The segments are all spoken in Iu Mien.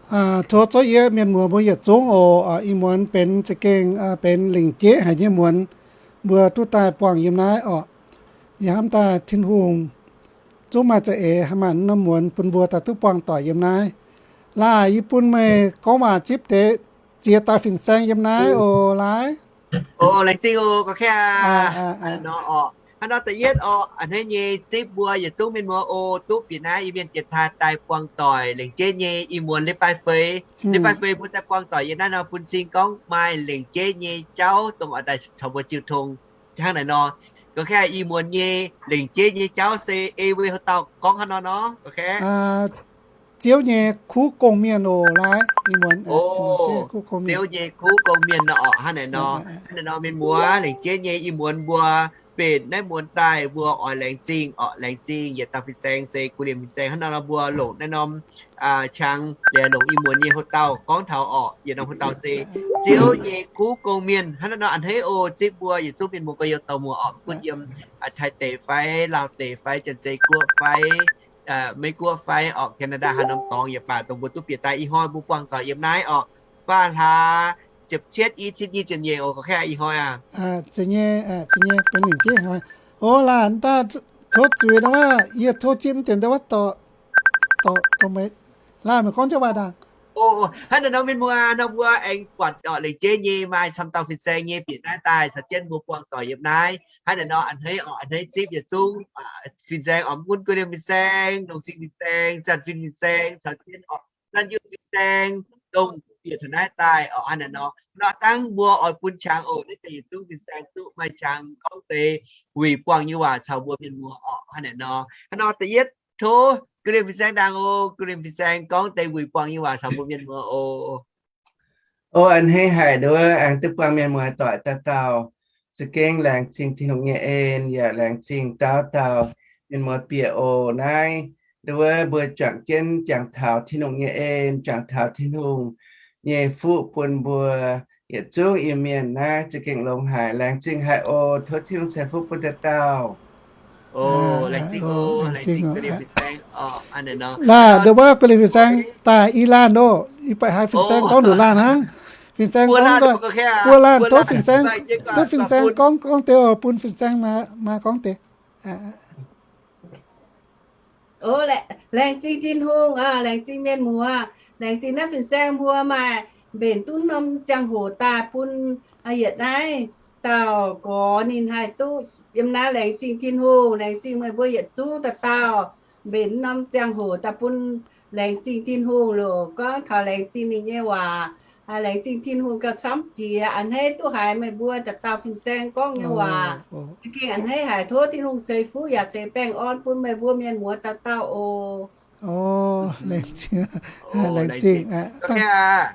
Tov zuov yie mienh muoz mbuo yietc zungv oc. Ih muonz benx za'gengh benx lengc jeiv haic nyei muonz, mbuo duqv daaih buangh yiem naaiv oc. Yie hnamv daaih Tin-Hungh zungv maaih za'eix haaix maanc norm muonz bun mbuo daaih duqv buangh doic yiem naaiv. Laaix yie bun meih gorngv waac zipv deix ziex dauh fin-saeng yiem naaiv oc, laaix. Oc, laengz zingh oc, gorx-kaeqv aac. Hnangv nor oc, hnangv nor da'yietv oc, a'hneiv nyei zipv mbuo yietc zungv mienh muoz oc, duqv bieqc naaiv Iu-Mienh dienx taaih daaih buangh doic lengc jeiv nyei ih muonz leiz-baaix feix. Leiz-baaix feix mbuo daaih buangh doic yiem naaiv nor bun cing gorngv maaih lengc jeiv nyei jauv dongh oix daaih caux mbuo jiu tong hnangv naaic nor. Gorx-kaeqv aac, ih muonz nyei lengc jeiv nyei jauv se ei wuov haaix dauh gorngv hnangv nor nor, gorx-kaeqv? Ziouv nyei kuv gong-mienh oc, laaix. Ih muonz Ziouv nyei kuv gong-mienh nor oc, hnangv naaic nor. Hnangv naaic nor mienh muoz, lengc jeiv nyei ih muonz mbuo benx naaiv muonz daaih mbuo oix laengz zingh oc, laengz zingh yietc dauh fin-saeng se gu'liemh fin-saeng hnangv nor nor mbuo longc naaiv norm qangx liuz longc ih muonz nyei haaix dauh gorngv taux oc, yietc norm haaix dauh se Ziouv nyei kuv gong-mienh hnangv naaic nor. A'hneiv oc, zipv mbuo yietc zungv mienh muoz gorx-youz dorh muoz oc, bun yiem Taiv deic fai Laauh deic fai Janx-Zei Guoqv fai Meiv Guoqv fai oc, Canada haaix norm dorngx yaac baac dongh mbuo duqv bieqc daaih ih hnoi mbuo buangh doic yiem naaiv oc. Faah hlaax ziepc cietv i cin nyic ziepc nyeic oc, gorx-kaeqv aac, ih hnoi aac. Ziepc nyeic, ziepc nyeic benx lengc jeiv hnoi. Oc, laanh daaih tov zuiz nor wuov, yie tov zipv mv dienx daaih wuov dorh, dorh, dorh meih. Laanh meih gorngv jienv waac ndaangc. Oc, hnangv naaic nor mienh muoz, nor mbuo aengx buatc oc, lengc jeiv nyei maaih camv dauh fin-saeng nyei bieqc naaiv daaih caux jienv mbuo buangh doic yiem naaiv. Hnangv naaic nor a'hneiv oc, a'hneiv zipv yietc zungv fin-saeng oc, mv gunv gu'liemh fin-saeng, longc sing fin-saeng, zanc fin fin-saeng caux jienv oc, zanc youh fin-saeng, dongh bieqc taux naaiv daaih oc. Hnangv naaic nor, nor dangv mbuo oix bun qangx oc, naaiv deix yietc zungv fin-saeng duqv maaih qangx gorngv deix wuic buangh nyei waac caux mbuo mienh muoz oc. Hnangv naaic nor, hnangv nor da'yietv tov gu'liemh fin-saeng ndaangc oc. Gu'liemh fin-saeng gorngv deix wuic buangh nyei waac caux mbuo mienh muoz oc. Oc, a'hneiv haic nduov aengx duqv buangh mienh muoz doic dauh dauh. Za'gengh laengz zingh Tin-Hungh nyei en, yaac laengz zingh dauh dauh mienh muoz bieqc oc. Naaiv nduov mbuo juangc jienv jangx taux Tin-Hungh nyei en, jangx taux Tin-Hungh nyei fuqv bun mbuo yietc zungv Iu-Mienh naaiv za'gengh longx haic. Laengz zingh haic oc. Tov Tin-Hungh ceix fuqv bun dauh dauh. Laengz zingh. Laaih nduov wuov gu'liemh fin-saeng daaih i laanh oc. Yie baeqc haiz fin-saeng gorngv nduqc laanh hnangv. Fin-saeng gorngv buo laanh, tov fin-saeng, tov fin-saeng gorngv, gorngv deix oc, bun fin-saeng maaih gorngv deix. Laengz zingh Tin-Hungh, laengz zingh mienh muoz, laengz zingh naaiv fin-saeng mbuo maaih mbenc duqv norm ziangh hoc daaih bun yietc naaiv dauh gorx ninh haih duqv yiem naaiv. Laengz zingh Tin-Hungh, laengz zingh meih mbuo yietc zungv dauh dauh mbenc norm ziangh hoc daaih bun. Laengz zingh Tin-Hungh loc. Gorngv taux laengz zingh ninh nyei waac, laengz zingh Tin-Hungh gauh camv jiex. A'hneiv duqv haiz meih mbuo dauh dauh fin-saeng gorngv nyei waac. Za'gengh a'hneiv haic. Tov Tin-Hungh ceix fuqv yaac ceix baengh orn bun meih mbuo mienh muoz dauh dauh oc. Laengz zingh, laengz zingh.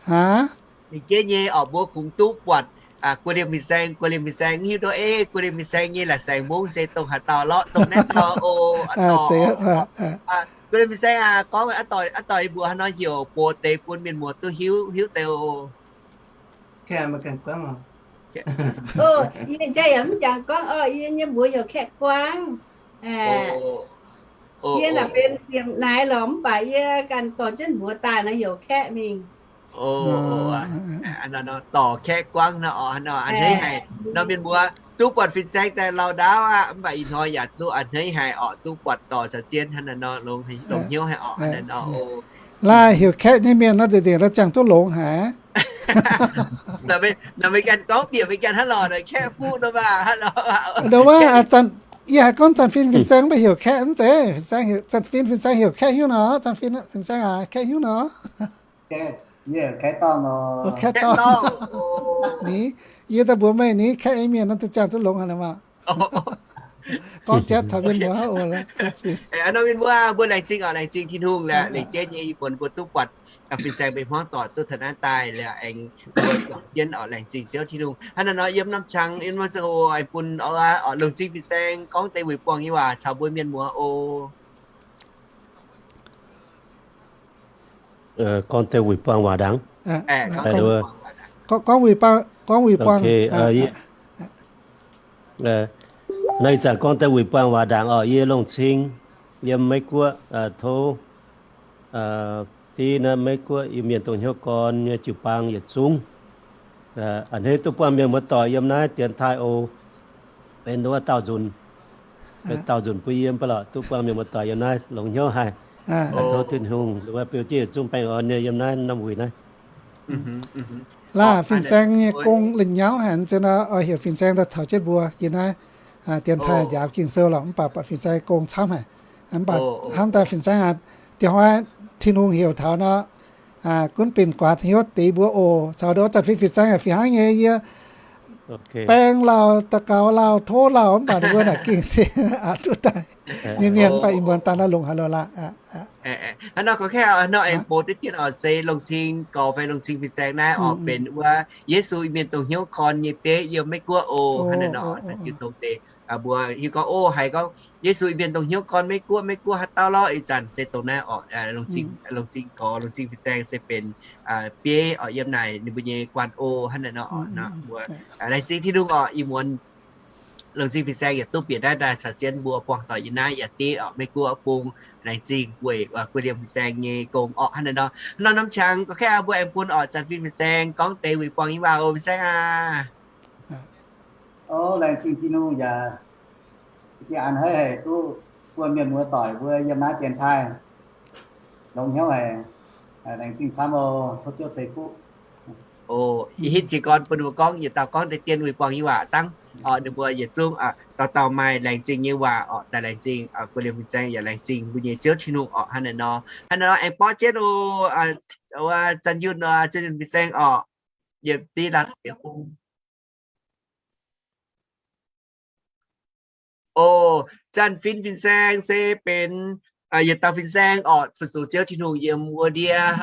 Aav, lengc jeiv nyei oc, mbuo kungx duqv buatc gu'liemh fin-saeng, gu'liemh fin-saeng hiuv duqv ei gu'liemh fin-saeng nyei la'saengx mungv se dongh haaix dauh lorqc, dongh naaiv dauh oc. Gu'liemh fin-saeng aac, gorngv aav doix, aav doix mbuox haaix nor heuc, mbuox deix bun mienh muoz duqv hiuv, hiuv deix oc. Yie jaa yaac mv jangx gorngv oc. Yie nyei mbuox heuc Kaeqv Guangv. Yie naaic benx siemc naaiv lorqc, mv baac yie ganh dorh jienv mbuox daaih naaiv heuc Kaeqv mingh. Dorh Kaeqv Guangv nor oc. Hnangv nor a'hneiv haic nor mienh mbuo duqv buatc fin-saeng daaih lauh ndaauv aqv, mv baac ih hnoi yaac duqv a'hneiv haic oc, duqv buatc dorh caux jienv hnangv naaiv nor longx hnyouv haic oc. Hnangv naaiv nor oc. Laaih heuc Kaeqv nyei mienh nor, deix deix la'ziangh duqv longx haic. Nor meih ganh gorngv bieqc meih ganh hnangv lorqc, Kaeqv Fuqv nor maah. Nor wuov, yie haiz gorngv Zanc Fin fin-saeng mv baac heuc Kaeqv mv zeiz. Zanc Fin fin-saeng heuc Kaeqv hiuv nor, Zanc Fin fin-saeng aac, Kaeqv hiuv nor. Kaeqv dorngh. Ni, yie daaih mbuox meih ni, Kaeqv nyei mienh nor deix ziangh duqv longx haic maah. Gorngv jatv taux mienh muoz oc. Nor mienh muoz, mbuo laengz zingh oc, laengz zingh Tin-Hungh laaix lengc jeiv nyei ih muonz mbuo duqv buatc fin-saeng benx hmuangv doic duqv taux naaiv daaih laaix aengx mbuo juangc jienv oc, laengz zingh Ziouv Tin-Hungh. Hnangv naaiv nor yiem norm qangx yiem norm ziangh hoc aengx bun oc, longc zingh fin-saeng gorngv deix wuic buangh nyei waac caux mbuo mienh muoz oc. Gorngv deix wuic buangh waac ndaangc. Gorngv wuic buangh, gorngv wuic buangh. Naaiv ih zanc gorngv deix wuic buangh waac ndaangc oc. Yie longc cing yiem Meiv Guoqv, tov div naaiv Meiv Guoqv Iu-Mienh dongh hnyouv gorn nyei jiu-baang yietc zungv. A'hneiv duqv buangh mienh muoz-doic yiem naaiv dienx taaih oc. Benx wuov dauh nzunc, benx dauh nzunc bun yie mv baac lorqc, duqv buangh mienh muoz-doic yiem naaiv longx hnyouv haic. Tov Tin-Hungh wuov biouv jienv yietc zungv baengh orn nyei yiem naaiv norm wuic naaiv. Laah fin-saeng nyei gong la'nyauv haic, zien nor oix heuc fin-saeng daaih caux jienv mbuo yiem naaiv dienx taaih njaaux Ging-Sou lorqc, mv baac buatc fin-saeng gong camv haic. Mv baac hnamv daaih fin-saeng aac, dieh hnoi Tin-Hungh heuc taux nor, gunv binc guaax hnyouv deix mbuo oc. Caux nduov zanc fin-fin-saeng fih hnangv nyei yie baeng lauh, daux gaux lauh, tov lauh, mv baac ninh mbuo naaic gengh se duqv daaih nyei mienh, mv baac ih muonz daaih naaiv longx haaix lorqc laac. Hnangv nor gorngv kaeqv, hnangv nor aengx bouh duqv jienv oc, se longc cing gorx fai longc cing fin-saeng naaiv oc, benx wuov Yesu Iu Mienh dongh hnyouv gorn nyei bieiv yiem Meiv Guoqv oc. Hnangv naaiv nor naaiv jiu tong deix mbuo hiuv gorngv oc, haiz gorngv Yesu Iu Mienh dongh hnyouv gorn Meiv Guoqv, Meiv Guoqv haaix dauh lorqc, ih zanc se dongh naaiv oc, longc cing gorx longc cing fin-saeng se benx bieiv oc, yiem naaic ninh mbuo nyei guanh oc. Hnangv naaiv nor oc, mbuo laengz zingh Tin-Hungh oc, ih muonz longc cing fin-saeng yaac duqv bieqc naaiv daaih caux jienv mbuo buangh doic yiem naaiv yaac div oc, Meiv Guoqv bung. Laengz zingh weic guei liemh fin-saeng nyei gong oc. Hnangv naaiv nor, hnangv nor norm qangx gorngv kaeqv mbuo aengx bun oc zanc fin-fin-saeng gorngv deix wuic buangh nyei waac oc, fin-saeng aac. Laengz zingh Tin-Hungh yaac za'gengh a'hneiv haic duqv buangh mienh muoz-doic mbuo yiem naaiv dienx taaih longx hnyouv haic. Laengz zingh camv oc, tov Ziouv ceix fuqv. Ih hitv jiez gorn bun ninh mbuo gorngv yietc dauh gorngv deix dien wuic buangh nyei waac dangv oc, ninh mbuo yietc zungv dauh dauh maaih laengz zingh nyei waac oc, daaih laengz zingh guei liemh fin-saeng yaac laengz zingh mbuo nyei Ziouv Tin-Hungh oc. Hnangv naaiv nor aengx borqv jienv oc, zanc yunh, zanc yunh fin-saeng oc, yiem div laanh deic bung. O, zanc fin fin-saeng se benx yietc dauh fin-saeng oc, fu-sux Ziouv Tin-Hungh yiem wuov ndiev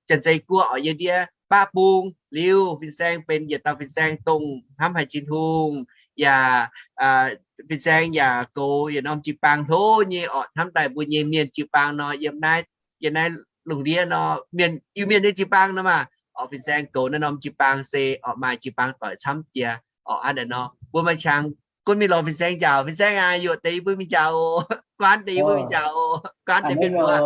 Janx-Zei Guoqv oc, yiem ndiev Baqv Bung. Liuz fin-saeng benx yietc dauh fin-saeng dongh hnamv haic Tin-Hungh, yaac fin-saeng yaac goux yietc norm jiu-baang hlo nyei oc, hnamv daaih mbuo nyei mienh jiu-baang nor, yiem naaiv, yiem naaiv lungh ndiev nor, mienh, Iu-Mienh nyei jiu-baang nor maah. Oc, fin-saeng goux naaiv norm jiu-baang se oc, maaih jiu-baang doic camv jiex oc. Hnangv naaiv nor mbuo maaih qangx gunv mingh lorz fin-saeng njaaux. Fin-saeng aac, yuoqc deix yie mbuo mingh njaaux oc. Guaanv deix yie mbuo mingh njaaux oc. Guaanv deix mienh muoz.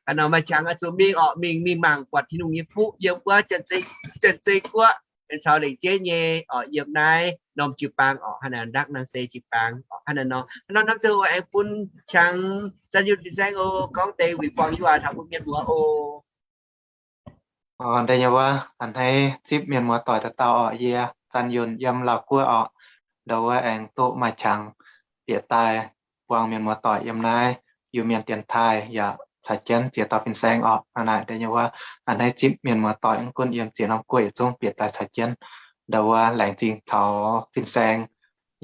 Hnangv nor maaih qangx oix zuqc mingh oc, mingh, mingh mangc buatc Tin-Hungh nyei fuqv yiem wuov Janx-Zei Guoqv, caux lengc jeiv nyei oc, yiem naaiv norm jiu-baang oc. Hnangv naaiv nor, ndakv nangh se jiu-baang oc. Hnangv naaiv nor, hnamv ziangh hoc aengx bun qangx Zanh Yunh fin-saeng oc, gorngv deix wuic buangh nyei waac taux mbuo mienh muoz oc. Ndeic nyei wuov, a'hneiv zipv mienh muoz doic dauh dauh oc. Yie Zanh Yunh yiem Laauv Guoqv oc. Ndau wuov aengx duqv maaih qangx bieqc daaih buangh mienh muoz doic yiem naaiv Iu-Mienh dienx taaih yaac caux jienv ziex dauh fin-saeng oc. Hnangv naaic ndeic nyei wuov, a'hneiv zipv mienh muoz doic mv gunv yiem ziex norm guoqv yietc zungv bieqc daaih caux jienv. Ndau wuov laengz zingh taux fin-saeng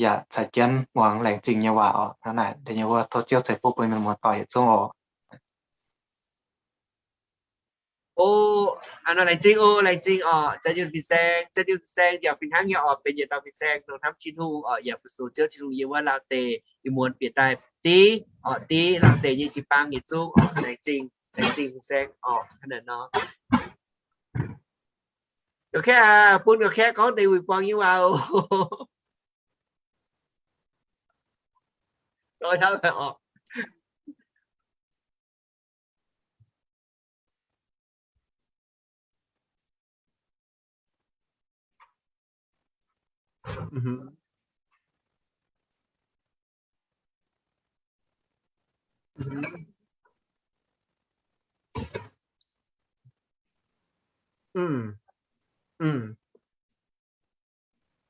yaac caux jienv muangx laengz zingh nyei waac oc. Hnangv naaic ndeic nyei wuov, tov Ziouv ceix fuqv bun mienh muoz doic yietc zungv oc. O, a'hneiv laengz zingh oc, laengz zingh oc, Zanh Yunh fin-saeng. Zanh Yunh fin-saeng yaac fih hnangv nyei oc, benx yietc dauh fin-saeng dongh hnamv Tin-Hungh oc, yaac fu-sux Ziouv Tin-Hungh yiem wuov Laauv deic, ih muonz bieqc daaih div oc, div Laauv deic nyei jiu-baang yietc zungv oc. Laengz zingh, laengz zingh fin-saeng oc. Hnangv naaic nor, ga'kaeqv, bun ga'kaeqv gorngv deix wuic buangh nyei waac oc.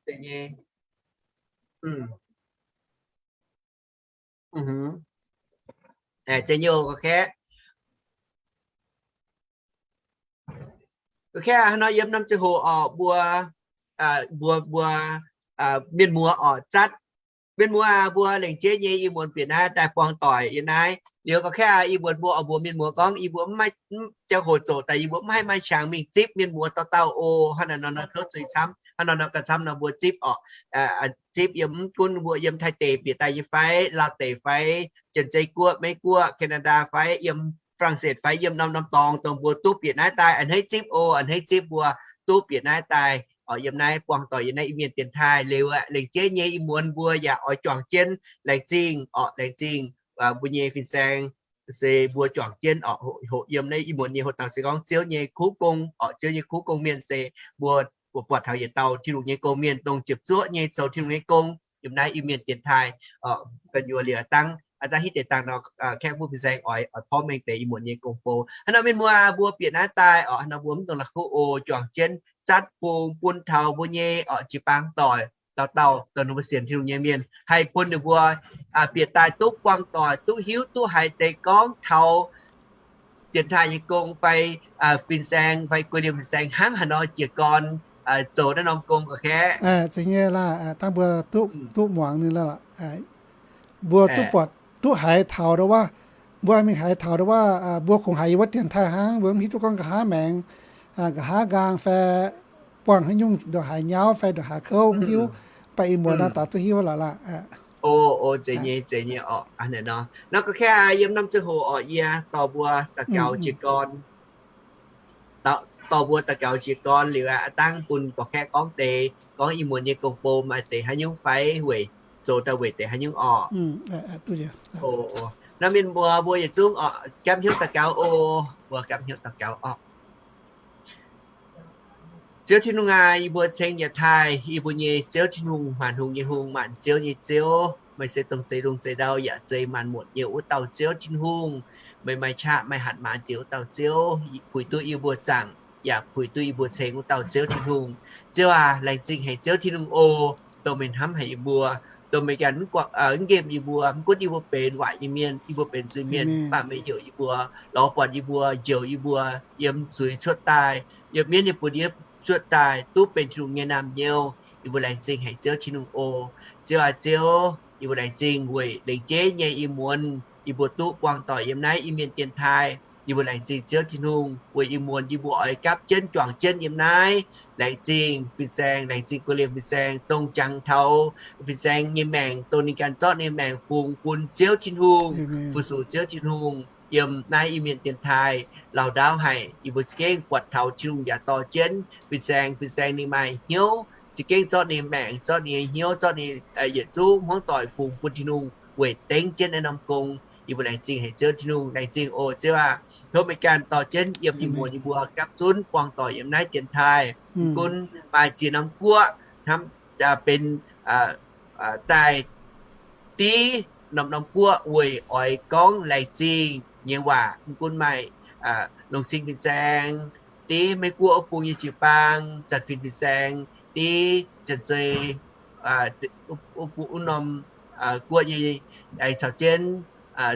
Deix nyei. Deix nyei oc, ga'kaeqv. Ga'kaeqv, hnangv nor yiem norm ziangh hoc oc, mbuo, mbuo, mbuo mienh muoz oc, zatv mienh muoz aac, mbuo lengc jeiv nyei ih muonz bieqc naaiv daaih buangh doic yiem naaiv. Liuz ga'kaeqv aac, ih muonz mbuo oix mbuox mienh muoz gorngv yie mbuo mv maaih, mv, ziangh hoc zoqc daaih yie mbuo mv haih maaih qangx mingh zipv mienh muoz dauh dauh oc. Hnangv naaic nor, nor tov zuiz camv. Hnangv nor, nor gauh camv nor mbuo zipv oc. Zipv yiem mv gunv mbuo yiem Taiv deic bieqc daaih nyei fai, Laauv deic fai, Janx-Zei Guoqv, Meiv Guoqv, Canada fai, yiem Faa^lang^setv fai, yiem norm-norm dorngx dongh mbuo duqv bieqc naaiv daaih, a'hneiv zipv oc, a'hneiv zipv mbuo duqv bieqc naaiv daaih oc, yiem naaiv buangh doic yiem naaiv Iu-Mienh dienx taaih. Liuz aqv, lengc jeiv nyei ih muonz mbuo yaac oix juangc jienv laengz zingh oc, laengz zingh mbuo nyei fin-saeng se mbuo juangc jienv oc, hoqc yiem naaiv ih muonz nyei hoqc dauh se gorngv Ziouv nyei kuv gong oc, Ziouv nyei kuv gong-mienh se mbuo buatc taux yietc dauh Tin-Hungh nyei gong-mienh dongh ziepc zuoqv nyei zoux Tin-Hungh nyei gong yiem naaiv Iu-Mienh dienx taaih. Gu'nyuoz liuz dangv, dangv hitv deix dangh nor, kaeqv fuqv fin-saeng oix, oix porv mengh deix ih muonz nyei gong-bou. Hnangv nor mienh muoz, mbuo bieqc naaiv daaih oc, hnangv nor mbuo mv dungx la'kuqv oc, juangc jienv zatv fungx bun taux mbuo nyei oc jiu-baang doic, dauh dauh dongh ninh mbuo sienx Tin-Hungh nyei mienh, haih bun ninh mbuo bieqc daaih duqv buangh doic, duqv hiuv duqv haiz deix gorngv taux dienx taaih nyei gong fai fin-saeng fai guei liemh fin-saeng hnangv haaix nor jiez gorn zoux naaiv norm gong ga'kaeqv. Zeiz nyei laah, dangh mbuo duqv muangx ninh laah. Mbuo duqv buatc duqv haiz taux ndau wuov, mbuo mingh haiz taux ndau wuov, mbuo kungx haiz yiem wuov dienx taaih hnangv, mbuo mv hiuv duqv gorngv nqa'haav maengx, nqa'haav nqaang fai buangh haaix nyungc ndongc haaix nyauv fai ndongc haaix kouv mv hiuv. Mv baac ih muonz naaiv daaih duqv hiuv lorqc laah. O, o, zeiz nyei, zeiz nyei oc. Nor ga'kaeqv yiem norm ziangh hoc oc, yie dorh mbuo daux gaux jiez gorn. Dorh mbuo daux gaux jiez gorn liuz aqv, dangh bun gorx-kaeqv gorngv deix, gorngv ih muonz nyei gong-bou maaih deix haaix nyungc fai weic, zoux daaih weic deix haaix nyungc oc. O, nor mienh muoz mbuo yietc zungv oc, gapv hnyouv daux gaux oc. Mbuo gapv hnyouv daux gaux oc. Ziouv Tin-Hungh aac, yie mbuo ceng yietc taaih, yie mbuo nyei Ziouv Tin-Hungh, maanc hungh nyei Hungh, maanc ziouv nyei Ziouv. Meih se dongh zeix lungh zeix ndau yaac zeix maanc muotc nyei wuov dauh Ziouv Tin-Hungh. Meih maaih qaqv maaih hatc maaz jiex wuov dauh Ziouv, puix duqv yie mbuo zaangc, yaac puix duqv yie mbuo ceng wuov dauh Ziouv Tin-Hungh. Ziouv aac, laengz zingh haic Ziouv Tin-Hungh oc, dongh meih hnamv haic yie mbuo, dongh meih ganh mv nqemh yie mbuo. Mv gunv yie mbuo benx waaic nyei mienh, yie mbuo benx zuiz-mienh, mv baac meih heuc yie mbuo, lorz buatc yie mbuo, njoux yie mbuo yiem zuiz cuotv daaih, yiem mienv nyei buoz-ndiev cuotv daaih, duqv benx Tin-Hungh nyei naamh nyouz. Yie mbuo laengz zingh haic Ziouv Tin-Hungh oc. Ziouv aac Ziouv, yie mbuo laengz zingh weic lengc jeiv nyei ih muonz yie mbuo duqv buangh doic yiem naaiv Iu-Mienh dienx taaih. Yie mbuo laengz zingh Ziouv Tin-Hungh weic ih muonz yie mbuo oix gapv jienv juangc jienv yiem naaiv. Laengz zingh fin-saeng, laengz zingh guei liemh fin-saeng dongh jangx taux fin-saeng nyei maengc, dongh ninh ganh zorqv ninh maengc fungx bun Ziouv Tin-Hungh, fu-sux Ziouv Tin-Hungh yiem naaiv Iu-Mienh dienx taaih. Lauh ndaauv haic, yie mbuo za'gengh buatc taux Tin-Hungh yaac dorh jienv fin-saeng. Fin-saeng ninh maaih hnyouv, za'gengh zorqv ninh maengc, zorqv ninh nyei hnyouv, zorqv ninh yietc zungv hmuangv doic fungx bun Tin-Hungh weic dengv jienv naaiv norm gong. Yie mbuo laengz zingh haic Ziouv Tin-Hungh. Laengz zingh oc Ziouv aac. Tov meih ganh dorh jienv yiem ih muonz yie mbuo gapv zunv buangh doic yiem naaiv dienx taaih. Mv gunv maaih ziex norm guoqv hnamv benx daaih div norm-norm guoqv weic oix gorngv laengz zingh nyei waac. Mv gunv maaih Longxin fin-saeng, div Meiv-Guoqv wuov bung nyei jiu-baang, Zanc Fin fin-saeng, div Janx-Zei wuov norm guoqv nyei, aengx caux jienv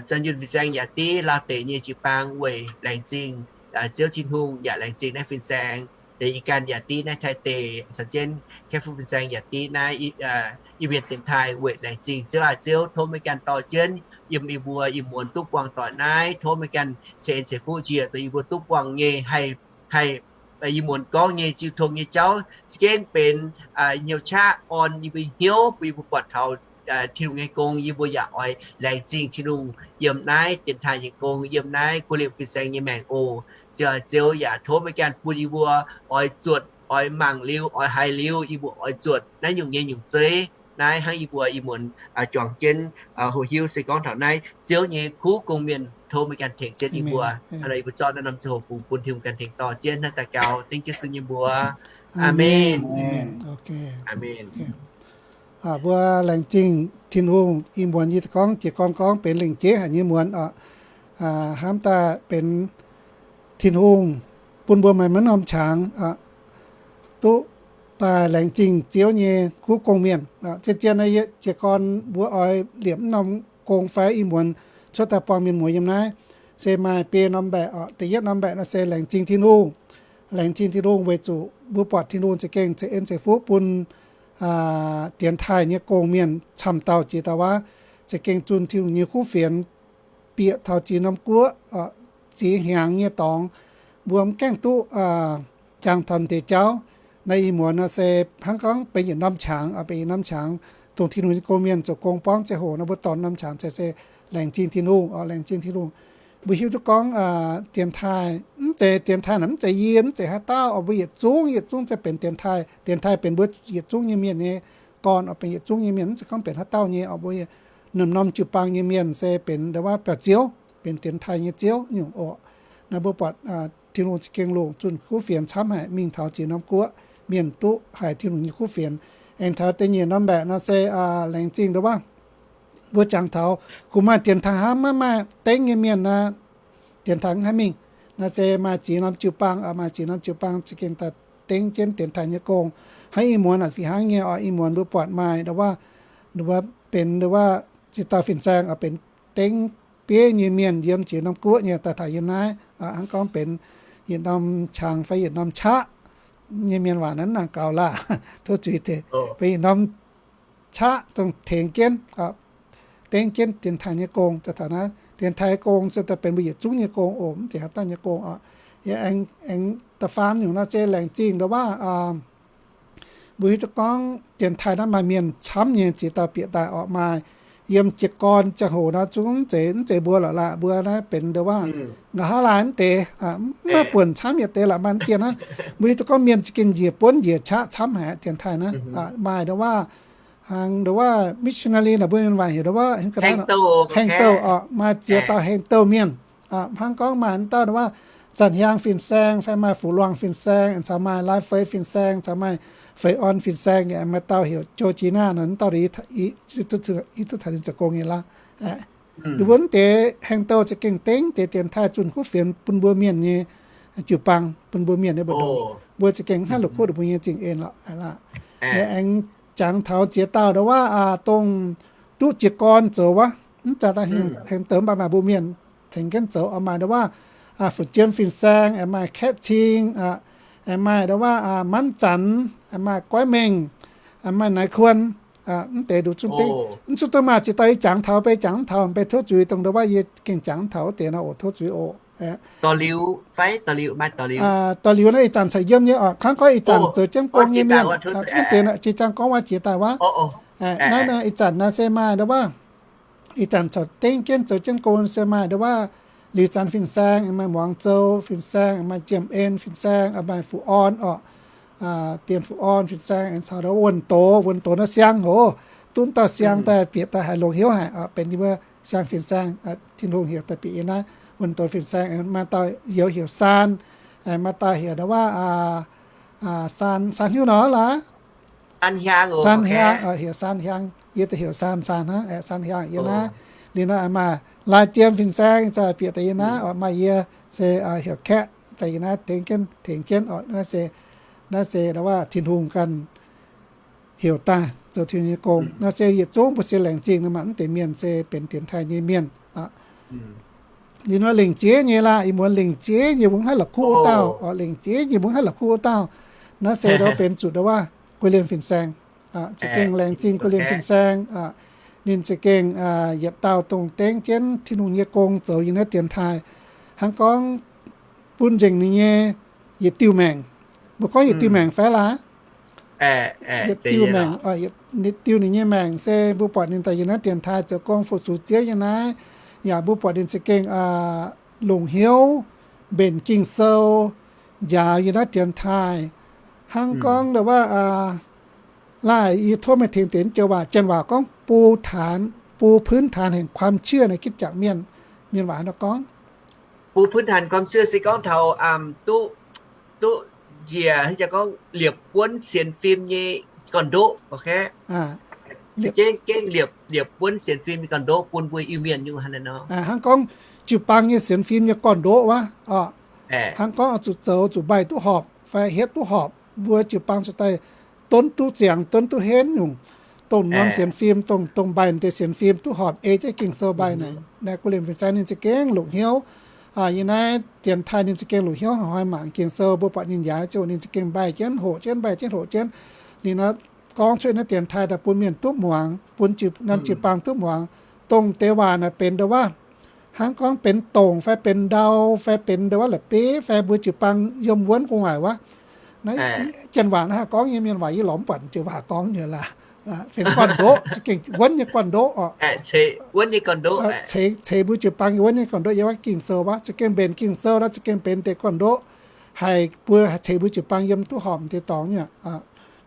Zanh Yunh fin-saeng yaac div Laauh deic nyei jiu-baang weic laengz zingh Ziouv Tin-Hungh, yaac laengz zingh naaiv fin-saeng. Deix ih ganh yaac div naaiv Taiv deic, caux jienv Kaeqv Fuqv fin-saeng yaac div naaiv Iu-Mienh dienx taaih weic laengz zingh Ziouv aac Ziouv. Tov meih ganh dorh jienv yiem yie mbuo ih muonz duqv buangh doic naaiv. Tov meih ganh ceix en ceix fuqv njiec dongh yie mbuo duqv buangh nyei, haih, haih ih muonz gorngv nyei jiu tong nyei jauv za'gengh benx hnyouv qaqv orn yie mbuo hnyouv, bun yie mbuo buatc taux Tin-Hungh nyei gong. Yie mbuo yaac oix laengz zingh Tin-Hungh yiem naaiv dienx taaih nyei gong, yiem naaiv guei liemh fin-saeng nyei maengc oc. Ziouv aac Ziouv, yaac tov meih ganh bun yie mbuo oix zuotc, oix mangc liuz, oix haiz liuz, yie mbuo oix zuotc naaiv nyungc nyei nyungc zeiv. Naaiv hnangv yie mbuo ih muonz juangc jienv hoqc hiuv se gorngv taux naaiv Ziouv nyei kuv gong-mienh. Tov meih ganh tengx jienv yie mbuo. Hnangv nor yie mbuo zorqv naaiv norm ziangh hoc fungx bun Tin-Hungh ganh tengx dorh jienv naaiv daux gaux dengv Yesu nyei mbuox. Aamen. Aamen. Mbuo laengz zingh Tin-Hungh. Ih muonz yie gorngv jiez gorn gorngv benx lengc jeiv haic nyei muonz oc. Hnamv daaih benx Tin-Hungh bun mbuo maaih maiv norm qangx duqv daaih laengz zingh Ziouv nyei kuv gong-mienh. Zien-zien naaiv jiez gorn mbuo oix liepc mv norm gong fai ih muonz cuotv daaih buangh mienh muoz yiem naaiv se maaih biei norm mbaeqc oc. Da'yietv norm mbaeqc naaiv se laengz zingh Tin-Hungh. Laengz zingh Tin-Hungh weic zuqc mbuo buatc Tin-Hungh za'gengh ceix en ceix fuqv bun dienx taaih nyei gong-mienh camv dauh jiex dauh waac, za'gengh zunh Tin-Hungh nyei kuv fienx bieqc taux ziex norm guoqv, ziex hnyangx nyei dorngx. Mbuo mv gaengh duqv jangx taux deix jauv. Naaiv ih muonz nor se hnangv gorngv benx yietc norm qangx, benx yietc norm qangx dongh Tin-Hungh nyei gong-mienh zoux gong buangv ziangh hoc nor mbuo dorh norm qangx ceix se laengz zingh Tin-Hungh oc, laengz zingh Tin-Hungh. Mbuo hiuv duqv gorngv dienx taaih mv zeiz, dienx taaih naaic mv zeiz yie, mv zeiz haaix dauh oc. Mbuo yietc zungv, yietc zungv se benx dienx taaih. Dienx taaih benx mbuo yietc zungv nyei mienh nyei gorn oc, benx yietc zungv nyei mienh, mv zeiz gorngv benx haaix dauh nyei oc. Mbuo norm-norm jiu-baang nyei mienh se benx ndau wuov biauv-ziouv, benx dienx taaih nyei ziouv nyungc oc. Naaiv mbuo buatc Tin-Hungh za'gengh longc zunh kuv fienx camv haic mingh taux ziex norm guoqv, mienh duqv haiz Tin-Hungh nyei kuv fienx. Aengx taux da'nyeic norm mbaeqc nor se laengz zingh ndau wuov mbuo jangx taux kuv maaih dienx taaih hnangv, maiv maaih dengv nyei mienh naaiv, dienx taaih mv haih mingh. Naaiv se maaih ziex norm jiu-baang, maaih ziex norm jiu-baang za'gengh daaih dengv jienv dienx taaih nyei gong. Hnangv ih muonz aac fih hnangv nyei oc. Ih muonz mbuo buatc maaih ndau wuov, ndau wuov benx ndau wuov ziex dauh fin-saeng oc, benx dengv bieiv nyei mienh yiem ziex norm guoqv nyei daaih taux yiem naaiv. Hnangv gorngv benx yietc norm qangx fai yietc norm qaqv nyei mienh waac naaiv nangc gaux laah, tov zuiz deix, benx yietc norm qaqv dongh tengx jienv, dengv jienv dienx taaih nyei gong daaih taux naaiv. Dienx taaih gong se daaih benx mbuo yietc zungv nyei gong oc, mv zeiz haaix dauh nyei gong oc. Yie aengx da'faam nyungc naaiv se laengz zingh ndau wuov mbuo hiuv duqv gorngv dienx taaih naaiv maaih mienh camv nyei ziex dauh bieqc daaih oc, maaih yiem jiez gorn ziangh hoc naaiv zungv mv zeiz, mv zeiz mbuo lorqc laah, mbuo naaiv benx ndau wuov nqa'haav laai mv deix, mv maaih buonc camv yietc deix lorqc, maaih mv dien naaiv. Mbuo hiuv duqv gorngv mienh za'gengh njiec buonv njiec qaqv camv haic dienx taaih naaiv. Maaih ndau wuov hnaangx ndau wuov missionary naaic mbuo mienh waac heuc ndau wuov heng douh oc, maaih ziex dauh heng douh mienh. Hnangv gorngv maaih dauh ndau wuov Zanc Hiaang fin-saeng fai maaih Fuqc Luangh fin-saeng, caux maaih Lai Feix fin-saeng, caux maaih Feix Orn fin-saeng, maaih dauh heuc Georgina nor, dauh i duqv taux ninh zoux gong nyei laav. Ninh mbuo mv deix heng douh za'gengh dengv deix dienx taaih zunh kuv fienx bun mbuo mienh nyei jiu-baang, bun mbuo mienh nyei mbu'ndongx. Mbuo za'gengh mv haih la'kuqv ninh mbuo nyei zingh en lorqc. Aengx jangx taux ziex dauh ndau wuov dongh duqv jiez gorn zoux wuov, mv zeiz daaih heng douh mv baac maaih mbuo mienh tengx jienv zoux oc. Maaih ndau wuov Fu Jiem fin-saeng, aengx maaih Kaeqv Cing, aengx maaih ndau wuov Manv Zanc, aengx maaih Goiv Mengh, aengx maaih Naaiv Kuon. Mv deix nduqc zungv dengv, mv zungv duqv maaih ziex dauh. Yie jangx taux, beiv jangx mv taux, beiv tov zuiz dongh ndau wuov yie gengh jangx mv taux wuov deix nor oc, tov zuiz oc. Dorh liuz naaiv ih zanc caux yiem nyei oc, hnangv gorngv ih zanc zoux jienv gong nyei mienh, mv deix jiex jaang gorngv wuov jiex daaih wuov. Naaiv ih zanc naaiv se maaih ndau wuov ih zanc corc dengv jienv zoux jienv gong se maaih ndau wuov Liuz Zanc fin-saeng, maaih Muangz Zou fin-saeng, maaih Jiem En fin-saeng, maaih Fuqv Orn oc, Bienh Fuqv Orn fin-saeng, aengx caux ndau wuov Wuonh Doz. Wuonh Doz naaiv siang hoc, duqv dauh siang daaih bieqc daaih haiz longc hnyouv haic, benx yie mbuo siang fin-saeng, Tin-Hungh heuc daaih bieqc yiem naaiv Wuonh Doz fin-saeng. Maaih dauh youz heuc Saan, maaih dauh heuc ndau wuov Saan, Saan hiuv nor laaix? Saan Hiaang, heuc Saan Hiaang, yie daaih heuc Saan, Saan hnangv, Saan Hiaang yiem naaiv. Liuz nor maaih Lai Jiem fin-saeng, bieqc daaih yiem naaiv oc. Maaih yie se heuc Kaeqv daaih yiem naaiv tengx jienv, tengx jienv oc. Naaiv se, naaiv se ndau wuov Tin-Hungh ganh heuc daaih zoux Tin-Hungh nyei gong. Naaiv se yietc zungv mbuo se laengz zingh nor maaih mv deix mienh se benx dienx taaih nyei mienh. Liuz nor lengc jeiv nyei laah, ih muonz lengc jeiv nyei mbuo mv haih la'kuqv wuov dauh oc, lengc jeiv nyei mbuo mv haih la'kuqv wuov dauh. Naaiv se ndau benx zuqc ndau wuov Guilin fin-saeng. Za'gengh laengz zingh Guilin fin-saeng. Ninh za'gengh yietc dauh dongh dengv jienv Tin-Hungh nyei gong zoux yiem naaiv dienx taaih. Hnangv gorngv bun nzengc ninh nyei yietc diuh maengc. Mbuo gorngv yietc diuh maengc fai laah? Yietc diuh maengc, diuh ninh nyei maengc se mbuo buatc ninh daaih yiem naaiv dienx taaih zoux gong fu-sux Ziouv yiem naaiv, yaac mbuo buatc ninh za'gengh longc hnyouv mbenc Ging-Sou, njaaux yiem naaiv dienx taaih. Hnangv gorngv ndau wuov, laaih yie tov meih tengx deix joux waac, janx waac gorngv ปูพื้นฐาน, ปูพื้นฐานแห่งความเชื่อ naaiv gitv jangc mienh, mienh waac haaix nor gorngv? ปูพื้นฐานความเชื่อ se gorngv taux duqv, duqv njiec, gorngv liepc buonv sienx fim nyei gorn-ndoqv. Gengh liepc, liepc buonv sienx fim nyei gorn-ndoqv bun mbuo Iu-Mienh nyei hnangv nor. Hnangv gorngv jiu-baang nyei sienx fim nyei gorn-ndoqv wuov, hnangv gorngv zuqc zoux zuqc mbaih duqv horpc fai hietv duqv horpc, mbuo jiu-baang zuqc daaih donv duqv ziangx, donv duqv henv nyungc, dongh norm sienx fim, dongh, dongh mbaih deix sienx fim duqv horpc, ei jienv Ging-Sou mbaih naaic. Naaiv Guilin fin-saeng ninh za'gengh longc hnyouv. Yiem naaiv dienx taaih ninh za'gengh longc hnyouv hnoi-hnoi mangc Ging-Sou, mbuo buatc ninh njaaux ziouc ninh za'gengh mbaih jienv hoqc jienv, mbaih jienv hoqc jienv. Liuz nor gorngv cuotv naaiv dienx taaih daaih bun mienh duqv muangx, bun jiu, norm jiu-baang duqv muangx, dongh deix waac naaic benx ndau wuov, hnangv gorngv benx dongc fai benx ndau fai benx ndau wuov la'bieiv fai mbuo jiu-baang yiem wuonv gu'nguaaic wuov. Naaiv janx waac naaiv haih gorngv nyei, mienh waac yie lorz mv buatc joux waac gorngv nyei laaix. Fingx gorn-ndoqv, za'gengh wuonv nyei gorn-ndoqv oc. Ceix mbuo jiu-baang yiem wuonv nyei gorn-ndoqv, yiem wuov Ging-Sou wuov, za'gengh mbenc Ging-Sou naaiv za'gengh benx deix gorn-ndoqv, haih mbuo ceix mbuo jiu-baang yiem duqv horpc deix dorngx nyei.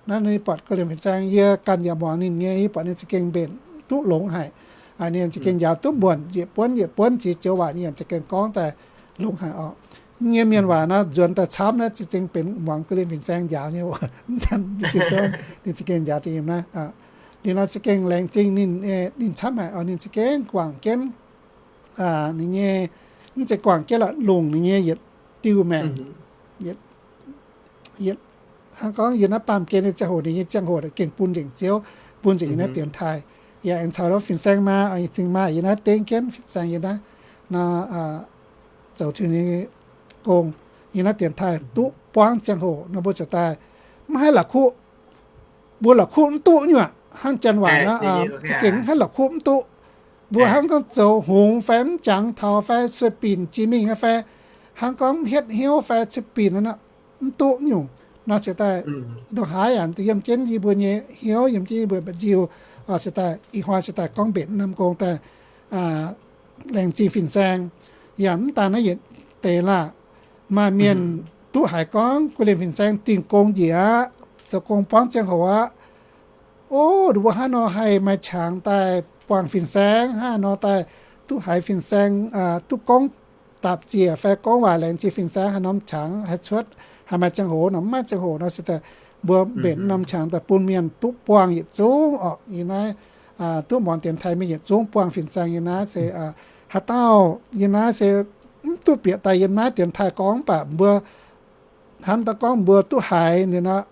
Naaiv ninh buatc Guilin fin-saeng, yie ganh yaac muangx ninh nyei, yie buatc ninh za'gengh mbenc duqv longx haic. Ninh za'gengh njaaux duqv muonc, yietc buonv yietc buonv ziex joux waac ninh yaac za'gengh gorngv daaih longx haic orqc. Nyei mienh waac nor nzuonx daaih camv naaiv za'gengh benx muangx guei liemh fin-saeng njaaux nyei oc. Ninh za'gengh njaaux deix yiem naaiv. Liuz nor za'gengh laengz zingh ninh, ninh camv haic oc. Ninh za'gengh guangc jienv ninh nyei, mv zeiz guangc jienv lorqc, longc ninh nyei yietc diuh maengc, yietc, hnangv gorngv yiem naaiv baamh gen nyei ziangh hoc, ninh nyei ziangh hoc gengh bun nzengc Ziouv, bun nzengc yiem naaiv dienx taaih. Yaac aengx caux fin-saeng maa, fin-saeng maa yiem naaiv dengv jienv fin-saeng yiem naaiv nor, zoux Tin-Hungh nyei gong yiem naaiv dienx taaih duqv buangv ziangh hoc nor mbuo ziouc daaih mv haih la'kuqv. Mbuo la'kuqv mv duqv nyuoqc, hnangv janx waac nor, za'gengh mv haih la'kuqv mv duqv. Mbuo hnangv gorngv zoux hngongx fai mv jangx taux fai sueih binc jiex mingh fai hnangv gorngv mv hietv hnyouv fai cuotv binc nor, mv duqv nyungc. Nor ziouc daaih ndongc haaix yaac yiem jienv yie mbuo nyei hnyouv, yiem jienv yie mbuo mba'nziu, ziouc daaih ih hnoi ziouc daaih gorngv mbenc norm gong daaih laengz zingh fin-saeng. Yaac mv daan naaiv yietc deix laah, maaih mienh duqv haiz gorngv guei liemh fin-saeng dingh gong njiec aqv, zoux gong buangv ziangh hoc aqv. Ov, mbuo hnangv nor haih maaih qangx daaih buangh fin-saeng, hnangv nor daaih duqv haiz fin-saeng duqv gorngv daapc ziec fai gorngv waac laengz zingh fin-saeng haaix norm qangx haih cuotv, haih maaih ziangh hoc nor, mv maaih ziangh hoc nor se daaih mbuo mbenc norm qangx daaih bun mienh duqv buangh yietc zungv orqc. Yiem naaiv duqv muangx dienx taaih mienh yietc zungv buangh fin-saeng yiem naaiv se haaix dauh yiem naaiv se mv duqv bieqc daaih yiem naaiv dienx taaih gorngv, mv baac mbuo hnamv daaih gorngv mbuo duqv haiz ninh nor,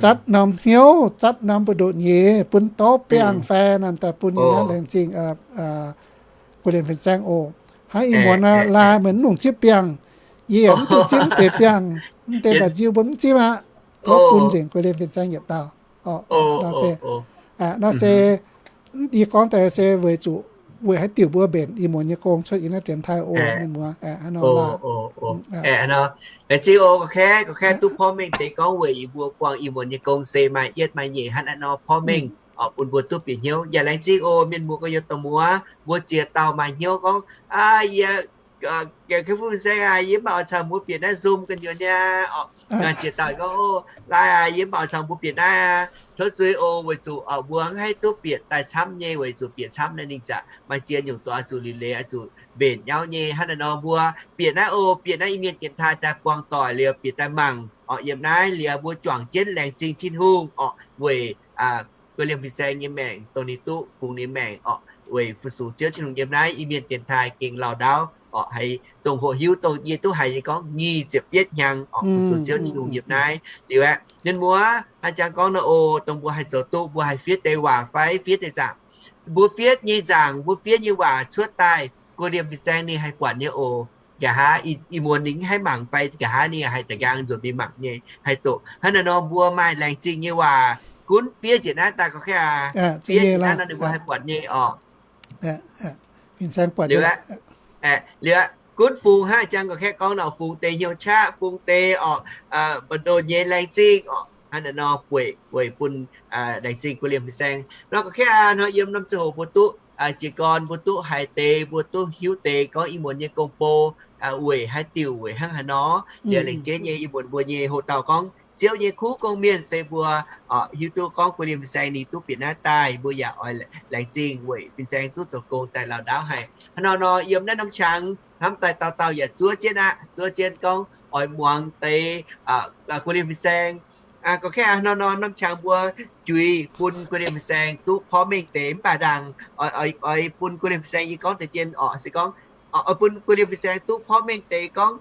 zatv norm hnyouv, zatv norm buoz-ndoqv nyeiz bun douv biangh fai nor daaih bun yiem naaiv laengz zingh guei liemh fin-saeng oc. Hnangv ih muonz aa, laai meih mv longc zipv biangh, yie yaac mv duqv zipv mv deix biangh, mv deix mba'nziu mbuo mv zipv aqv. Tov bun nzengc guei liemh fin-saeng yietc dauh. Nor se, nor se, yie gorngv daaih se weic zuqc weic haaix diuc mbuo mbenc ih muonz nyei gong cuotv yiem naaiv dienx taaih oc, mienh muoz. Aeqv, nor, laengz zingh oc, gorqv-kaeqv, gorqv-kaeqv duqv porv mengh deix gorngv weic yie mbuo buangh ih muonz nyei gong se maaih yietv maaih nyeic hnangv naaiv nor porv mengh oc, bun mbuo duqv bieqc hnyouv. Yaac laengz zingh oc, mienh muoz gorx-youz dorh muoz, mbuo ziex dauh maaih hnyouv gorngv, aa, yie, Ga'fun Fin-Saeng aac, yie mv baac oix caux mbuo bieqc naaiv Zoom gu'nyuoz niaa. Ziex dauh gorngv, o, laai aac, yie mv baac oix caux mbuo bieqc naaiv aa. Tov zuiz oc, weic zuqc mbuo mv haih duqv bieqc daaih camv nyei, weic zuqc bieqc camv naaiv ninh zaqc maaih ziex nyungc doqc oix zuqc liuc leiz, oix zuqc mbenc nyauv nyei. Hnangv naaiv nor mbuo bieqc naaiv oc, bieqc naaiv Iu-Mienh dienx taaih daaih buangh doic liuz bieqc daaih mangc oc. Yiem naaiv liuz mbuo juangc jienv laengz zingh Tin-Hungh oc, weic Guei Liemh Fin-Saeng nyei maengc, dongh ninh duqv fungx ninh maengc oc, weic fu-sux Ziouv Tin-Hungh yiem naaiv Iu-Mienh dienx taaih gengh lauh ndaauv oc, haiz dongh hoqc hiuv dongh yie duqv haiz nyei gorngv nyic ziepc yietv hnyangx oc, fu-sux Ziouv Tin-Hungh yiem naaiv. Liuz aeqv, mienh muoz, hnangv jangx gorngv nor oc, dongh mbuo haih zoux duqv, mbuo haih fiev deix waac fai fiev deix nzaangc. Mbuo fiev nyei nzaangc, mbuo fiev nyei waac cuotv daaih, Guei Liemh Fin-Saeng ninh haih buatc nyei oc. Nqa'haav ih muonz ninh mv haih mangc fai nqa'haav ninh haih da'nqaang nzuonx mingh mangc nyei haih doqc. Hnangv naaiv nor mbuo maaih laengz zingh nyei waac gunv fiev njiec naaiv daaih gorqv-kaeqv aac, fiev njiec naaiv nor ninh mbuo haih buatc nyei oc. Liuz aqv, gunv fungx hnangv jangx gorqv-kaeqv gorngv nor, fungx deix hnyouv qaqv, fungx deix oc, mbu'ndongx nyei laengz zingh oc. Hnangv naaiv nor bueix weic bun laengz zingh Guei Liemh Fin-Saeng nor gorqv-kaeqv aac. Hnoi yiem norm ziangh hoc mbuo duqv jiez gorn, mbuo duqv haiz deix, mbuo duqv hiuv deix gorngv ih muonz nyei gong-bou weic haaix diuc, weic hnangv haaix nor. Liuz lengc jeiv nyei ih muonz mbuo nyei hoc dauh gorngv Ziouv nyei kuv gong-mienh se mbuo hiuv duqv gorngv Guei Liemh Fin-Saeng ninh duqv bieqc naaiv daaih, mbuo yaac oix laengz zingh weic Fin-Saeng duqv zoux gong daaih lauh ndaauv haic. Hnangv nor nor yiem naaiv norm qangx hnamv daaih dauh dauh yaac zuov jienv aqv, zuov jienv gorngv oix muangx deix Guei Liemh Fin-Saeng. Gorqv-kaeqv hnangv nor nor norm qangx mbuo juix bun Guei Liemh Fin-Saeng duqv porv mengh deix mv baac ndaangc oix bun Guei Liemh Fin-Saeng yie gorngv deix dien oc, se gorngv oix bun Guei Liemh Fin-Saeng duqv porv mengh deix gorngv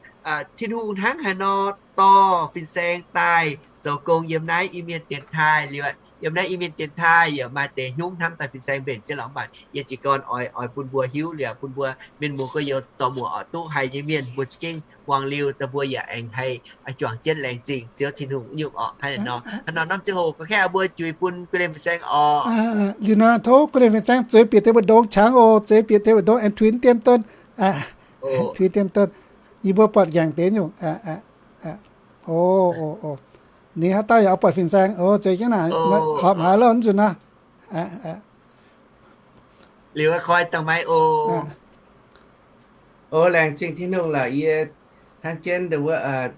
Tin-Hungh hnangv haaix nor dorh Fin-Saeng daaih zoux gong yiem naaiv Iu-Mienh dienx taaih. Liuz yiem naaiv Iu-Mienh dienx taaih yaac maaih deix hnyouv hnamv daaih Fin-Saeng mbenc jienv lorqc, mv baac yie jiez gorn oix, oix bun mbuo hiuv liuz bun mbuo mienh muoz gorx-youz dorh muoz oix duqv haiz nyei mienh mbuo za'gengh muangx liuz daaih mbuo yaac aengx haih juangc jienv laengz zingh Ziouv Tin-Hungh nyungc oc. Hnangv naaiv nor, hnangv nor norm ziangh hoc gorqv-kaeqv mbuo juix bun Guei Liemh Fin-Saeng oc. Liuz nor tov Guei Liemh Fin-Saeng zueiz bieqc deix mbu'ndongx qangx oc, zueiz bieqc deix mbu'ndongx aengx tuix dien dunh, tuix dien dunh, yie mbuo buatc nqaengc deix nyungc. Ninh haaix dauh yaac oix buatc Fin-Saeng oc, zueiz jienv naaic, horpc haaix lauh nzunc nor. Liuz koi dangh maiv oc. O, laengz zingh Tin-Hungh lorqc. Yie hnangv jienv dongh wuov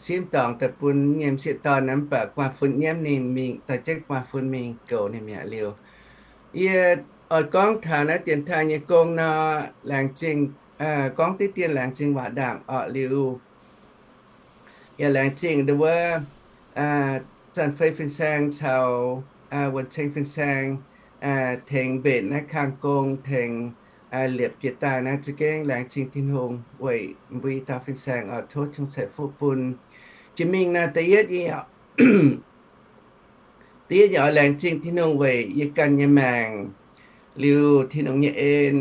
simv dorngc daaih bun nyei m'sieqv dorn mv baac gu'nguaaz-fun nyiemv ninh mingh, dorh jienv gu'nguaaz-fun mingh goux ninh mi'aqv liuz, yie Oix gorngv taux naaiv dienx taaih nyei gong nor, laengz zingh, gorngv diqv dien laengz zingh waac ndaangc orqc liuz, yaac laengz zingh ndau wuov Zanc Fei Fin-Saeng caux Wuonh Ceng Fin-Saeng tengx mbenc naaiv kang gong, tengx liepc jiez daaih naaiv. Za'gengh laengz zingh Tin-Hungh weic mbuo i dauh fin-saeng oix tov Tin-Hungh ceix fuqv bun. Jiex mingh naaiv da'yietv, da'yietv yaac oix laengz zingh Tin-Hungh weic yie ganh nyei maengc, liuz Tin-Hungh nyei en,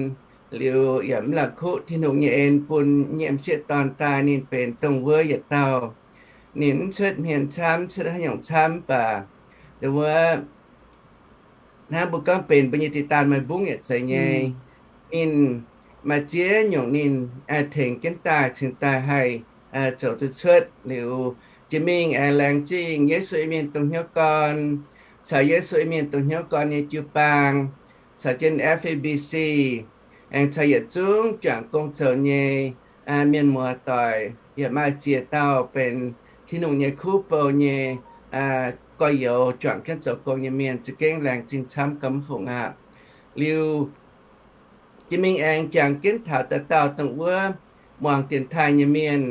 liuz yaac mv la'kuqv Tin-Hungh nyei en bun nyei m'sieqv dorn daaih ninh benx dongh wuov yietc dauh. Ninh mv cuotv hmien camv, cuotv haaix nyungc camv, mv baac ndau wuov hnangv mbuo gorngv benx mbuo nyei diex daan maaih mbungv yietc zeiz nyei. Ninh maaih ziex nyungc ninh tengx jienv daaih cingx daaih haih zoux duqv cuotv. Liuz jiex mingh aengx laengz zingh Yesu Iu-Mienh dongh hnyouv gorn, caux Yesu Iu-Mienh dongh hnyouv gorn nyei jiu-baang, caux jienv F E B C, aengx caux yietc zungv juangc gong zoux nyei mienh muoz doic, yaac maaih ziex dauh benx Tin-Hungh nyei kuv bou nyei gorx-youz, juangc jienv zoux gong nyei mienh, za'gengh laengz zingh camv gauh mv fungc aqv. Liuz jiex mingh aengx jangx jienv taux dauh dauh dongh wuov muangx dienx taaih nyei mienh.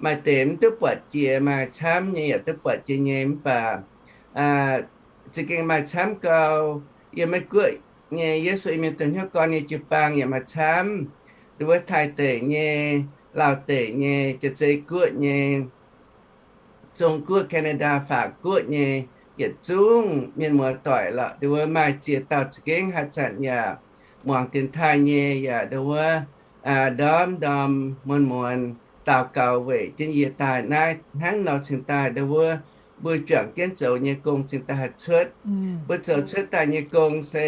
Maaih deix mv duqv buatc jiex, maaih camv nyei yaac duqv buatc jiex nyei, mv baac za'gengh maaih camv gau. Yiem Meiv Guoqv nyei Yesu Iu-Mienh dongh hnyouv gorn nyei jiu-baang yaac maaih camv, ndau wuov Taiv deic nyei, Laauv deic nyei, Jaav-Zei Guoqv nyei, Zong Guoqv, Canada, Faac Guoqv nyei, yietc zungv mienh muoz doic lorqc, ndau wuov maaih ziex dauh za'gengh haaix zanc yaac muangx dienx taaih nyei, yaac ndau wuov ndorm ndorm muonz muonz daux gaux weic jienv yie daaih naaiv hnangv nor cingx daaih ndau wuov mbuo juangc jienv zoux nyei gong cingx daaih haih cuotv. Mbuo zoux cuotv daaih nyei gong se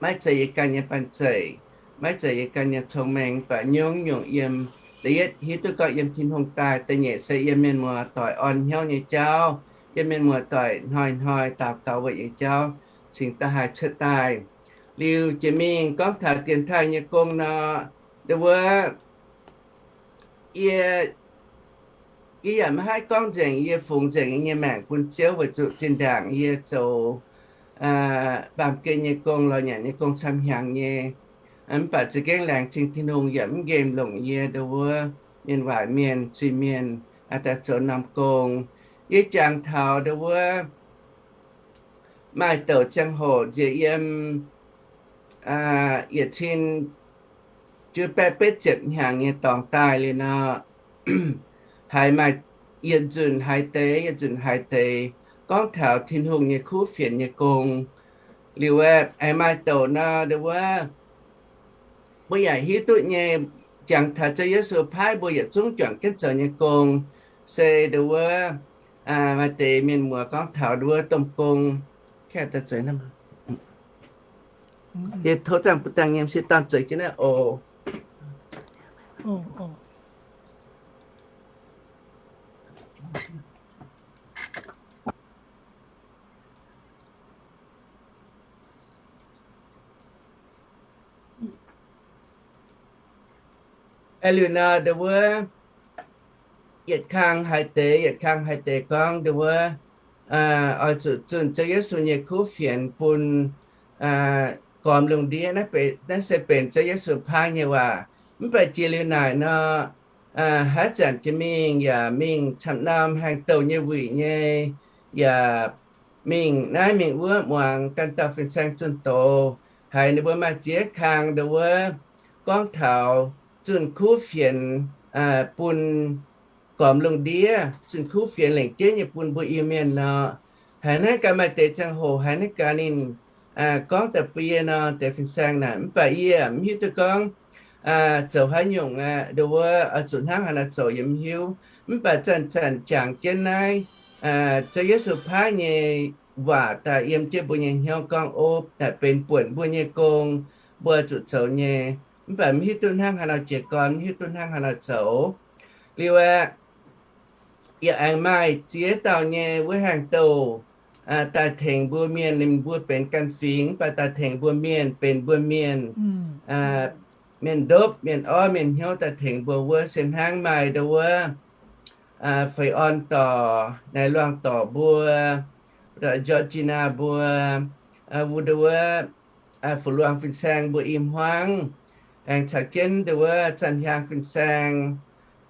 maiv zeiz yie ganh nyei banh zeic, maiv zeiz yie ganh nyei cong-mengh, mv baac nyungc-nyungc yiem, da'yietv hiuv duqv gorngv yiem Tin-Hungh daaih, da'nyeic se yiem mienh muoz doic orn hnyouv nyei jauv, yiem mienh muoz doic hnoi-hnoi daux gaux weic nyei jauv cingx daaih haih cuotv daaih. Liuz jiex mingh gorngv taux dienx taaih nyei gong nor, ndau wuov yie, yie yaac maiv haih gorngv nzengc yie fungx nzengc yie nyei maengc bun Ziouv weic zuqc zinh ndaangc yie zoux baamh gen nyei gong, lorz nyanc nyei gong camv hnyangx nyei. Mv baac za'gengh laengz zingh Tin-Hungh yaac mv nqemh longc yie ndau wuov mienh waaic mienh, zuiz-mienh, daaih zoux norm gong. Yie jangx taux ndau wuov maaih douc ziangh hoc nziex yiem yietc cin juov baeqv betv ziepc hnyangx nyei dorngx daaih liuz nor, haiz maaih yietc nzunc haiz deix, yietc nzunc haiz deix gorngv taux Tin-Hungh nyei kuv fienx nyei gong. Liuz aeqv, maaih douc nor ndau wuov mbuo yaac hiuv duqv nyei, jangx taux Ziouv Yesu paaiv mbuo yietc zungv juangc jienv zoux nyei gong, se ndau wuov maaih deix mienh muoz gorngv taux ndau wuov domh gong. Yie tov zaangh bun dangh nyei m'sieqv dorn zoux jienv naaiv oc. Aeqv, liuz nor ndau wuov yietc kang haiz deix, yietc kang haiz deix gorngv ndau wuov oix zuqc zunh Ziouv Yesu nyei kuv fienx bun gormx lungh ndiev. Naaiv se benx Ziouv Yesu paaiv nyei waac. Mv baac jiex liuz naaic nor, haaix zanc jiex mingh yaac mingh camv norm haengh douh nyei wuic nyei, yaac mingh naaiv mingh wuov muangx ganh dauh fin-saeng zunh doz. Haiz ninh mbuo maaih ziex kang ndau wuov gorngv taux zunh kuv fienx bun gormx lungh ndiev, zunh kuv fienx lengc jeiv nyei bun mbuo Iu-Mienh nor. Haiz naaiv gaax maaih deix ziangh hoc haiz naaiv gaax ninh gorngv daaih bun yie nor, deix fin-saeng naaic, mv baac yie mv hiuv duqv gorngv zoux haaix nyungc aqv, ndau wuov oix zuqc hnangv haaix nor zoux yie mv hiuv. Mv baac zanc-zanc jangx jienv naaiv Ziouv Yesu paaiv nyei waac daaih yiem jienv mbuo nyei hnyouv gorngv opv, naaic benx buonc mbuo nyei gong, mbuo zuqc zoux nyei. Mv baac mv hiuv duqv hnangv haaix nor jiez gorn, mv hiuv duqv hnangv haaix nor zoux. Liuz aeqv, yaac aengx maaih ziex dauh nyei wuov haengh douh daaih tengx mbuo mienh, ninh mbuo benx ganh fingx, mv baac daaih tengx mbuo mienh, benx mbuo mienh, mienh ndopv, mienh orv, mienh hnyouv daaih tengx mbuo wuov se hnangv maaih ndau wuov Feix Orn dorc, Naaiv Luangh dorc mbuo, Georgina mbuo, wuov ndau wuov fu-luangh fin-saeng mbuo i hmuangv, aengx caux jienv ndon wuov Zanh Hiaang fin-saeng,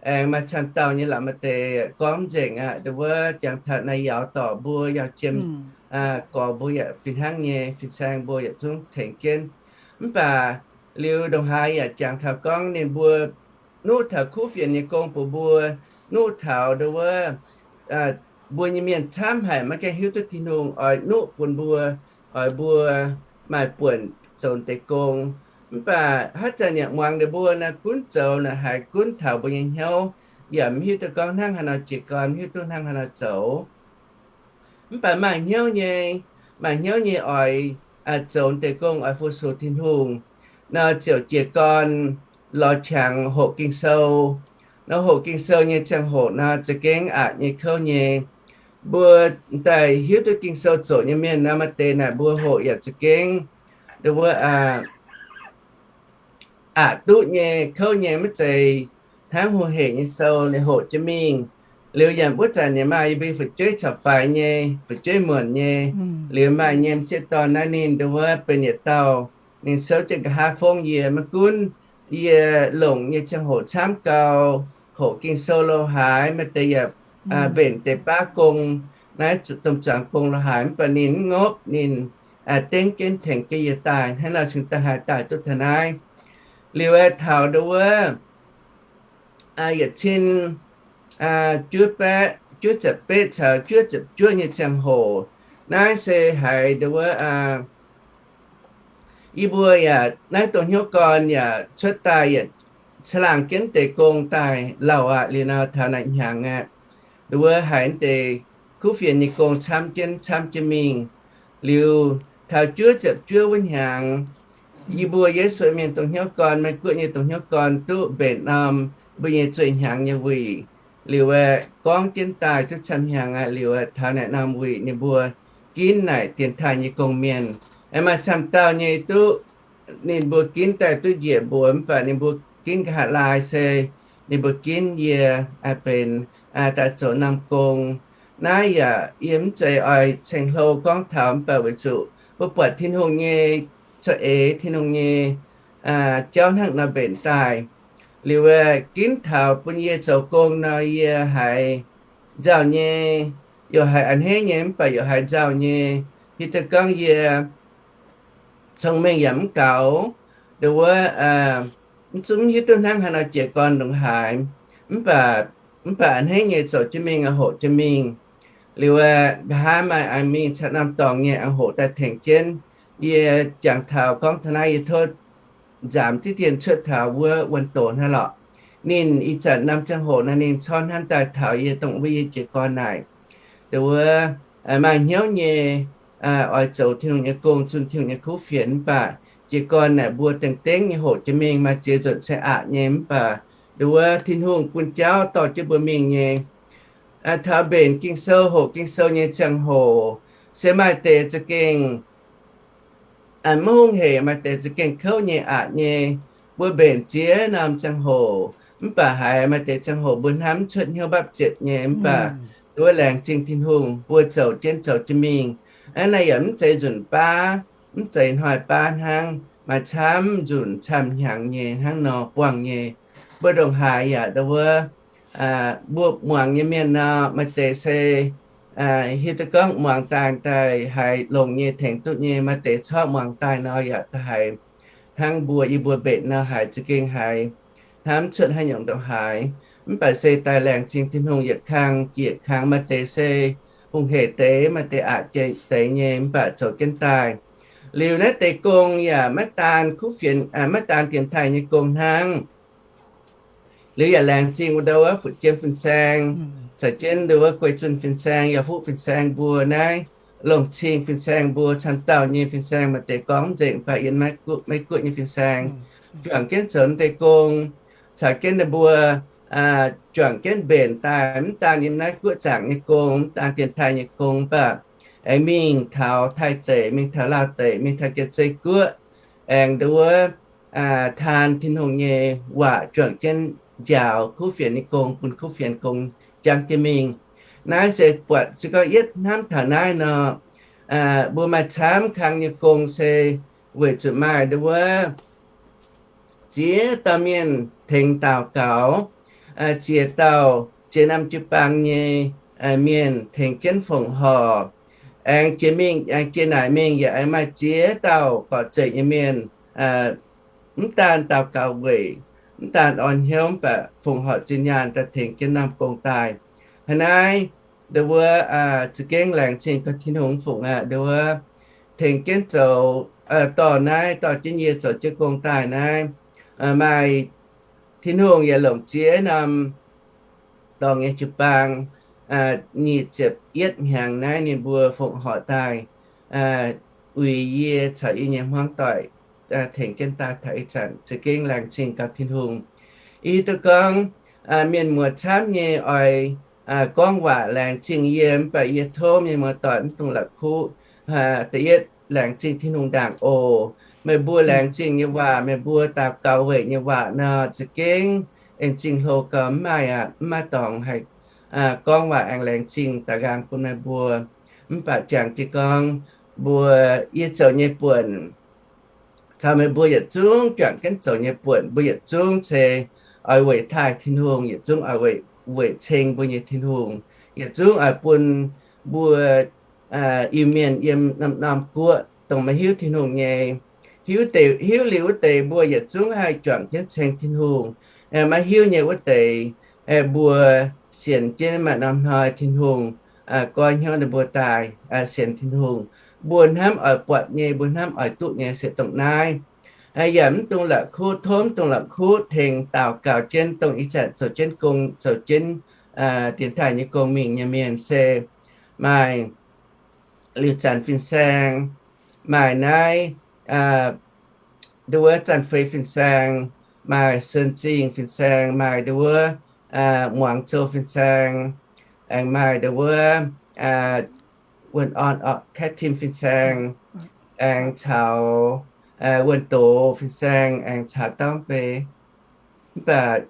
aengx maaih camv dauh nyei la'maah deix gorngv nzengc aqv. Ndon wuov jangx taux naaiv yauz dorc mbuo, yauz jiem gorx mbuo yaac fih hnangv nyei, fin-saeng mbuo yietc zungv tengx jienv. Mv baac liuz ndongc haaix yaac jangx taux gorngv ninh mbuo nuqv taux kuv fienx nyei gong bun mbuo, nuqv taux ndon wuov mbuo nyei mienh camv haic maiv gaengh hiuv duqv Tin-Hungh oix nuqv bun mbuo, oix mbuo maaih buonc zoux deix gong. Mv baac haaix zanc yaac muangx ninh mbuo naaiv gunv zoux naaic haiz gunv taux mbuo nyei hnyouv yaac mv hiuv duqv gorngv hnangv haaix nor jiez gorn, mv hiuv duqv hnangv haaix nor zoux. Mv baac maaih hnyouv nyei, maaih hnyouv nyei oix zoux deix gong oix fu-sux Tin-Hungh nor ziouc jiez gorn lorz qangx hoqc Ging-Sou. Nor hoqc Ging-Sou nyei ziangh hoc nor za'gengh aqc nyei kouv nyei. Mbuo daaih hiuv duqv Ging-Sou zoqc nyei mienh nor maaih deix naaic mbuo hoqc yaac za'gengh ndon wuov aqc duqv nyei, kouv nyei, maiv zeiz hnangv hungh hec nyei sou ninh hoqc jienv mingh. Liuz yaac wuov zanc yaac maaih yie mbuo fu'jueiv caux faix nyei, fu'jueiv muonc nyei. Liuz maaih nyei m'sieqv dorn naaiv ninh ndon wuov benx yietc dauh, ninh souv jienv nqa'haav fongv yie. Maiv gunv yie longc nyei ziangh hoc camv gau, hoqc Ging-Sou lo haaix, maaih deix yaac mbenc deix baav gong, naaiv domh zuangx gong lo haaix, mv baac ninh mv ngopv, ninh dengv jienv tengx jienv yie daaih. Hnangv nor cingx daaih haih daaih duqv taux naaiv. Liuz aeqv, taux ndon wuov yietc cin juov baeqv, juov ziepc betv caux juov ziepc juov nyei ziangh hoc, naaiv se haiz ndon wuov yie mbuo yaac naaiv dongh hnyouv gorn yaac cuotv daaih yaac caangh laangh jienv deix gong daaih lauh aqv. Liuz nor taux naaiv hnyangx aqv, ndon wuov haiz deix kuv fienx nyei gong camv jienv camv jienv mingh. Liuz taux juov ziepc juov wuov hnyangx, yie mbuo Yesu mienh dongh hnyouv gorn, Meiv Guoqv nyei dongh hnyouv gorn duqv mbenc norm mbuo nyei zueih hnyangx nyei wuic. Liuz aeqv, gorngv jienv daaih duqv camv hnyangx aqv. Liuz aeqv, taux naaic norm wuic ninh mbuo ginv naaic dienx taaih nyei gong-mienh. Aeqv, maaih camv dauh nyei duqv ninh mbuo ginv daaih duqv njiec mbuox, mv baac ninh mbuo ginv nqa'haav laai se ninh mbuo ginv yie benx daaih zoux norm gong. Naaiv yaac yie mv zeiz oix ceng-hlo gorngv taux, mv baac weic zuqc mbuo buatc Tin-Hungh nyei za'eix, Tin-Hungh nyei jauv hnangv nor mbenc daaih. Liuz aeqv, ginv taux bun yie zoux gong nor yie haiz nzauh nyei, yaac haiz a'hneiv nyei, mv baac yaac haiz nzauh nyei. Hiuv duqv gorngv yie cong-mengh yaac mv gaux, ndon wuov mv zungv hiuv duqv hnangv haaix nor jiez gorn ndongc haaix, mv baac, mv baac a'hneiv nyei zoux jienv mingh, hoqc jienv mingh. Liuz aeqv, nqa'haav maaih aengx mingh caux norm dorngx nyei aengx hoqc daaih tengx jienv. Yie jangx taux gorngv taux naaiv yie tov nzaamc diqv dien cuotv taux wuov wuonh doz hnangv lorqc. Ninh ih zanc norm ziangh hoc naaiv ninh corc hnamv daaih taux yie dongh wuov yie jiez gorn naaic, ndon wuov maaih hnyouv nyei oix zoux Tin-Hungh nyei gong, zunh Tin-Hungh nyei kuv fienx, mv baac jiez gorn naaic mbuo dengh dengv nyei hoqc jienv mingh, maaih ziex nzunc se aqc nyei, mv baac ndon wuov Tin-Hungh bun jauv dorh jienv mbuo mingh nyei. Taux mbenc Ging-Sou, hoqc Ging-Sou nyei ziangh hoc, se maaih deix za'gengh maiv hungh hec, maaih deix za'gengh kouv nyei, aqc nyei. Mbuo mbenc ziex norm ziangh hoc, mv baac haiz maaih deix ziangh hoc mbuo hnamv mv cuotv hnyouv mbapv ziepc nyei, mv baac ndon wuov laengz zingh Tin-Hungh mbuo zoux jienv zoux jienv mingh. Aa, naaiv yaac mv zeiz nzunc baav, mv zeiz hnoi baav hnangv, maaih camv nzunc camv hnyangx nyei hnangv nor buangh nyei. Mbuo ndongc haaix yaac ndon wuov mbuo muangx nyei mienh nor, maaih deix se hiuv duqv gorngv muangx daaih daaih haiz longx nyei, tengx duqv nyei. Maaih deix corc muangx daaih nor yaac daaih haiz hnangv mbuo, yie mbuo mbenc nor haiz za'gengh haiz hnamv mv cuotv haaix nyungc ndongc haaix. Mv baac se daaih laengz zingh Tin-Hungh yietc kang jiex yietc kang. Maaih deix se hungh hec deix, maaih deix aqc deix nyei, mv baac zoux jienv daaih. Liuz naaiv deix gong yaac maiv daan kuv fienx, maiv daan dienx taaih nyei gong hnangv. Liuz yaac laengz zingh wuov ndau wuov fu'jueiv fin-saeng, caux jienv ndau wuov guei zunh fin-saeng, yaac fuqv fin-saeng mbuo naaiv, longc cing fin-saeng mbuo, camv dauh nyei fin-saeng maaih deix gorngv nzengc, mv baac yiem Meiv Guoqv nyei fin-saeng juangc jienv zoux deix gong, caux jienv ninh mbuo juangc jienv mbenc daaih mv daan yiem naaiv guoqv zaangc nyei gong, mv daan dienx taaih nyei gong, mv baac aengx mingh taux Taiv deic, mingh taux Laauh deic, mingh taux Jiex Zei Guoqv, aengx ndau wuov taan Tin-Hungh nyei waac juangc jienv njaaux kuv fienx nyei gong, bun kuv fienx gong jangv jienv mingh. Naaiv se buatc se gorngv yietv hnamv taux naaiv nor, mbuo maaih camv kang nyei gong se weic zuqc maaih ndon wuov ziex dauh mienh tengx daux gaux, ziex dauh, ziex norm jiu-baang nyei mienh tengx jienv fongc horc. Aengx jiex mingh, aengx jiex naaic mingh yaac aengx maaih ziex dauh gorqv-zeic nyei mienh, mv daan daux gaux weic, mv daan orn hnyouv, mv baac fongc horc zinh nyaanh daaih tengx jienv norm gong daaih. Hnangv naaiv, ndon wuov za'gengh laengz zingh gaax Tin-Hungh fungc aqv. Ndon wuov tengx jienv zoux, dorh naaiv, dorh jienv yie zoux jienv gong daaih naaiv, maaih Tin-Hungh yaac longc ziex norm dorngx nyei jiu-baang, nyic ziepc yietv hnyangx naaiv ninh mbuo fongc horc daaih uix yie caux yie nyei hmuangv doic, tengx jienv daaih taux ih zanc. Za'gengh laengz zingh gaax Tin-Hungh. Yie hiuv duqv gorngv mienh muoz camv nyei oix gorngv waac laengz zingh yie, mv baac yie tov mienh muoz doic mv dungx la'kuqv. Da'yietv laengz zingh Tin-Hungh ndaangc oc. Meih mbuo laengz zingh nyei waac, meih mbuo daux gaux weic nyei waac nor, za'gengh en zingh hlo gau. Mv maaih aqv, mv maaih dorngx haih gorngv waac aengx laengz zingh daux nqaang bun meih mbuo. Mv baac jangx jienv gorngv, mbuo, yie zoux nyei buonc caux meih mbuo yietc zungv juangc jienv zoux nyei buonc, mbuo yietc zungv se oix weic taaih Tin-Hungh, yietc zungv oix weic, weic ceng mbuo nyei Tin-Hungh, yietc zungv oix bun mbuo Iu-Mienh yiem norm-norm guoqv dongh maiv hiuv Tin-Hungh nyei, hiuv deix, hiuv liuz wuov deix mbuo yietc zungv haih juangc jienv ceng Tin-Hungh. Maiv hiuv nyei wuov deix, mbuo sienx jienv maaih norm hnoi Tin-Hungh goiv hnyouv ninh mbuo daaih sienx Tin-Hungh. Mbuo hnamv oix buatc nyei, mbuo hnamv oix duqv nyei se dongh naaiv. Yaac mv dungx la'kuqv, tov mv dungx la'kuqv tengx daux gaux jienv dongh ih zanc zoux jienv gong, zoux jienv dienx taaih nyei gong mingh nyei mienh se maaih Liuz Zanc fin-saeng, maaih naaiv ndon wuov Zanc Feix fin-saeng, maaih Sen Zingh fin-saeng, maaih ndon wuov Muangz Zou fin-saeng, aengx maaih ndon wuov Wuonh Orn, Kaeqv Tim fin-saeng, aengx caux Wuonh Doz fin-saeng, aengx caux Dauv Mbeix. Mv baac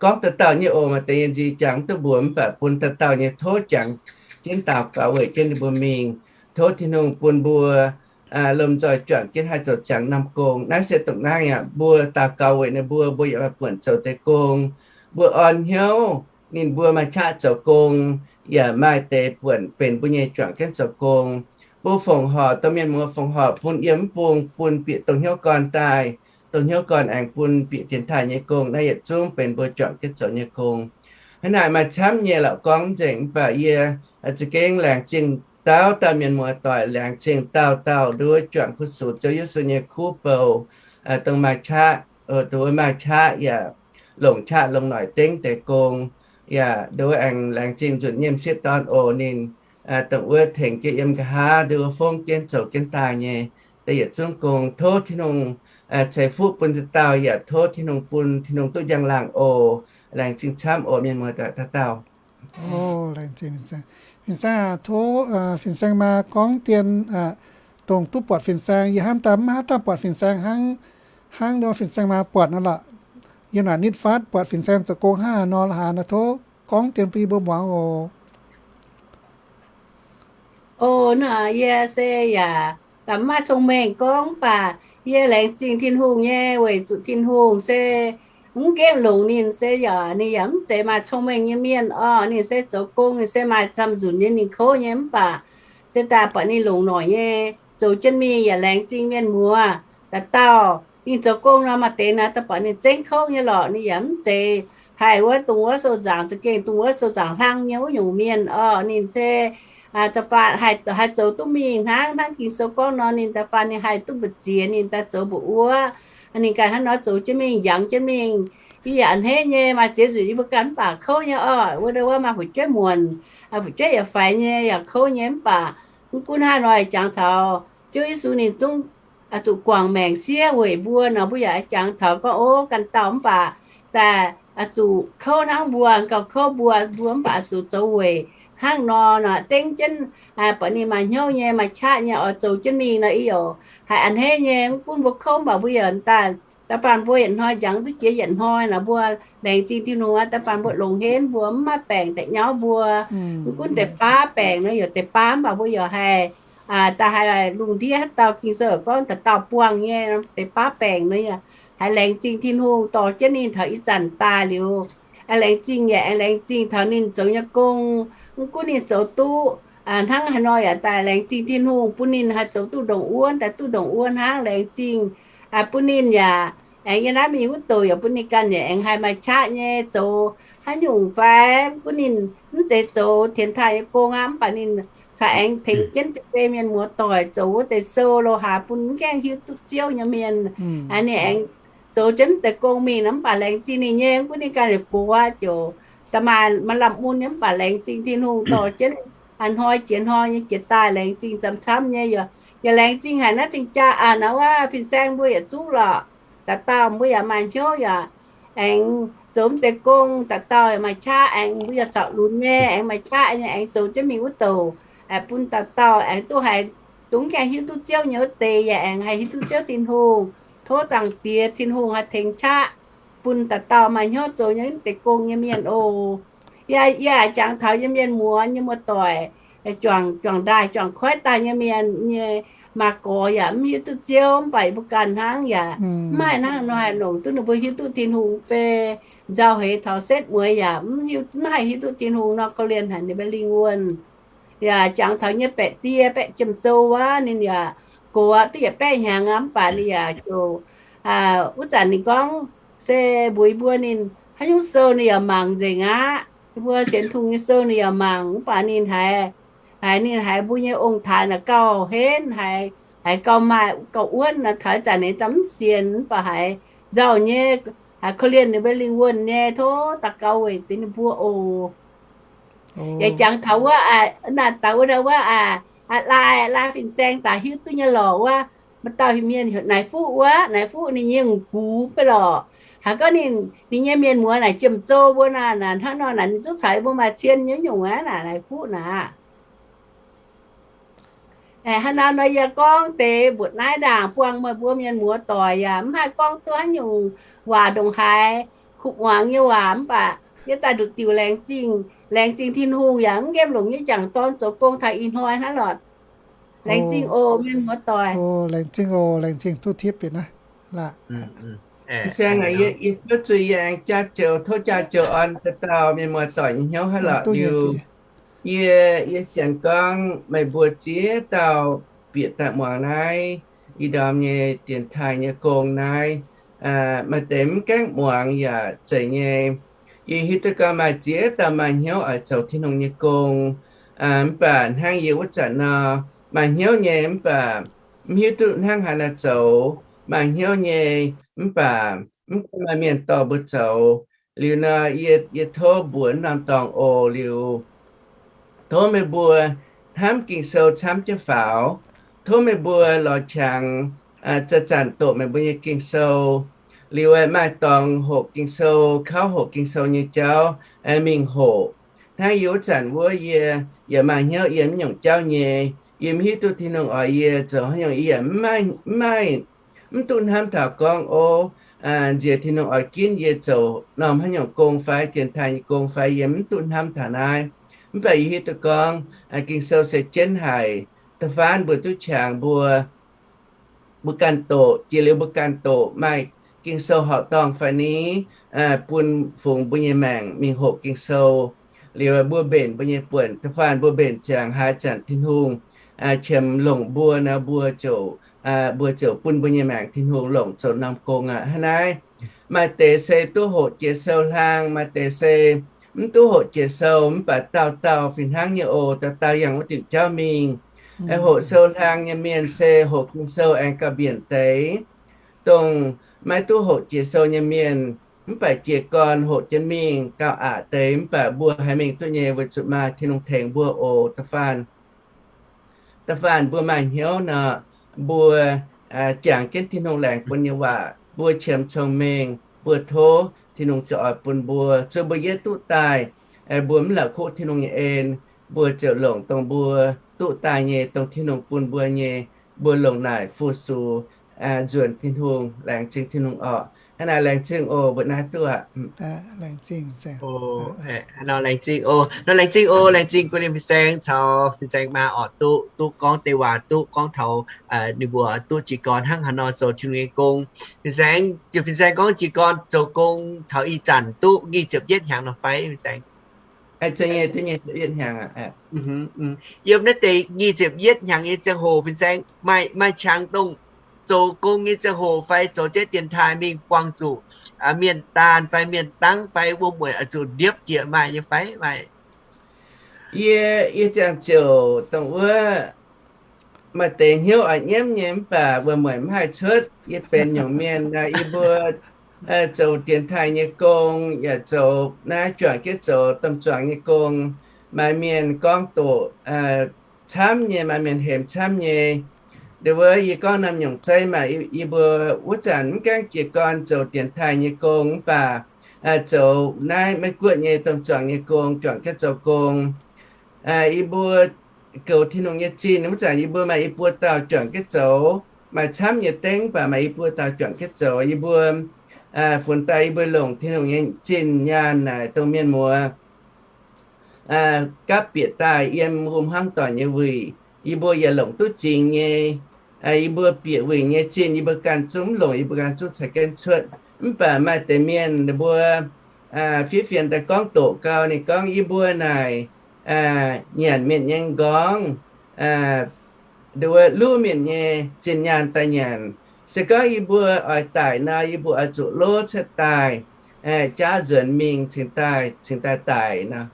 gorngv dauh dauh nyei oc, maaih deix nyei nziex jangx mv duqv mbuox, mv baac bun dauh dauh nyei tov jangx jienv daux gaux weic jienv ninh mbuo mingh. Tov Tin-Hungh bun mbuo lomh nzoih juangc jienv haih zoux ziangx norm gong. Naaiv se dongh naaiv aqv. Mbuo daux gaux weic ninh mbuo, mbuo yaac maaih buonc zoux deix gong. Mbuo orn hnyouv ninh mbuo maaih qaqv zoux gong, yaac maaih deix buonc benx mbuo nyei juangc jienv zoux gong. Mbuo fongc horc, dongh mienh muoz fongc horc bun yiem mv bung, bun bieqc dongh hnyouv gorn daaih, dongh hnyouv gorn aengx bun bieqc dienx taaih nyei gong. Naaiv yietc zungv benx mbuo juangc jienv zoux nyei gong. Hnangv naaic maaih camv nyei lorqc gorngv nzengc, mv baac yie za'gengh laengz zingh dauh dauh mienh muoz doic, laengz zingh dauh dauh nduov juangc fu-sux Ziouv Yesu nyei kuv bou, dongh maaih qaqv, dongh maaih qaqv yaac longc qaqv longc noic dengv deix gong. Yaac nduov aengx laengz zingh nzunc nyei m'sieqv dorn oc, ninh dongh wuov tengx jienv yiem nqa'haav nduov fongv jienv zoux jienv daaih nyei deix yietc zungv gong. Tov Tin-Hungh ceix fuqv bun dauh dauh, yaac tov Tin-Hungh bun Tin-Hungh duqv njang-laangc oc. Laengz zingh camv oc mienh muoz doic dauh dauh. Fin-saeng, tov fin-saeng maa gorngv dien, dongh duqv buatc fin-saeng. Yie hnamv daaih mv haaix dauh buatc fin-saeng hnangv, hnangv fin-saeng maa buatc nor lorqc. Yiem naaic nitv fatv buatc fin-saeng zoux gong hnangv haaix nor la'haaix nor, tov gorngv dien bun yie mbuo muangx oc. O, naaiv yie se yaac da'maaih cong-mengh gorngv, mv baac yie laengz zingh Tin-Hungh nyei, weic zuqc Tin-Hungh se mv gaengh longc ninh se yaac ninh yaac mv zeiz maaih cong-mengh nyei mienh orqc. Ninh se zoux gong, ninh se maaih camv-nzunc nyei, ninh kouv nyei, mv baac se daaih buatc ninh longc noic nyei zoux jienv mingh. Yaac laengz zingh mienh muoz dauh dauh. Ninh zoux gong nor maaih deix naaic daaih buatc ninh zengv kouv nyei lorqc. Ninh yaac mv zeiz haih wuov dongh wuov sou-nzaangc za'gengh dongh wuov sou-nzaangc hlang nyei wuov nyungc mienh orqc. Ninh se da'faanh haih zoux duqv mingh hnangv, hnangv Ging-Sou gorngv nor, ninh da'faanh ninh haih duqv mbu'ziex ninh daaih zoux mbu'wuov. Ninh ganh hnangv nor zoux jienv mingh, njangx jienv mingh. Yie yaac a'hneiv nyei, maaih ziex nzunc yie mbuo ganh mv baac kouv nyei orqc. Wuov, wuov maaih fu'jueiv muonc, fu'jueiv yaac faix nyei, yaac kouv nyei, mv baac mv gunv hnangv nor, jangx taux Ziouv Yesu ninh zungv zuqc guangc maengc siev weic mbuo nor, mbuo yaac jangx taux gorngv, o, ganh dauh mv baac daaih zuqc kouv hnangv mbuo, gauh kouv mbuo, mbuo mv baac zuqc zoux weic hnangv nor nor, dengv jienv buatc ninh maaih hnyouv nyei, maaih qaqv nyei oix zoux jienv mingh nor, yie yaac haiz a'hneiv nyei. Mv gunv mbuo kouv mv baac mbuo yaac daaih, da'faanh mbuo yietc hnoi njangx duqv jiex yietc hnoi nor, mbuo laengz zingh Tin-Hungh aqv. Da'faanh mbuo longc henv mbuo mv maaih baengc da'nyauv mbuo. Mv gunv deix baav baengc nor, yaac deix baav mv baac mbuo yaac haih daaih haiz lungh ndiev haaix dauh Ging-Sou gorngv dauh dauh buangh nyei deix baav baengc nor yaac haiz laengz zingh Tin-Hungh dorh jienv ninh taux ih zanc daaih liuz, laengz zingh yaac aengx laengz zingh taux ninh zoux nyei gong. Mv gunv ninh zoux duqv hnangv haaix nor yaac daaih laengz zingh Tin-Hungh bun ninh haih zoux duqv ndongc wuov daaih duqv ndongc wuov hnangv. Laengz zingh bun ninh yaac aengx yiem naaiv mingh wuov douc yaac bun ninh ganh yaac aengx haih maaih qaqv nyei zoux haaix nyungc fai mv gunv ninh mv zeiz zoux tienx taaih nyei gong aqv, mv baac ninh caux aengx tengx jienv deix mienh muoz-doic zoux wuov deix sou lo haaix bun mv gaengh hiuv duqv Ziouv nyei mienh. Ninh aengx zoux jienv mv deix gong mingh nor, mv baac laengz zingh ninh nyei. Mv gunv ninh ganh yaac gox aqv, ziouc da'maaih maaih lamh mun nyei, mv baac laengz zingh Tin-Hungh dorh jienv a'hnoi jiex hnoi nyei jiex daaih laengz zingh camv-camv nyei. Yaac laengz zingh haic naaiv zingh jaa a'hnoi wuov fin-saeng mbuo yietc zungv lorqc. Dauh dauh mbuo yaac maaih hnyouv yaac aengx zoux mv deix gong, dauh dauh yaac maaih qaqv aengx mbuo yaac corc lunx nyei aengx maaih qaqv nyei aengx zoux jienv mingh wuov douc bun dauh dauh aengx duqv haih dungx gaengh hiuv duqv Ziouv nyei wuov deix yaac aengx haih hiuv duqv Ziouv Tin-Hungh. Tov Zaangc Diex Tin-Hungh haih tengx qaqv bun dauh dauh maaih hnyouv zoux nyei mv deix gong nyei mienh oc. Yie, yie jangx taux yie mienh muoz nyei muoz-doic, juangc, juangc ndaaih juangc koiv daaih nyei mienh nyei maa-gorx yaac mv hiuv duqv Ziouv, mv baac yie mbuo ganh hnangv yaac mv maaih hnangv nor haih longc duqv ninh mbuo hiuv duqv Tin-Hungh fai nzauh heix taux setv mueiz yaac mv haih hiuv duqv Tin-Hungh nor, korv-lienh haic ninh mbuo lingh wuonh. Yaac jangx taux nyei baeqc die baeqc jiem-zou wuov ninh yaac gox aqv, duqv yietc baeqv hnyangx aqv, mv baac ninh yaac ziouc, wuov zanc ninh gorngv se mbuox yie mbuo ninh haaix nyungc sou ninh yaac mangc nzengc aqv. Yie mbuo sienx Tin-Hungh nyei sou ninh yaac mangc, mv baac ninh haiz, haiz ninh haiz mbuo nyei ong-taaix naaic gauh henv, haiz, haiz gauh maaih gauh wuonv nor, taux ih zanc ninh daaih mv sienx, mv baac haiz nzauh nyei, haiz korv-lienh ninh mbuo lingh wuonh nyei. Tov daux gaux weic deix ninh mbuo oc. Yaac jangx taux wuov, naaiv daux wuov, wuov, Lai, Lai fin-saeng daaih hiuv duqv nyei lorqc wuov, maaih dauh mienh heuc Naaiv Fuqv wuov, Naaiv Fuqv ninh nyei m'gux beiv lorqc. Haiz gorngv ninh, ninh nyei mienh muoz naaic jiem-zou mbuo naaic, hnangv nor naaic ninh zungv caux yie mbuo maaih cien nyei nyungc aqv naaic, Naaiv Fuqv naaic. Hnangv naaiv nor yie gorngv deix mbuoqc naaiv ndaangc buangh meih mbuo mienh muoz-doic yaac mv haih gorngv duqv haaix nyungc waac ndongc haaix kuv muangx nyei waac, mv baac yie daaih nduqc diuc laengz zingh, laengz zingh Tin-Hungh yaac mv nqemh longc nyei jangc dorn zoux gong taux ih hnoi hnangv lorqc. Laengz zingh oc mienh muoz-doic. Laengz zingh oc, laengz zingh duqv tipv bieqc naaiv. Fin-saeng, yie tov zuiz yie aengx jaa joux, tov jaa joux orn dauh dauh mienh muoz-doic nyei hnyouv haaix lorqc liuz. Yie, yie sienx gorngv meih mbuo ziex dauh bieqc daaih muangx naaiv ih ndorm nyei dienx taaih nyei gong naaiv, maaih deix mv gaengh muangx yaac zeiz nyei. Yie hiuv duqv gorngv maaih ziex dauh maaih hnyouv oix zoux Tin-Hungh nyei gong, mv baac hnangv yie wuov zanc nor, maaih hnyouv nyei mv baac mv hiuv duqv hnangv haaix nor zoux, maaih hnyouv nyei mv baac mv maaih mienh dorh mbuo zoux. Liuz nor, yie, yie tov mbuox norm dorngx oc liuz, tov meih mbuo hnamv Ging-Sou camv jienv faaux. Tov meih mbuo lorz qangx, zanc-zanc doqc meih mbuo nyei Ging-Sou. Liuz maaih dorngx hoqc Ging-Sou, kauv hoqc Ging-Sou nyei jauv, mingh hoqc. Hnangv yie wuov zanc wuov yie yaac maaih hnyouv yiem mv nyungc jauv nyei. Yie mv hiuv duqv Tin-Hungh oix yie zoux haaix nyungc, yie yaac mv maaih, mv duqv hnamv taux gorngv, o, nziex Tin-Hungh oix ginv yie zoux norm haaix nyungc gong fai dienx taaih nyei gong fai, yie mv duqv hnamv taux naaiv. Mv baac yie hiuv duqv gorngv Ging-Sou se jienv haic. Da'faanh mbuo duqv qangx mbuo, mbuo ganh doqc, jiex liuz mbuo ganh doqc maaih Ging-Sou horqc dorngh fai ni, bun fungx mbuo nyei maengc mingh hoqc Ging-Sou. Liuz mbuo mbenc mbuo nyei buonc. Da'faanh mbuo mbenc ziangx haaix zanc Tin-Hungh qiemx longc mbuo nor, mbuo ziouc, mbuo ziouc bun mbuo nyei maengc Tin-Hungh longc zoux norm gong aqv. Hnangv naaiv, maaih deix se duqv hoqc jiex sou-hlaang, maaih deix se mv duqv hoqc jiex sou, mv baac dauh dauh fih hnangv nyei oc. Dauh dauh yangh wuov diuc jauv mingh. Hoqc sou-hlaang nyei mienh se hoqc Ging-Sou aengx gauh mbienc deix. Dongh maiv duqv hoqc jiex sou nyei mienh, mv baac jiez gorn hoqc jienv mingh gauh aqc deix, mv baac mbuo haih mingh duqv nyei weic zuqc maaih Tin-Hungh tengx mbuo oc. Da'faanh, da'faanh mbuo maaih hnyouv nor, mbuo jangx jienv Tin-Hungh laengz bun nyei waac, mbuo qiemx cong-mengh, mbuo tov Tin-Hungh ziouc oix bun mbuo, zuov mbuo yietv duqv daaih, mbuo mv la'kuqv Tin-Hungh nyei en, mbuo ziouc longc dongh mbuo duqv daaih nyei, dongh Tin-Hungh bun mbuo nyei, mbuo longc naaic fu-sux nzuonx Tin-Hungh, laengz zingh Tin-Hungh orqc. Hnangv naaic laengz zingh oc, mbuo naaiv duqv aqv. Laengz zingh oc, laengz zingh oc, laengz zingh guv lin fin-saeng caux fin-saeng maa oc, duqv, duqv gorngv deix waac, duqv gorngv taux ninh mbuo duqv jiez gorn hnangv haaix nor zoux Tin-Hungh nyei gong. Fin-saeng, fin-saeng gorngv jiez gorn zoux gong taux ih zanc duqv nyic ziepc yietv hnyangx nor fai, fin-saeng? Yiem naaiv deix nyic ziepc yietv hnyangx nyei ziangh hoc, fin-saeng maaih, maaih qangx dongh zoux gong nyei ziangh hoc fai zoux jienv dienx taaih mingh buangh zuqc mienh daanh fai mienh dangv fai wuom-mueic oix zuqc ndiepv jiex maaih nyei fai? Maaih. Yie, yie ziangh ziouc dongh wuov maaih deix hnyouv oix nyiemv nyei mv baac wuom-mueic mv haih cuotv. Yie benx nyungc mienh nor, yie mbuo zoux dienx taaih nyei gong yaac zoux naaiv juangc jienv zoux domh juangc nyei gong. Maaih mienh gorngv doqc camv nyei, maaih mienh hemx camv nyei. Ndongc wuov yie gorngv norm nyungc zeiv maaih yie mbuo wuov zanc mv gaengh jiez gorn zoux dienx taaih nyei gong mv baac zoux naaiv Meiv Guoqv nyei domh juangc nyei gong, juangc jienv zoux gong. Yie mbuo goux Tin-Hungh nyei zinh wuov zanc yie mbuo maaih i buo dauh juangc jienv zoux. Maaih camv nyei dengv mv baac maaih i buo dauh juangc jienv zoux. Yie mbuo funx daaih yie mbuo longc Tin-Hungh nyei zinh nyaanh naaic dongh mienh muoz gapv bieqc daaih yiem wuom hmuangv doic nyei wuic. Yie mbuo yaac longc duqv zingx nyei. Yie mbuo bieqc wuic nyei zinh yie mbuo ganh zungv mv longc, yie mbuo ganh zungv caux jienv cuotv. Mv baac maaih deix mienh ninh mbuo fiev fienx daaih gorngv doqc gau, ninh gorngv yie mbuo naaic nyanc mienh nyei nqorngv, ndongc wuov luv mienh nyei zinh nyaanh daaih nyanc. Se gorngv yie mbuo oix daic nor, yie mbuo oix zuqc lov cuotv daaih, jaav nzuonx mingh cingx daaih, cingx daaih daic nor.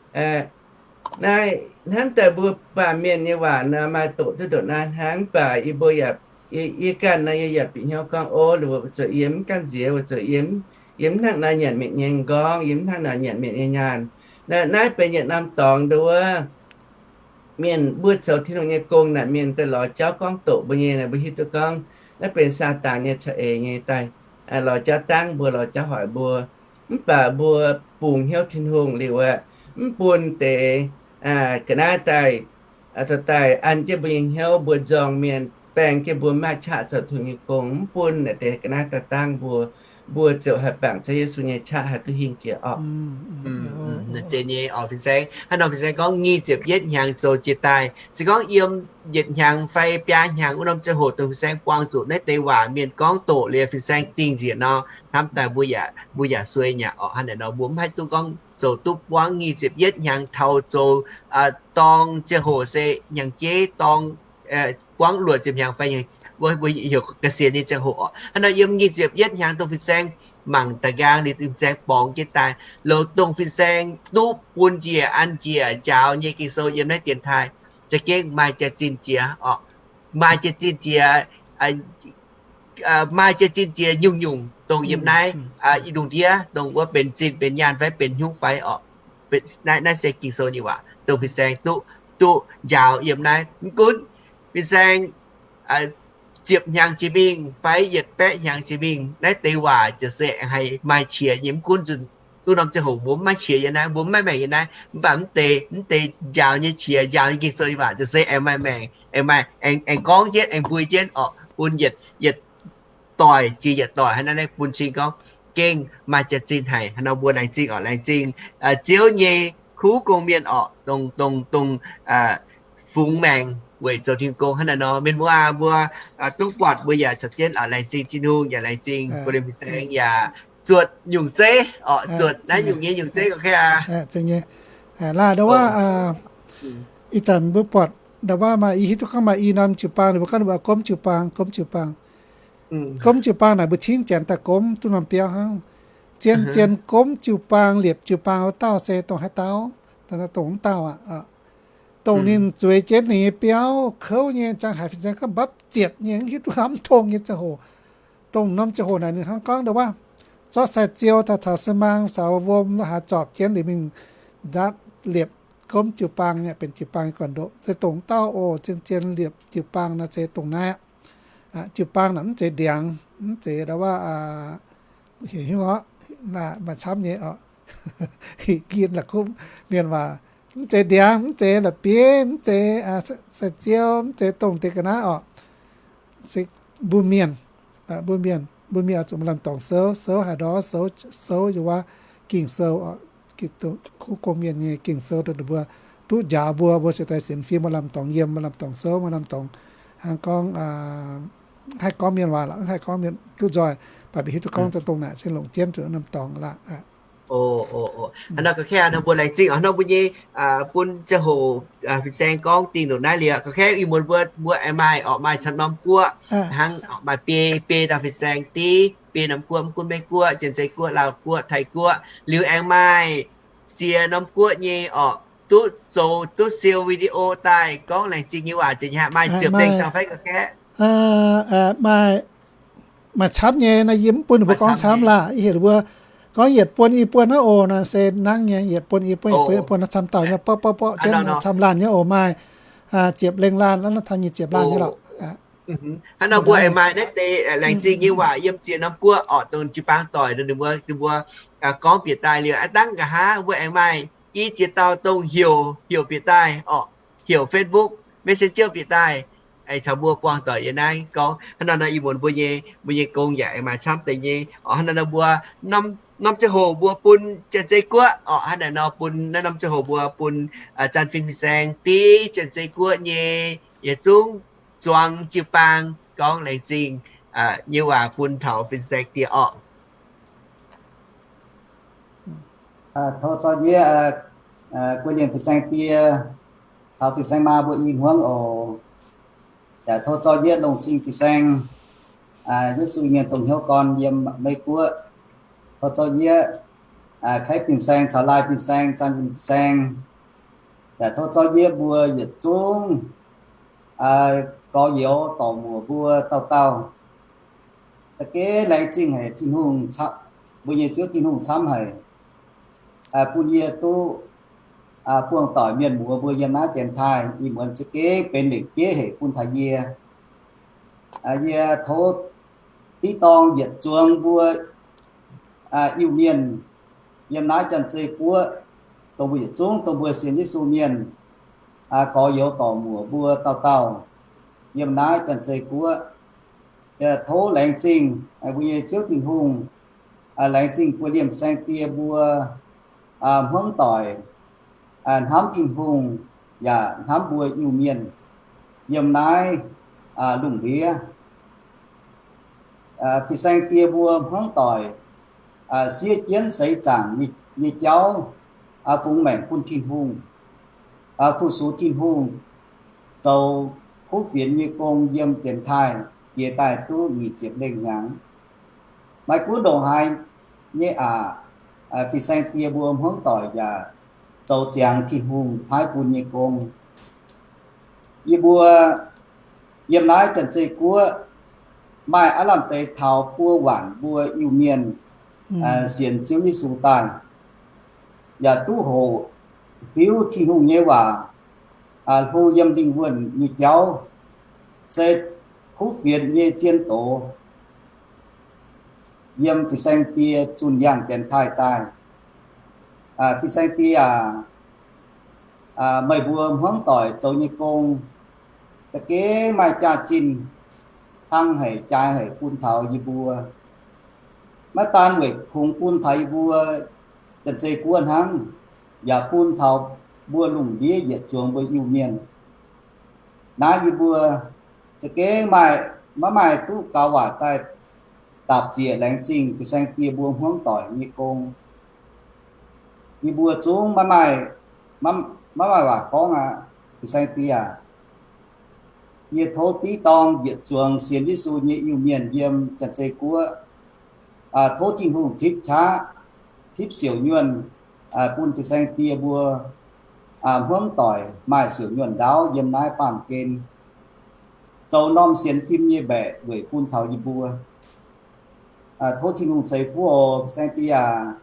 Naaiv hnamv daaih mbuo baamh mienh nyei waac nor maaih doqc duqv ndongc naaiv hnangv, mv baac yie mbuo yaac, yie ganh nor yie yaac bieqc hnyouv gorngv, o, ninh mbuo zuqc yie mv gamh nziex, weic zuqc yie mv hnangv nor nyanc mienh nyei nqorngv, yie mv hnangv nor nyanc mienh nyei nyaanh. Naaiv benx yietc norm dorngx ndongc wuov mienh mbuo zoux Tin-Hungh nyei gong naaic mienh daaih lorz jauv gorngv doqc mbuo nyei naaic, mbuo hiuv duqv gorngv naaiv benx Saadaan nyei za'eix nyei daaih lorz jauv dangv mbuo, lorz jauv hoic mbuo. Mv baac mbuo bungx hnyouv Tin-Hungh liuz aqv, mv bun deix ga'naaiv daaih, daaih an jienv mbuo nyei hnyouv, mbuo nzorng mienh, baeng jienv mbuo mv maaih qaqv zoux Tin-Hungh nyei gong, mv bun naaic deix ga'naaiv daaih dangv mbuo. Mbuo ziouc haih bangc Ziouv Yesu nyei qaqv haih duqv hingh jiex orqc. Zeiz nyei oc, fin-saeng. Hnangv nor fin-saeng gorngv nyic ziepc yietv hnyangx zoux jiex daaih. Se gorngv yiem yietc hnyangx fai biaa hnyangx wuov norm ziangh hoc dongh fin-saeng buangh zuqc naaiv deix waac mienh gorngv doqc liuz fin-saeng dingh nzieqc nor, hnamv daaih mbuo yaac, mbuo yaac suei nyei orqc. Hnangv naaic nor mbuo mv haih duqv gorngv zoux duqv buangv nyic ziepc yietv hnyangx taux zoux dorng ziangh hoc se hnyangx-jeiv dorng, buangv luoqc ziepc hnyangx fai mbuo heuc ga'sienx nyei ziangh hoc orqc. Hnangv nor yiem nyic ziepc yietv hnyangx dongh fin-saeng mangc da'nqaang liuz fin-saeng borngz jienv daaih, loz dongh fin-saeng duqv bun njiec an njiec njaaux nyei Ging-Sou yiem naaiv dienx taaih, za'gengh maaih jaax-zinh jiex orqc. Maaih jaax-zinh jiex, maaih jaax-zinh jiex nyungc-nyungc dongh yiem naaiv i lungh ndiev dongh wuov benx zinh benx nyaanh fai benx hnyouv fai orqc. Naaiv se Ging-Sou nyei waac dongh fin-saeng duqv, duqv njaaux yiem naaiv. Mv gunv fin-saeng ziepc hnyangx jiex mingh fai yietc baeqv hnyangx jiex mingh, naaiv deix waac ziouc se aengx haih maaih qiex nyei. Mv gunv nzunc wuov norm ziangh hoc mbuo mv maaih qiex yiem naaiv, mbuo mv maaih maengc yiem naaiv, mv baac mv deix, mv deix njaaux nyei qiex, njaaux nyei Ging-Sou nyei waac ziouc se aengx maaih maengc, aengx maaih, aengx, aengx gorngv jienv, aengx mbui jienv orqc, bun yietc, yietc doic jiex yietc doic hnangv naaiv bun cing gorngv gengh maaih jaax-zinh haic. Hnangv nor mbuo laengz zingh orqc, laengz zingh Ziouv nyei kuv gong-mienh orqc, dongh, dongh, dongh fungx maengc weic zoux Tin-Hungh gong hnangv naaiv nor. Mienh muoz aac, mbuo duqv buatc mbuo yaac caux jienv laengz zingh Tin-Hungh, yaac laengz zingh Go Lin Fin-Saeng, yaac zuotc nyungc zeiv orqc, zuotc naaiv nyungc nyei nyungc zeiv ga'naaiv aqv. Laaih ndau wuov, ih zanc mbuo buatc ndau wuov maaih i hiuv duqv gorngv maaih i norm jiu-baang, mbuo gorngv mbuo gomv jiu-baang, gomv jiu-baang. Gomv jiu-baang naaic mbuo cingv janx daaih gomv duqv norm biauv hnangv. Zien-zien gomv jiu-baang, liepc jiu-baang wuov dauh se dongh haaix dauh? Dongh wuov dauh aqv. Dongh ninh zueiz jienv ninh nyei biauv kouv nyei, jangx haic fin-saeng gorngv mbapv zietc nyei, mv hiuv duqv lamh tong nyei ziangh hoc. Dongh norm ziangh hoc naaic ninh hnangv gorngv ndau wuov, zorqv sai-ziou daaih caux se maang caux wuom haaix zorpc jienv liuz mingh nzaatv liepc gomv jiu-baang nyei, benx jiu-baang nyei gorn-ndoqv. Se dongh wuov dauh oc, zien-zien liepc jiu-baang nor se dongh naaiv aqv. Jiu-baang naaic mv zeiz ndiangx, mv zeiz ndau wuov, heuc hnyouv orqc, maaih camv nyei orqc. Nqin la'kuqv mienh waac, mv zeiz ndiangx, mv zeiz la'bieiv, mv zeiz sai-ziou, mv zeiz dongh deix ga'naaiv orqc. Se mbuo mienh, mbuo mienh. mbuo mienh oix zuqc maaih lamh dorngx souv, souv haaix ndorv, souv, souv yiem wuov Ging-Sou, kuv gong mienh nyei Ging-Sou dongh ninh mbuo duqv njaaux mbuo, mbuo cingx daaih sienx fim maaih lamh dorngx yiem, maaih lamh dorngx souv, maaih lamh dorngx hnangv gorngv haih gorngv mienh waac lorqc, haih gorngv mienh duqv nzoih, baac mv hiuv duqv gorngv dongh naaic se longc jienv zuqc norm dorngx laac. Hnangv nor ga'kengx nor mbuo laengz zingh oc, hnangv nor mbuo nyei bun ziangh hoc fin-saeng gorngv dingh ndongc naaiv liuz, ga'kengx ih muonz mbuo, mbuo aengx maaih oc, maaih camv norm guoqv hnangv, maaih biei, biei dauh fin-saeng div, biei norm guoqv, mv gunv Meiv Guoqv, Janx-Zei Guoqv, Laauv Guoqv, Taiv Guoqv, liuz aengx maaih ziex norm guoqv nyei oc, duqv zoux duqv siou video daaih gorngv laengz zingh nyei waac, zinh hnyangx maaih ziepc lengh dauh fai ga'kengx? Maaih, maaih camv nyei, naaiv yie mv bun ninh mbuo gorngv camv laah. Yie heuc ninh mbuo gorngv yietc buon i buon naaiv oc, naaiv se nangv nyei, yietc buon i buon, yietc buon i buon, naaiv camv dauh nyei, borqv borqv borqv jienv, camv laanh nyei oc, maaih ziepc lengh laanh, naaiv taux nyic ziepc laanh nyei lorqc. Hnangv nor mbuo aengx maaih naaiv deix laengz zingh nyei waac yiem ziex norm guoqv oc, dongh jiu-baang doic, ninh mbuo, ninh mbuo gorngv bieqc daaih liuz, aav dangv nqa'haav mbuo aengx maaih i ziex dauh dongh heuc, heuc bieqc daaih oc, heuc Facebook, Messenger bieqc daaih, caux mbuo buangh doic yiem naaiv gorngv. Hnangv nor nor ih muonz mbuo nyei, mbuo nyei gong yaac aengx maaih camv deix nyei oc. Hnangv nor nor mbuo norm ziangh hoc mbuo bun Janx-Zei Guoqv oc, hnangv naaiv nor bun naaiv norm ziangh hoc mbuo bun Zanh Fin fin-saeng div Janx-Zei Guoqv nyei yietc zungv zuangx jiu-baang gorngv laengz zingh nyei waac bun taux fin-saeng dieh oc. Tov zorqv yie guei liemh fin-saeng die caux fin-saeng maa mbuo i hmuangv oc. Yaac tov zorqv yie longc cing fin-saeng Yesu mienh dongh hnyouv gorn yiem Meiv Guoqv. Tov zorqv yie Kaeqv fin-saeng caux Laai fin-saeng, Zanh Win fin-saeng. Yaac tov zorqv yie mbuo yietc zungv gorx-youz dorc muoc mbuo dauh dauh za'gengh laengz zingh haic Tin-Hungh, mbuo nyei Ziouv Tin-Hungh camv haic, bun yie duqv buangh doic mienh muoz mbuo yiem naaiv dienx taaih. Ih muonz za'gengh benx lengc jeiv haic bun taux yie. Yie tov div dorng yietc zuangx mbuo Iu-Mienh yiem naaiv Janx-Zei Guoqv, dongh mbuo yietc zungv dongh mbuo sienx Yesu mienh, gorx-youz dorc muoc mbuo dauh dauh yiem naaiv Janx-Zei Guoqv. Tov laengz zingh mbuo nyei Ziouv Tin-Hungh, laengz zingh guei liemh saeng-die mbuo hmuangv doic hnamv Tin-Hungh yaac hnamv mbuo Iu-Mienh yiem naaiv lungh ndiev. Fin-saeng-die mbuo hmuangv doic siev jienv seix zaangc nyei jauv, fungx maengc bun Tin-Hungh, fu-sux Tin-Hungh, zoux kuv fienx nyei gong yiem dienx taaih jiex daaih duqv nyic ziepc lengh hnyangx. Maiv gunv ndongc haaix nyei aqc, fin-saeng-die mbuo hmuangv doic yaac zoux ziangx Tin-Hungh paaiv bun nyei gong. Yie mbuo yiem naaiv Janx-Zei Guoqv maaih aav lamh deix taux buo waanc mbuo Iu-Mienh sienx Ziouv Yesu daaih, yaac duqv hoqc hiuv Tin-Hungh nyei waac, hlo yiem lingh wuonh nyei jauv, se kuv fienx nyei zien doz yiem fin-saeng-die zunh yangh dienx taaih daaih. Fin-saeng-die aac, meih mbuo hmuangv doic zoux nyei gong za'gengh maaih jaax-zinh hnangv haic, jaaix haic bun taux yie mbuo. Maiv daan weic kungx bun taux yie mbuo Janx-Zei Guoqv hnangv, yaac bun taux mbuo lungh ndiev yietc zuangx mbuo Iu-Mienh. Naaiv yie mbuo za'gengh maaih, maiv maaih duqv gaux waac daaih dapc ziec laengz zingh fin-saeng-die mbuo hmuangv doic nyei gong. Yie mbuo zungv maiv maaih, maiv maaih waac gorngv aqv. Fin-saeng-die aac, yie tov div dorng yietc zuangx sienx Yesu nyei Iu-Mienh yiem Janx-Zei Guoqv, tov Tin-Hungh tipv qaqv, tipv siouc nyuonh bun fin-saeng-die mbuo hmuangv doic maaih siouc nyuonh ndaauv yiem naaiv baamh gen, zoux norm sienx fim nyei mbaeqc weic bun taux yie mbuo. Tov Tin-Hungh ceix fuqv oc, fin-saeng-die aac.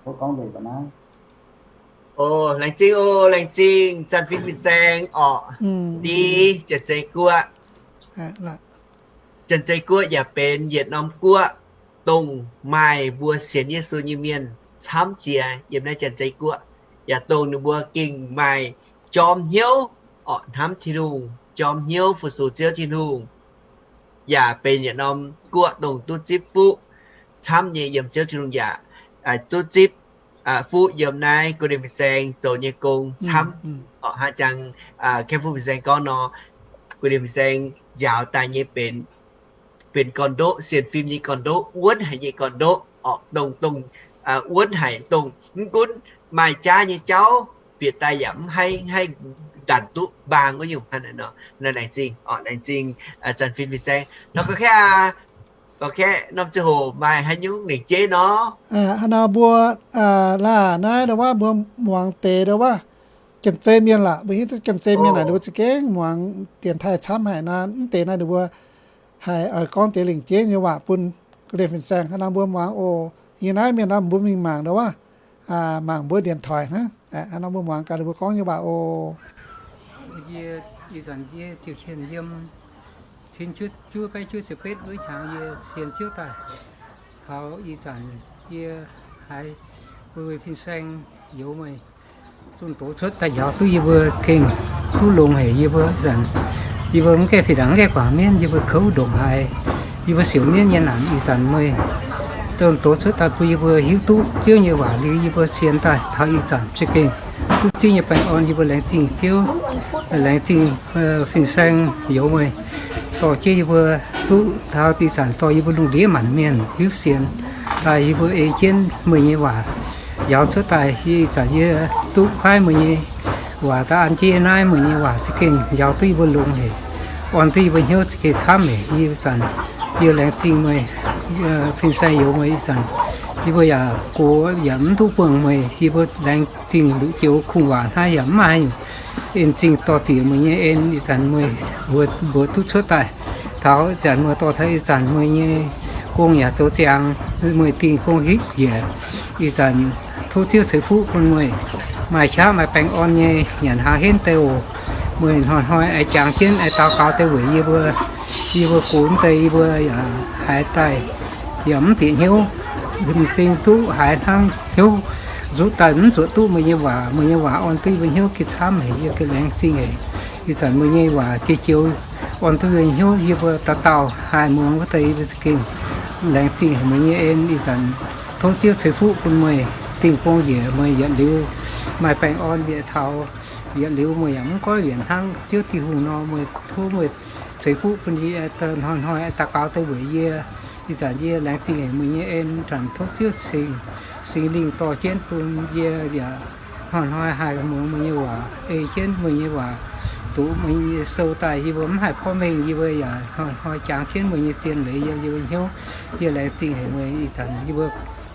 Tov gorngv nzengc mbuo naaiv. Laengz zingh oc, laengz zingh Zanh Fin fin-saeng orqc, div Janx-Zei Guoqv. Janx-Zei Guoqv yaac benx yietc norm guoqv dongh maaih mbuo sienx Yesu nyei mienh camv jiex yiem naaiv Janx-Zei Guoqv, yaac dongh ninh mbuo gengh maaih jorm hnyouv orqc hnamv Tin-Hungh, jorm hnyouv fu-sux Ziouv Tin-Hungh. yaac benx yietc norm guoqv dongh duqv zipv fuqv camv nyei yiem Ziouv Tin-Hungh yaac duqv zipv fuqv yiem naaiv Guilin Fin-Saeng zoux nyei gong camv. Hnangv jangx Kemp Fuqv Fin-Saeng gorngv nor, Guilin Fin-Saeng njaaux daaih nyei benx, benx gorn-ndoqv, sienx fim nyei gorn-ndoqv, wuonv haic nyei gorn-ndoqv, orqc, dongh, dongh wuonv haic, dongh mv gunv maaih jaav nyei jauv bieqc daaih yaac mv haih, haih ndanc duqv mbaang wuov nyungc hnangv naaiv nor. Naaiv laengz zingh, orqc, laengz zingh Zanc Fin Fin-Saeng nor. Gorngv kaeqv aqv, gorngv kaeqv norm ziangh hoc maaih haaix nyungc lengc jeiv nor. Hnangv nor mbuo laah naaiv ndau wuov mbuo muangx deix ndau wuov Janx-Zei Mienh lorqc, mbuo hiuv duqv Janx-Zei Mienh naaic ninh mbuo za'gengh muangx dienx taaih camv haic nor, mv deix naaiv ninh mbuo haih oix gorngv deix lengc jeiv nyei waac bun Guilin Fin-Saeng. Hnangv nor mbuo muangx oc. Yie naaiv mienh nor mbuo mingh mangc ndau wuov, mangc mbuo dienx taaih hnangv. Hnangv nor mbuo muangx gaax ninh mbuo gorngv nyei waac oc. Yie ih zanc yie ziouc hienh yiem cin juov juov baeqv juov ziepc betv wuov hnyangx yie sienx Ziouv daaih. Taux ih zanc yie haiz mbuo Fin-Saeng youz meih zunh doz cuotv daaih njaaux duqv yie mbuo gengh duqv longx haic. Yie mbuo ih zanc, yie mbuo mv gaengh fih ndaangc mv gaengh guangc mienv, yie mbuo kouv ndongc haaix, yie mbuo siouc mienv nyei naanc, ih zanc meih zunh doz cuotv daaih bun yie mbuo hiuv duqv Ziouv nyei waac liuz, yie mbuo sienx daaih taux ih zanc za'gengh duqv Ziouv nyei baengh orn. Yie mbuo laengz zingh Ziouv, laengz zingh Fin-Saeng youz meih dorh jienv yie mbuo duqv taux ih zanc dorh yie mbuo lungh ndiev maanc mienh hiuv sienx daaih, yie mbuo ei jienv meih nyei waac njaaux cuotv daaih. Yie ih zanc yie duqv kuaaiv meih nyei waac daaih an jienv yie naaiv, meih nyei waac za'gengh njaaux duqv yie mbuo longx haic, orn duqv yie mbuo hnyouv za'gengh camv haic. Yie ih zanc yie laengz zingh meih, Fin-Saeng youz meih ih zanc yie mbuo yaac gox yaac mv duqv buangh meih. Yie mbuo laengz zingh nduqc joux kungx waac hnangv yaac mv maaih en zingh dorh ziec meih nyei en. Ih zanc meih mbuox duqv cuotv daaih taux ih zanc meih dorh taux ih zanc meih nyei gong yaac zoux ziangx, meih dingh gong hitv njiec. Ih zanc tov Ziouv ceix fuqv bun meih maaih qaqv maaih baengh orn nyei nyanc hnaangx henv deix oc. Meih hnoi-hnoi aengx jangx jienv aengx daux gaux deix weic yie mbuo. Yie mbuo gox mv deix yie mbuo yaac haiz daaih yaac mv bieqc hnyouv, m'zing duqv haiz hnangv hnyouv nzuqc daaih mv nzuqc duqv meih nyei waac. Meih nyei waac orn duqv yie mbuo hnyouv gengh camv haic, yie gengh laengz zingh haic. Ih zanc meih nyei waac jiex joux orn duqv yie mbuo hnyouv, yie mbuo dauh dauh haih muangx wuov deix yie mbuo za'gengh laengz zingh haic meih nyei en. Ih zanc tov Ziouv ceix fuqv bun meih dingh gong njiec, meih yietc liuz maaih baengh orn njiec taux yietc liuz meih yaac mv goiv yienc hnangv Ziouv Tin-Hungh nor. Meih tov meih ceix fuqv bun yie hnoi-hnoi daux gaux deix weic yie. Ih zanc yie laengz zingh haic meih nyei en. Zanc tov Ziouv Singx Lingh dorh jienv bun yie yaac hnoi-hnoi haih muangx meih nyei waac, ei jienv meih nyei waac, doqc meih nyei sou daaih yie mbuo mv haih porv mengh. Yie mbuo yaac hnoi-hnoi jangx jienv meih nyei zien leiz yiem yie mbuo hnyouv. Yie laengz zingh haic meih. Ih zanc yie mbuo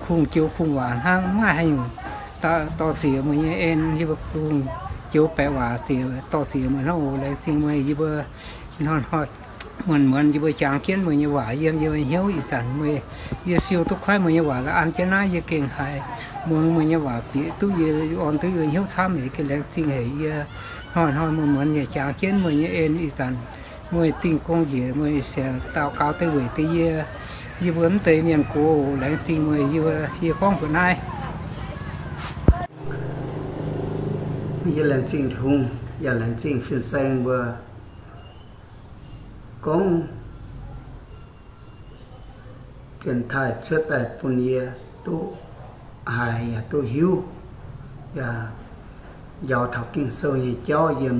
kungx joux kungx waac hnangv, mv maaih haaix nyungc dorh ziex meih nyei en. Yie mbuo kungx joux baeqc waac ziex dorh ziex meih hnangv oc. Laengz zingh meih. Yie mbuo hnoi-hnoi muonz-muonz yie mbuo jangx jienv meih nyei waac yiem yie mbuo hnyouv. Ih zanc meih, yie siou duqv kuaaiv meih nyei waac la'an jienv naaiv, yie gengh haiz muangx meih nyei waac bieqc duqv yie, orn duqv yie hnyouv camv haic. Gengh laengz zingh haic. Yie hnoi-hnoi muonz-muonz yaac jangx jienv meih nyei en. Ih zanc meih dingh gong njiec, meih sienx daux gaux deix weic deix yie, yie mbuo mv deix mienh gox. Laengz zingh meih. Yie, yie gorngv mbuox naaiv, yie laengz zingh Tin-Hungh yaac laengz zingh fin-saeng mbuo gorngv dienx taaih cuotv daaih bun yie duqv haiz yaac duqv hiuv, yaac njaaux taux Ging-Sou nyei jauv yiem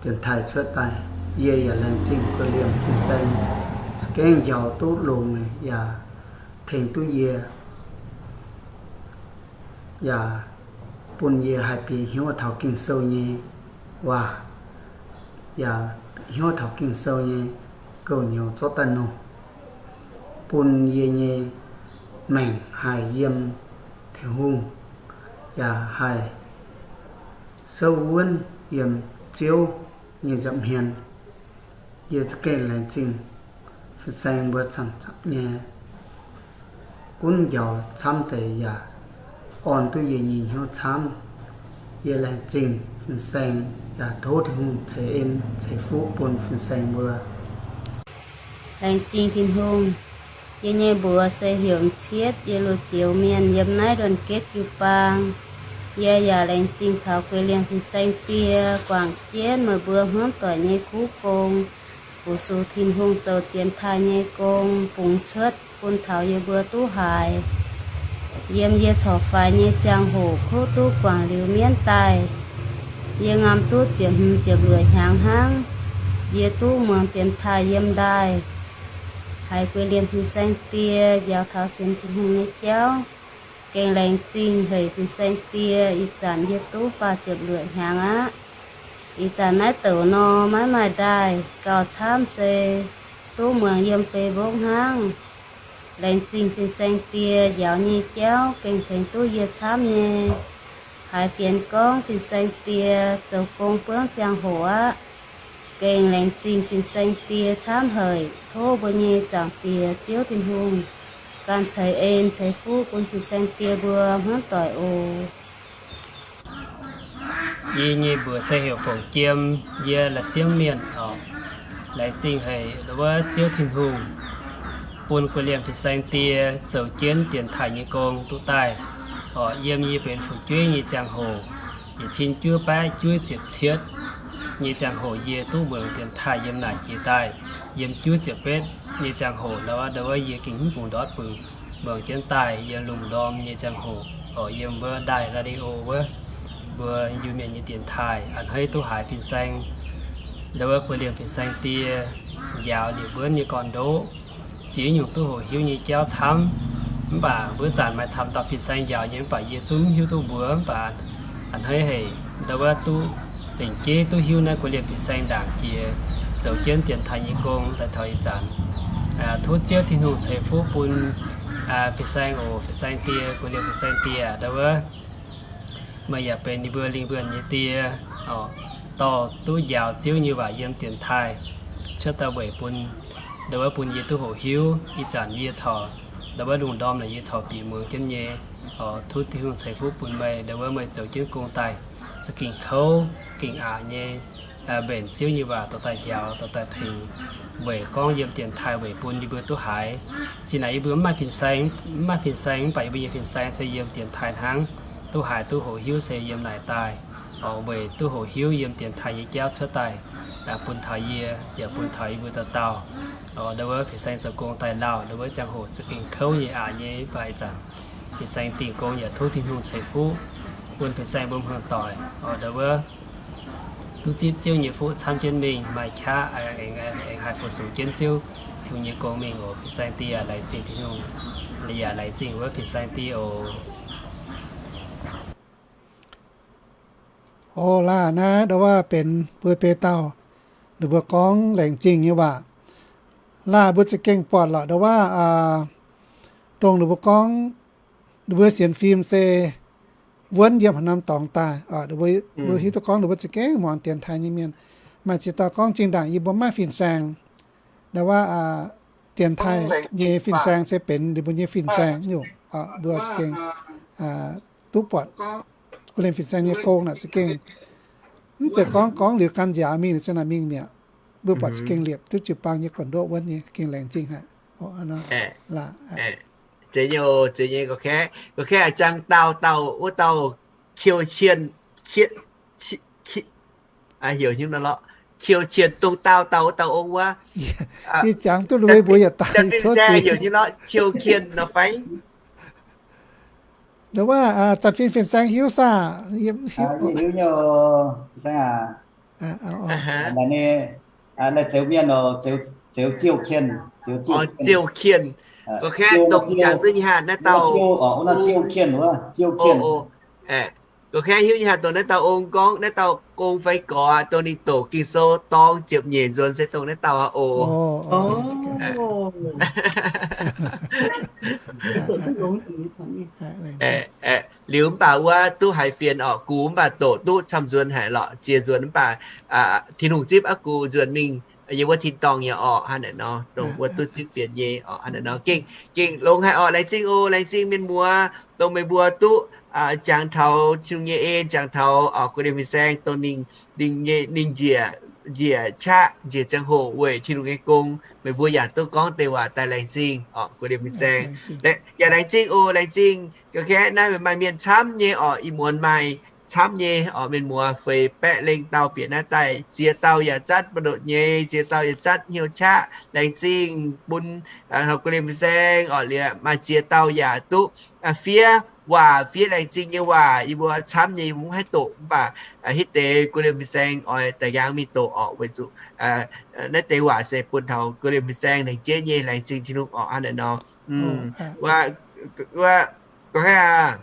dienx taaih cuotv daaih. Yie yaac laengz zingh guei liemh fin-saeng za'gengh njaaux duqv longx yaac tengx duqv yie, yaac bun yie haih bieqc hnyouv taux Ging-Sou nyei waac, yaac hnyouv taux Ging-Sou nyei gouv nyouz zorqv daaih nongh, bun yie nyei maengc haih yiem Tin-Hungh, yaac haih souv wuonv yiem Ziouv nyei nza'hmien. Yie za'gengh laengz zingh fin-saeng mbuo camv-camv nyei gunv njaaux camv deix yaac orn duqv yie nyei hnyouv camv. Yie laengz zingh fin-saeng yaac tov Tin-Hungh ceix en ceix fuqv bun fin-saeng mbuo. Laengz zingh Tin-Hungh. Yie nyei mbuox se heuc M'cietv, yie loz zioux mienh yiem naaiv Nduonh Getv jiu-baang. Yie yaac laengz zingh taux guei liemh fin-saeng die guangc jienv meih mbuo hmuangv doic nyei kuv gong. fu-sux Tin-Hungh zoux dienx taaih nyei gong bungx cuotv bun taux yie mbuo duqv haiz. Yiem yie corc faix nyei ziangh hoc kuv duqv guangc liuz mienv daaih, yie ngam duqv ziepc hmz ziepc luoqc hnyangx hnangv. Yie duqv muangx dienx taaih yiem ndaaih, haiz guei liemh fin-saeng die njaaux taux sienx Tin-Hungh nyei jauv. Gengh laengz zingh haic fin-saeng die, ih zanc yie duqv faah ziepc luoqc hnyangx aqv. Ih zanc naaiv douc nor maiv maaih ndaaih gauh camv se duqv muangx yiem Facebook hnangv. Laengz zingh fin-saeng die njaaux nyei jauv gengh tengx duqv yie camv nyei. Haiz fienx gorngv fin-saeng die zoux gong buangv ziangh hoc aqv. Gengh laengz zingh fin-saeng die camv haic. Tov mbuo nyei Zaangc Diex Ziouv Tin-Hungh ganh ceix en ceix fuqv bun fin-saeng die mbuo hmuangv doic oc. Yie nyei mbuox se heuc Fongc Jiem, yie la'siemv mienh oc. Laengz zingh haic wuov Ziouv Tin-Hungh bun guei liemh fin-saeng die zoux jienv dienx taaih nyei gong duqv daaih oc. Yiem yie benx fu'jueiv nyei ziangh hoc, yietc cin juov baeqv juov ziepc cietv nyei ziangh hoc yie duqv muangx dienx taaih yiem naaic jiex daaih. Yiem juov ziepc betv nyei ziangh hoc nor, ndau wuov yie gengh mv bungx ndortv bungx muangx jienv daaih yiem lungh ndorm nyei ziangh hoc oc. Yiem wuov ndaaih radio wuov, mbuo Iu-Mienh nyei dienx taaih a'hneiv duqv haiz fin-saeng, ndau wuov guei liemh fin-saeng die njaaux liuz mbuo nyei gorn-ndoqv ziex nyungc duqv hoqc hiuv nyei jauv camv. Mv baac mbuo zanc maaih camv dauh fin-saeng njaaux nyei, mv baac yie zungv mv hiuv duqv mbuox. Mv baac a'hneiv haic ndau wuov duqv lengc jeiv duqv hiuv naaiv guei liemh fin-saeng ndaangc jiex zoux jienv dienx taaih nyei gong daaih taux ih zanc. Tov Ziouv Tin-Hungh ceix fuqv bun fin-saeng oc, fin-saeng die, guei liemh fin-saeng die ndau wuov. Meih yaac benx ninh mbuo lingh wuonh nyei die, dorh duqv njaaux Ziouv nyei waac yiem dienx taaih cuotv daaih weic bun, ndau wuov bun yie duqv hoqc hiuv. Ih zanc yie corc, ndau wuov lungh ndorm naaic yie corc bieqc muangx jienv nyei. Tov Tin-Hungh ceix fuqv bun meih, ndau wuov meih zoux jienv gong daaih za'gengh kouv gengh aqc nyei, mbenc Ziouv nyei waac dorh daaih njaaux, dorh daaih tengx, weic gorngv yiem dienx taaih weic bun yie mbuo duqv haiz. Zinh naaic yie mbuo mv maaih fin-saeng, mv maaih fin-saeng, mv baac yie mbuo nyei fin-saeng se yiem dienx taaih hnangv. Duqv haiz duqv hoqc hiuv se yiem naaic daaih, weic duqv hoqc hiuv yiem dienx taaih nyei jauv cuotv daaih, bun taux yie yaac bun taux yie mbuo dauh dauh. Ndau wuov fin-saeng zoux gong daaih lauh, ndau wuov ziangh hoc za'gengh kouv nyei, aqc nyei, mv baac ih zanc fin-saeng dingh gong yaac tov Tin-Hungh ceix fuqv bun fin-saeng mbuo hmuangv doic. Ndau wuov duqv zipv Ziouv nyei fuqv camv jienv mingh, maaih qaqv aengx haih fu-sux jienv Ziouv Tin-Hungh nyei gong mingh oc. Fin-saeng die yaac laengz zingh Tin-Hungh, yaac laengz zingh wuov fin-saeng die oc. Oc, laah naaiv ndau wuov benx mbuo beiv dauh ninh mbuo gorngv laengz zingh nyei waac. Laah mbuo za'gengh buatc lorqc ndau wuov, dongh ninh mbuo gorngv ninh mbuo sienx fim se wuonv yiem haaix norm dorngx daaih. Mbuo hiuv duqv gorngv ninh mbuo za'gengh muangx dienx taaih nyei mienh. Maaih ziex dauh gorngv zinh ndaangc yie mbuo maiv fin-saeng. Ndau wuov dienx taaih nyei fin-saeng se benx ninh mbuo nyei fin-saeng nyungc. Mbuo za'gengh duqv buatc guei liemh fin-saeng nyei gong naaic za'gengh mv zeiz gorngv gorngv liuz gan nziaaux mingh liuz za'naaic mingh mi'aqv. Mbuo buatc za'gengh liepc duqv jiu-baang nyei gorn-ndoqv wuonv nyei, gengh laengz zingh haic. Laah, zeiz nyei, zeiz nyei. Gorqv-kaeqv, gorqv-kaeqv, jangx dauh dauh wuov dauh Qiu Qienh, heuc nyungc nor lorqc, Qiu Qienh, dongh dauh dauh wuov dauh ong wuov. Yie jangx duqv lui mbuo yietc dauh, fin-saeng heuc nyungc nor Qiu Qienh nor fai? Ndau wuov zanc fin fin-saeng hiuv saah? Yie hiuv nyei, fin-saeng aac. Naaiv zeux mienh oc, zeux Ziouv Kienh, Ziouv Kienh. Gorqv-kaeqv dongh jangx duqv nyei haic naaiv dauh, Ziouv Kienh wuov, Ziouv Kienh. Gorqv-kaeqv hiuv nyei haic dongh naaiv dauh ong gorngv naaiv dauh gong fai gorx, dongh ninh doqc Ging-Sou dorng ziepc nyeic nzuonx se dongh naaiv dauh aqv oc. Liuz mv baac wuov duqv haiz fienx orqc, gux mv baac doqc duqv camv nzuonx haic lorqc, ziex nzuonx mv baac Tin-Hungh zipv aqv, gux nzuonx mingh yiem wuov tin-dorngh nyei orqc, hnangv naaic nor, dongh wuov duqv zipv fienx nyei orqc, hnangv naaic nor. Gengh, gengh longx haic orqc, laengz zingh oc, laengz zingh mienh muoz, dongh meih mbuo duqv jangx taux Tin-Hungh nyei en, jangx taux orqc, guei liemh fin-saeng, dongh ninh, ninh nyei, ninh njiec, njiec qaqv, njiec ziangh hoc weic Tin-Hungh nyei gong, meih mbuo yaac duqv gorngv deix waac daaih laengz zingh orqc, guei liemh fin-saeng. Yaac laengz zingh oc, laengz zingh. Gorqv-kaeqv naaiv maaih mienh camv nyei orqc, ih muonz maaih camv nyei orqc, mienh muoz feix baeqv lengh dauh bieqc naaiv daaih, ziex dauh yaac zatv buoz-ndoqv nyei, ziex dauh yaac zatv hnyouv qaqv. Laengz zingh bun taux gu'lienh fin-saeng orqc, liuz maaih ziex dauh yaac duqv fiev waac, fiev laengz zingh nyei waac. Yie mbuo camv nyei mv haih doqc, mv baac hitv deix gu'lienh fin-saeng oix daaih nqaang mingh doqc orqc, weic zuqc naaiv deix waac se bun taux gu'lienh fin-saeng laengz jeiv nyei. Laengz zingh Tin-Hungh orqc. Hnangv naaiv nor, wuov, gorngv hnangv aqv,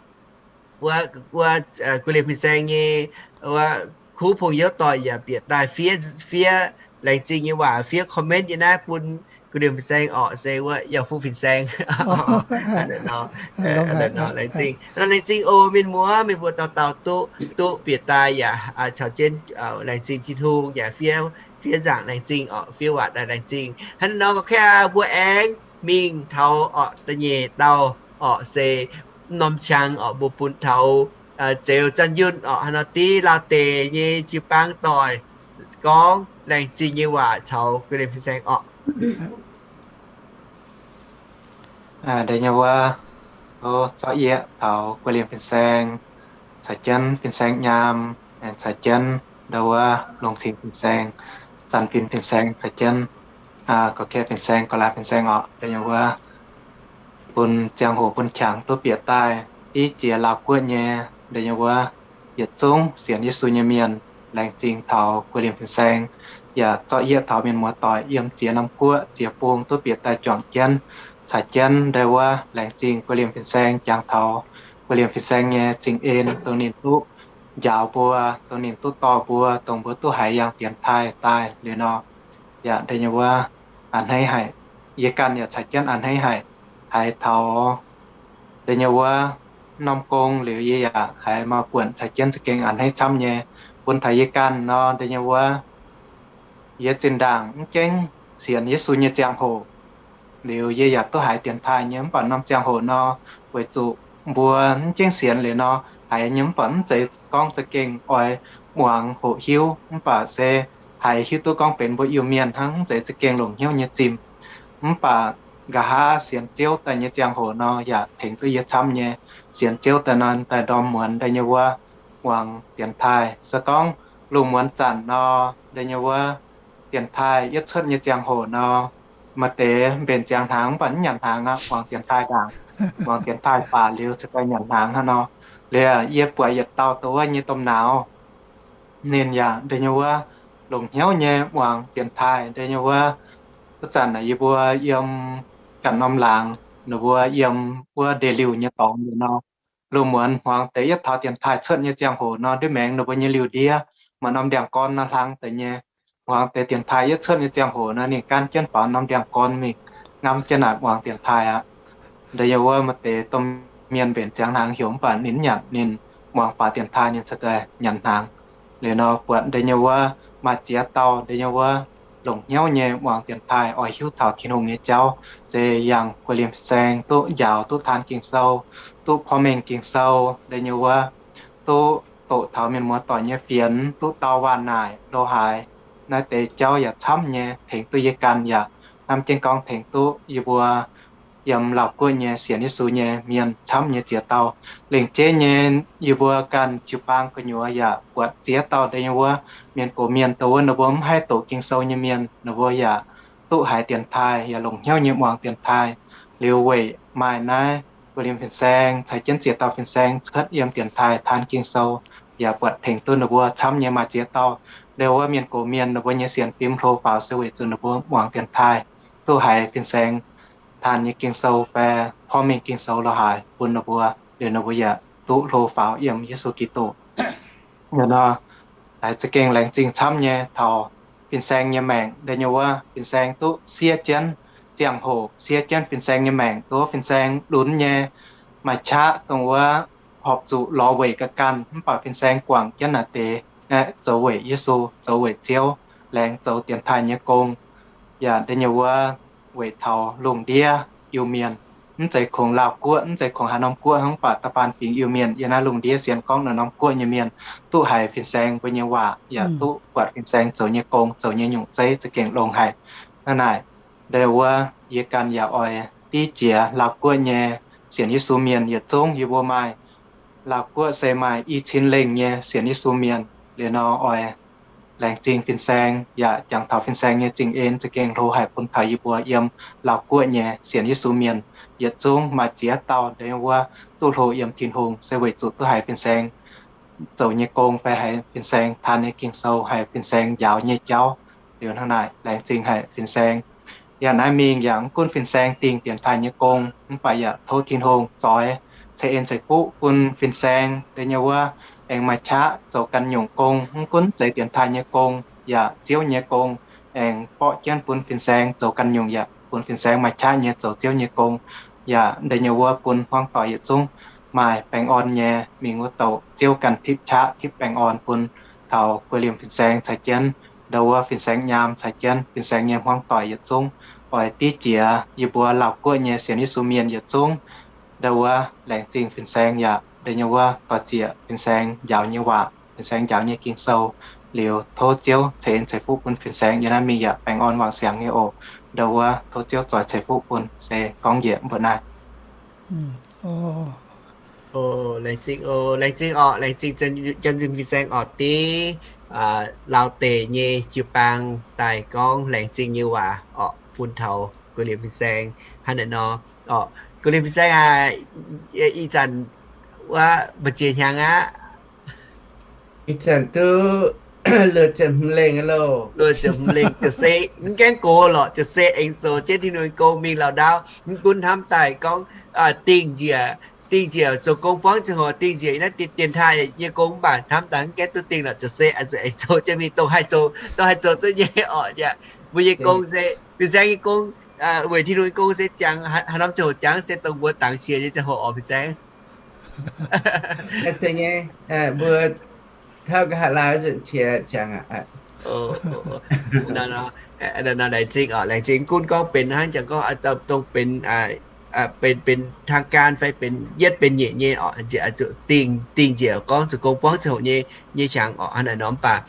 wuov, wuov gu'lienh fin-saeng nyei wuov kuv pong youv doic yaac bieqc daaih fiev, fiev laengz zingh nyei waac, fiev comment yiem naaiv bun gu'lienh fin-saeng orqc, se wuov yaac fuqv fin-saeng. Laengz zingh, laengz zingh oc mienh muoz, mienh mbuo dauh dauh duqv, duqv bieqc daaih yaac caux jienv laengz zingh Tin-Hungh yaac fiev, fiev nzaangc laengz zingh orqc, fiev waac daaih laengz zingh. Hnangv naaiv nor, gorngv hnangv aqv, mbuo aengx mingh taux orqc da'nyeic dauh orqc, se norm qangx orqc, mbuo bun taux Zeux Zanh Yunh orqc, hnangv nor div Laauv deic nyei jiu-baang doic gorngv laengz zingh nyei waac caux gu'lienh fin-saeng orqc. Da'nyeic wuov, tov zorqv yieqv taux gu'lienh fin-saeng, caux jienv fin-saeng nyaam, aengx caux jienv ndau wuov longc cingx fin-saeng, zanc fin fin-saeng, caux jienv gorqv-kaeqv fin-saeng, gorqv-laaix fin-saeng orqc. Da'nyeic wuov, bun ziangh hoc bun qangx duqv bieqc daaih div jiex Laauv guoqv nyei, da'nyeic wuov, yietc zungv sienx Yesu nyei mienh, laengz zingh taux gu'lienh fin-saeng, yaac zorqv yieqv taux mienh muoz doic yiem ziex norm guoqv ziex bung duqv bieqc daaih juangc jienv, caux jienv ndau wuov laengz zingh gu'lienh fin-saeng, jangx taux gu'lienh fin-saeng nyei zingh en, dongh ninh duqv njaaux mbuo, dongh ninh duqv dorh mbuo, dongh mbuo duqv haiz yangh dienx taaih daaih liuz nor, yaac da'nyeic wuov a'hneiv haic. Yie ganh yaac caux jienv a'hneiv haic. Haiz taux da'nyeic wuov norm gong liuz, yie yaac haiz maaih buonc caux jienv za'gengh a'hneiv camv nyei. Bun taux yie ganh nor, da'nyeic wuov yie zinh ndaangc mv gaengh sienx Yesu nyei ziangh hoc liuz, yie yaac duqv haiz dienx taaih nyei. Mv baac norm ziangh hoc nor, weic zuqc mbuo mv gaengh sienx liuz nor, haiz nyei mv baac mv zeiz gorngv za'gengh oix muangx hoqc hiuv, mv baac se haiz hiuv duqv gorngv benx mbuo Iu-Mienh hnangv, mv zeiz za'gengh longc hnyouv nyei zimh. Mv baac nqa'haav sienx Ziouv daaih nyei ziangh hoc nor, yaac tengx duqv yie camv nyei. Sienx Ziouv daaih nor, daaih ndorm muonz da'nyeic wuov muangx dienx taaih. Se gorngv lungh muonz zanc nor, da'nyeic wuov dienx taaih yietv cuotv nyei ziangh hoc nor, maaih deix mbenc ziangx hnaangx mv baac mv nyanc hnaangx aqv, muangx dienx taaih ndaangc. Muangx dienx taaih baac liuz cingx daaih nyanc hnaangx hnangv nor. Liuz yie buatc yietc dauh dongh wuov nyei domh nauz, ninh yaac da'nyeic wuov longc hnyouv nyei muangx dienx taaih. Da'nyeic wuov, wuov zanc naaic yie mbuo yiem ganh norm laangz, ninh mbuo yiem wuov ndeic-liuh nyei dorngx liuz nor, lungh muonz hmuangx deix yietv taux dienx taaih cuotv nyei ziangh hoc nor, ndiev maengx ninh mbuo nyei liuh ndiev maaih norm ndiangx-gorn nor hlang deix nyei. Hmuangx deix dienx taaih yietv cuotv nyei ziangh hoc nor, ninh gaanv jienv faaux norm ndiangx-gorn mingh, ngamv jienv naaic muangx dienx taaih aqv. Da'nyeic wuov maaih deix domh mienh mbenc ziangx hnaangx heuc mv baac ninh mv nyanc, ninh muangx baac dienx taaih ninh cingx daaih nyanc hnaangx. Liuz nor buatc da'nyeic wuov maaih ziex dauh da'nyeic wuov longc hnyouv nyei muangx dienx taaih, oix hiuv taux Tin-Hungh nyei jauv, se yangh gu'lienh fin-saeng duqv njaaux, duqv taan Ging-Sou, duqv porv mengh Ging-Sou, da'nyeic wuov duqv doqc taux mienh muoz doic nyei fienx, duqv dau waac naaic lo haaix. Naaiv deix jauv yaac camv nyei, tengx duqv yie ganh yaac hnamv jienv gorngv tengx duqv yie mbuo yiem Laauv guoqv nyei sienx Yesu nyei mienh camv nyei ziex dauh. Lengc jeiv nyei yie mbuo ganh jiu-baang gu'nyuoz yaac buatc ziex dauh da'nyeic wuov mienh gox mienh, dongh wuov ninh mbuo mv haih doqc Ging-Sou nyei mienh, ninh mbuo yaac duqv haiz dienx taaih, yaac longc hnyouv nyei muangx dienx taaih. Liuz weic maaih naaiv gu'lienh fin-saeng caux jienv ziex dauh fin-saeng cuotv yiem dienx taaih taan Ging-Sou, yaac buatc tengx duqv ninh mbuo camv nyei. Maaih ziex dauh da'nyeic wuov mienh gox mienh, ninh mbuo nyei sienx fim hlo faaux se weic zuqc ninh mbuo muangx dienx taaih, duqv haiz fin-saeng taan nyei Ging-Sou fai porv mengh Ging-Sou lo haaix bun ninh mbuo, liuz ninh mbuo yaac duqv hlo faaux yiem Yesu Giduc. Nor, haiz za'gengh laengz zingh camv nyei taux fin-saeng nyei maengc. Da'nyeic wuov fin-saeng duqv siev jienv ziangh hoc, siev jienv fin-saeng nyei maengc, duqv fin-saeng lunx nyei, maaih qaqv dongh wuov horpc zuqc lorz weic ga'ganh, mv baac fin-saeng guangc jienv naaiv deix aeqv, zoux weic Yesu, zoux weic Ziouv, laengz zoux dienx taaih nyei gong. Yaac da'nyeic wuov weic taux lungh ndiev Iu-Mienh, mv zeiz kungx Laauv guoqv, mv zeiz kungx haaix norm guoqv hnangv, mv baac da'faanh fingx Iu-Mienh yiem naaiv lungh ndiev sienx gorngv naaiv norm guoqv nyei mienh duqv haiz fin-saeng mbuo nyei waac, yaac duqv buatc fin-saeng zoux nyei gong, zoux nyei nyungc zeiv za'gengh longx haic. Hnangv naaic, da'nyeic wuov yie ganh yaac oix div jiex Laauv guoqv nyei sienx Yesu mienh yietc zungv, yie mbuo maaih Laauv Guoqv se maaih i cin lengh nyei sienx Yesu mienh. Liuz nor oix laengz zingh fin-saeng yaac jangx taux fin-saeng nyei zingh en za'gengh hlo haic bun taux yie mbuo yiem Laauv Guoqv nyei sienx Yesu mienh yietc zungv maaih ziex dauh ndeic wuov duqv hlo yiem Tin-Hungh se weic zuqc duqv haiz fin-saeng zoux nyei gong fai haiz fin-saeng taan nyei Ging-Sou, haiz fin-saeng njaaux nyei jauv. Liuz hnangv naaic laengz zingh haic fin-saeng. Yaac naaiv mingh yaac mv gunv fin-saeng dingh dienx taaih nyei gong, mv baac yaac tov Tin-Hungh zoix ceix en ceix fuqv bun fin-saeng ndeic nyei wuov aengx maaih qaqv zoux ganh nyungc gong, mv gunv zeix dienx taaih nyei gong yaac Ziouv nyei gong, aengx borqv jienv bun fin-saeng zoux ganh nyungc yaac bun fin-saeng maaih qaqv nyei zoux Ziouv nyei gong, yaac ndeic nyei wuov bun hmuangv doic yietc zungv maaih baengh orn nyei mingh wuov douc Ziouv ganh tipv qaqv tipv baengh orn bun taux guei liemh fin-saeng caux jienv ndau wuov fin-saeng nyaam caux jienv fin-saeng nyei hmuangv doic yietc zungv. Oix div jiex yie mbuo Laauv Guoqv nyei sienx Yesu mienh yietc zungv ndau wuov laengz zingh fin-saeng yaac ndeic nyei wuov doix ziec fin-saeng njaaux nyei waac, fin-saeng njaaux nyei Ging-Sou. Liuz tov Ziouv ceix en ceix fuqv bun fin-saeng yiem naaiv mingh yaac baengh orn wangc siangx nyei oc. Ndau wuov tov Ziouv zoix ceix fuqv bun se gorngv njiec mbuo naaiv. Laengz zingh oc, laengz zingh oc, laengz zingh janx fin-saeng oc, div lauh deic nyei jiu-baang daaih gorngv laengz zingh nyei waac oc bun taux guei liemh fin-saeng hnangv naaiv nor. Oc, guei liemh fin-saeng aac, ih zanc wuov mbu'ziex hnyangx aqv? Ih zanc duqv luoqc ziepc hmz lengh loh. Luoqc ziepc hmz lengh, ziouc se mv gaengh gox lorqc, ziouc se aengx zoux jienv Tin-Hungh gong mingh lauh ndaauv. Mv gunv hnamv daaih gorngv dingh njiec, dingh njiec zoux gong buangv ziangh hoc, dingh njiec naaiv dienx taaih nyei gong mv baac hnamv daaih mv gaengh duqv dingh lorqc, ziouc se aengx zoux jienv mingh, dongh haih zoux, dongh haih zoux duqv nyei oc. Yaac mbuo nyei gong se, fin-saeng nyei gong, weic Tin-Hungh nyei gong se jangx haaix norm ziangh hoc jangx se dongh mbuo dangx siec nyei ziangh hoc oc fin-saeng. Zeiz nyei, mbuo taux ga'haav laai nzunc qiex ziangx aqv. Laengz zingh oc, laengz zingh. Gunv gorngv benx hnangv jangx gorngv dongh benx, benx, benx ทางการ fai benx yietv benx nyeic nyei oc, dingh njiec gorngv zoux gong buangv ziangh hoc nyei, nyei hnyangx oc, hnangv naaiv nor mv baac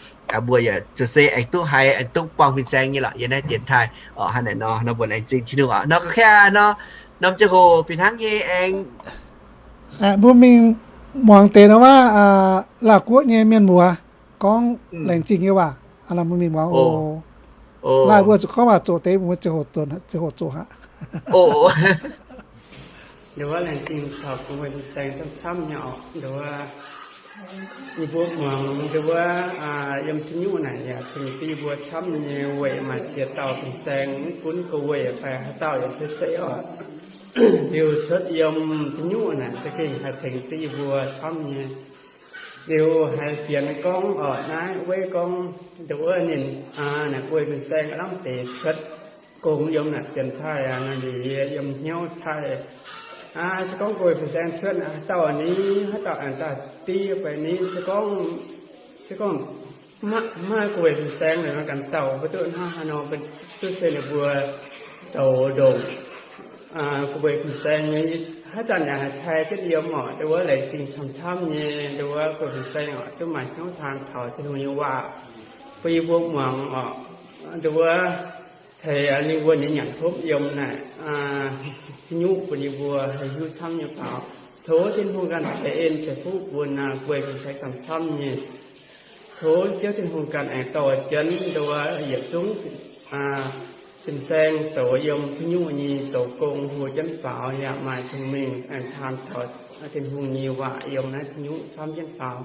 mbuo yaac ziouc se aengx duqv haiz aengx duqv buangh fin-saeng nyei lorqc yiem naaiv dienx taaih oc, hnangv naaiv nor, nor mbuo laengz zingh Tin-Hungh oc. Nor ga'kaav nor, norm ziangh hoc fih hnangv nyei aengx mbuo mingh muangx deix nor wuov Laauv Guoqv nyei mienh muoz gorngv laengz zingh nyei waac. Mbuo mingh muangx oc. Laaic mbuo zuqc gorngv waac zoqc deix, mbuo ziouc hoc zoqc aqv. Nduov laengz zingh taux bun mbuo fin-saeng camv-camv nyei oc. Nduov yie mbuo muangx nduov wuov yiem Tin-Nyuqv naaic yaac tengx duqv yie mbuo camv nyei weic maaih ziex dauh fin-saeng, mv gunv go weic fai haaix dauh yaac se zeiv oc. Liuz cuotv yiem Tin-Nyuqv naaic za'gengh haih tengx duqv yie mbuo camv nyei. Liuz haiz fienx gorngv oc, naaiv weiv gorngv nduov wuov ninh naaic guei fin-saeng lamh deix cuotv gong yiem naaic dienx taaih naaic liuz yiem hnyouv cai. Se gorngv guei fin-saeng cuotv haaix dauh ni, haaix dauh aengx daaih div fai ni, se gorngv, se gorngv maiv guei fin-saeng naaic ganh dauh mbuo duqv hnangv haaix nor, duqv se ninh mbuo zoux ndongc guei fin-saeng nyei. Haaix zanc yaac haih cai jienv yiem oc. Nduov wuov laengz zingh camv-camv nyei, nduov wuov guei fin-saeng oc, duqv maaih hnyouv taan taux Tin-Hungh nyei waac bun yie mbuo muangx oc. Nduov wuov ceix ninh mbuo nyei nyanc hopv yiem naaic Tin-Nyuqv bun yie mbuo haih hiuv camv nyei faaux. Tov Tin-Hungh ganh ceix en ceix fuqv bun guei fin-saeng camv-camv nyei. Tov Ziouv Tin-Hungh ganh aengx dorh jienv nduov yietc zungv fin-saeng zoux yiem Tin-Nyuqv nyei zoux gong hlo jienv faaux yaac maaih cong-mengh aengx taan taux Tin-Hungh nyei waac yiem naaiv Tin-Nyuqv camv jienv faaux.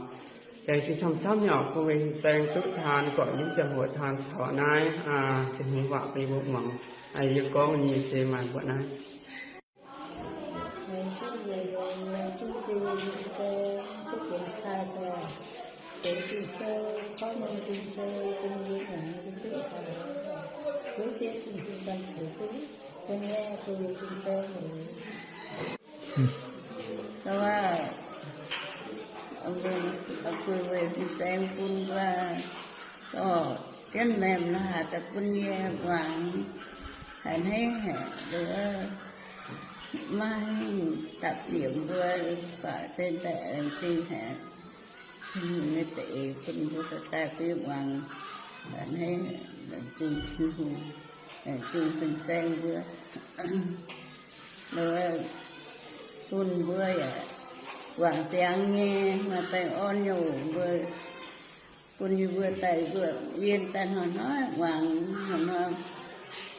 Laengz zingh camv-camv nyei oc, bun mbuo fin-saeng duqv taan guangc nyei ziangh hoc taan taux naaiv Tin-Hungh waac bun yie mbuo muangx. Yie gorngv nyei se maaih mbuoqc naaiv. Guei weic fin-saeng bun mbuo dorh jienv maengc la'haaix daaih bun yie muangx haic hneiv haic, maiv hingh dapv liemh mbuo, mv baac se daaih aengx zingh haic. Tin-Hungh nyei za'eix bun mbuo dorh daaih bun yie muangx haic hneiv, laengz zingh Tin-Hungh, laengz zingh fin-saeng mbuo, bun mbuo yaac guangc ziangx nyei, maaih baengh orn nyei oc. Mbuo bun yie mbuo daaih mbuo yiem daaih hnoi-hnoi muangx, hnoi-hnoi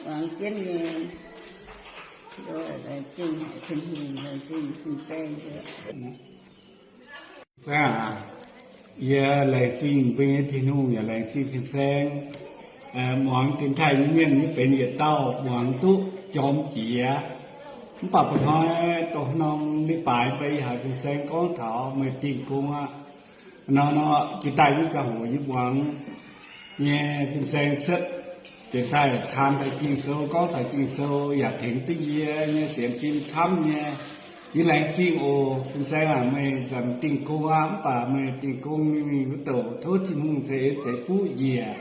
muangx jienv nyei. Laengz zingh haic Tin-Hungh, laengz zingh fin-saeng mbuo. Saeng aac, yie laengz zingh mbuo nyei Tin-Hungh yaac laengz zingh fin-saeng. Muangx dienx taaih nyei mienh nyei benx yietc dauh muangx duqv jorm jiex. Mv baac ba'hnoi dongh norm leiz-baaix fai yie haiz fin-saeng gorngv taux meih dingh gong aqv. Nor nor jiex daaih nyei ziangh hoc yie muangx nyei fin-saeng cuotv dienx taaih taan daaih Ging-Sou, gorngv taux Ging-Sou yaac tengx duqv yie nyei sienx fim camv nyei. Yie laengz zingh oc. Fin-saeng aac, meih zanc dingh gong aqv, mv baac meih dingh gong mingh wuov douc tov Tin-Hungh ceix en ceix fuqv njiec.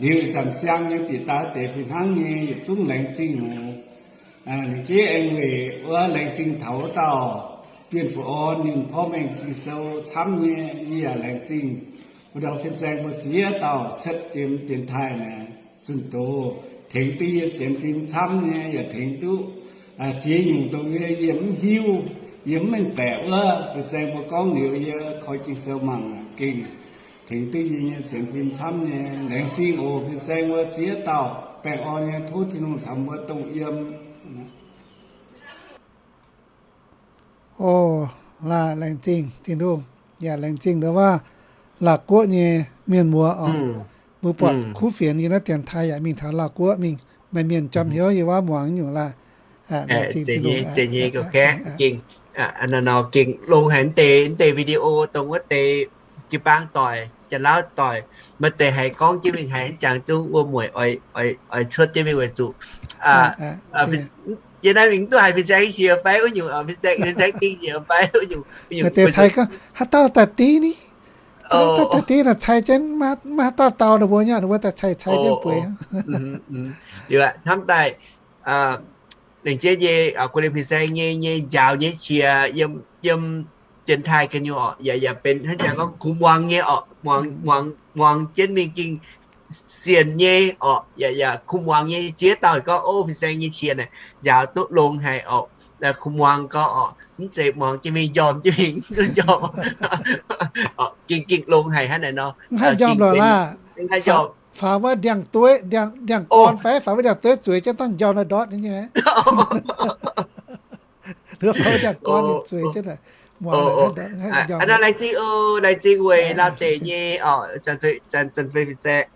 Liuz ih zanc siang nyei bieqc daaih wuov deix fih hnangv nyei yietc zungv laengz zingh oc. Ninh geh aengx weic wuov laengz zingh taux wuov dauh Bienh Fu'on orn ninh porv mengh Ging-Sou camv nyei, yie yaac laengz zingh wuov dauh fin-saeng mbuo ziex dauh cuotv yiem dienx taaih naaic zunh doz, tengx duqv yie sienx fim camv nyei, yaac tengx duqv ziex nyungc dongh yie, yie mv hiuv, yie mv mengh baeqc wuov, fin-saeng mbuo gorngv liuz yie koi Ging-Sou mangc gengh tengx duqv yie nyei sienx fim camv nyei. Laengz zingh oc. Fin-saeng mbuo ziex dauh baengh orn nyei, tov Tin-Hungh caux mbuo dongh yiem. O, laengz zingh Tin-Hungh, yaac laengz zingh ndau wuov Laauv Guoqv nyei mienh muoz oc. Mbuo buatc kuv fienx yie naaiv dienx taaih yaac mingh taux Laauv Guoqv mingh, maaih mienh jomc hnyouv yie wuov muangx nyungc laah. Laengz zingh Tin-Hungh. Gengh longx haic deix, deix video dongh wuov deix jiu-baang doic, Janx-Lauv doic, maaih deix haiz gorngv jienv mingh haiz jangx zungv wuom-mueic oix cuotv jienv mingh weic zuqc yie naaiv mingh duqv haiz fin-saeng qiex fai wuov nyungc, fin-saeng dingh qiex fai wuov nyungc. Deix taaih gorngv haaix dauh daaih div ni, dauh daaih div naaic cai jienv, maiv haaix dauh dau ninh mbuo nyei, ninh mbuo daaih cai cai jienv bueix. Liuz hnamv daaih lengc jeiv nyei guei liemh fin-saeng nyei, nyei njaaux nyei qiex yiem, yiem dienx taaih ga'nyuoz oc, yaac, yaac benx hnangv jangx gorngv kuv muangx nyei oc, muangx, muangx jienv mingh gengh sienx nyei oc, yaac, yaac kuv muangx nyei ziex dauh gorngv, o, fin-saeng nyei qiex naaic njaaux duqv longx haic oc, kuv muangx gorngv oc, mv zeiz muangx jienv mingh njormh jienv mingh duqv njormh. Gengh, gengh longx haic hnangv naaic nor. Mv haih njormh lorqc laah. Faaux wuov ndiangx-dueiv, ndiangx-gorn fai faaux wuov ndiangx-dueiv zueiz jienv dangh njormh naaiv ndortv nyei. Faaux wuov ndiangx-gorn zueiz jienv, muangx laengz zingh, laengz zingh weic Laauv deic nyei oc, Zanc Yunh fin-saeng,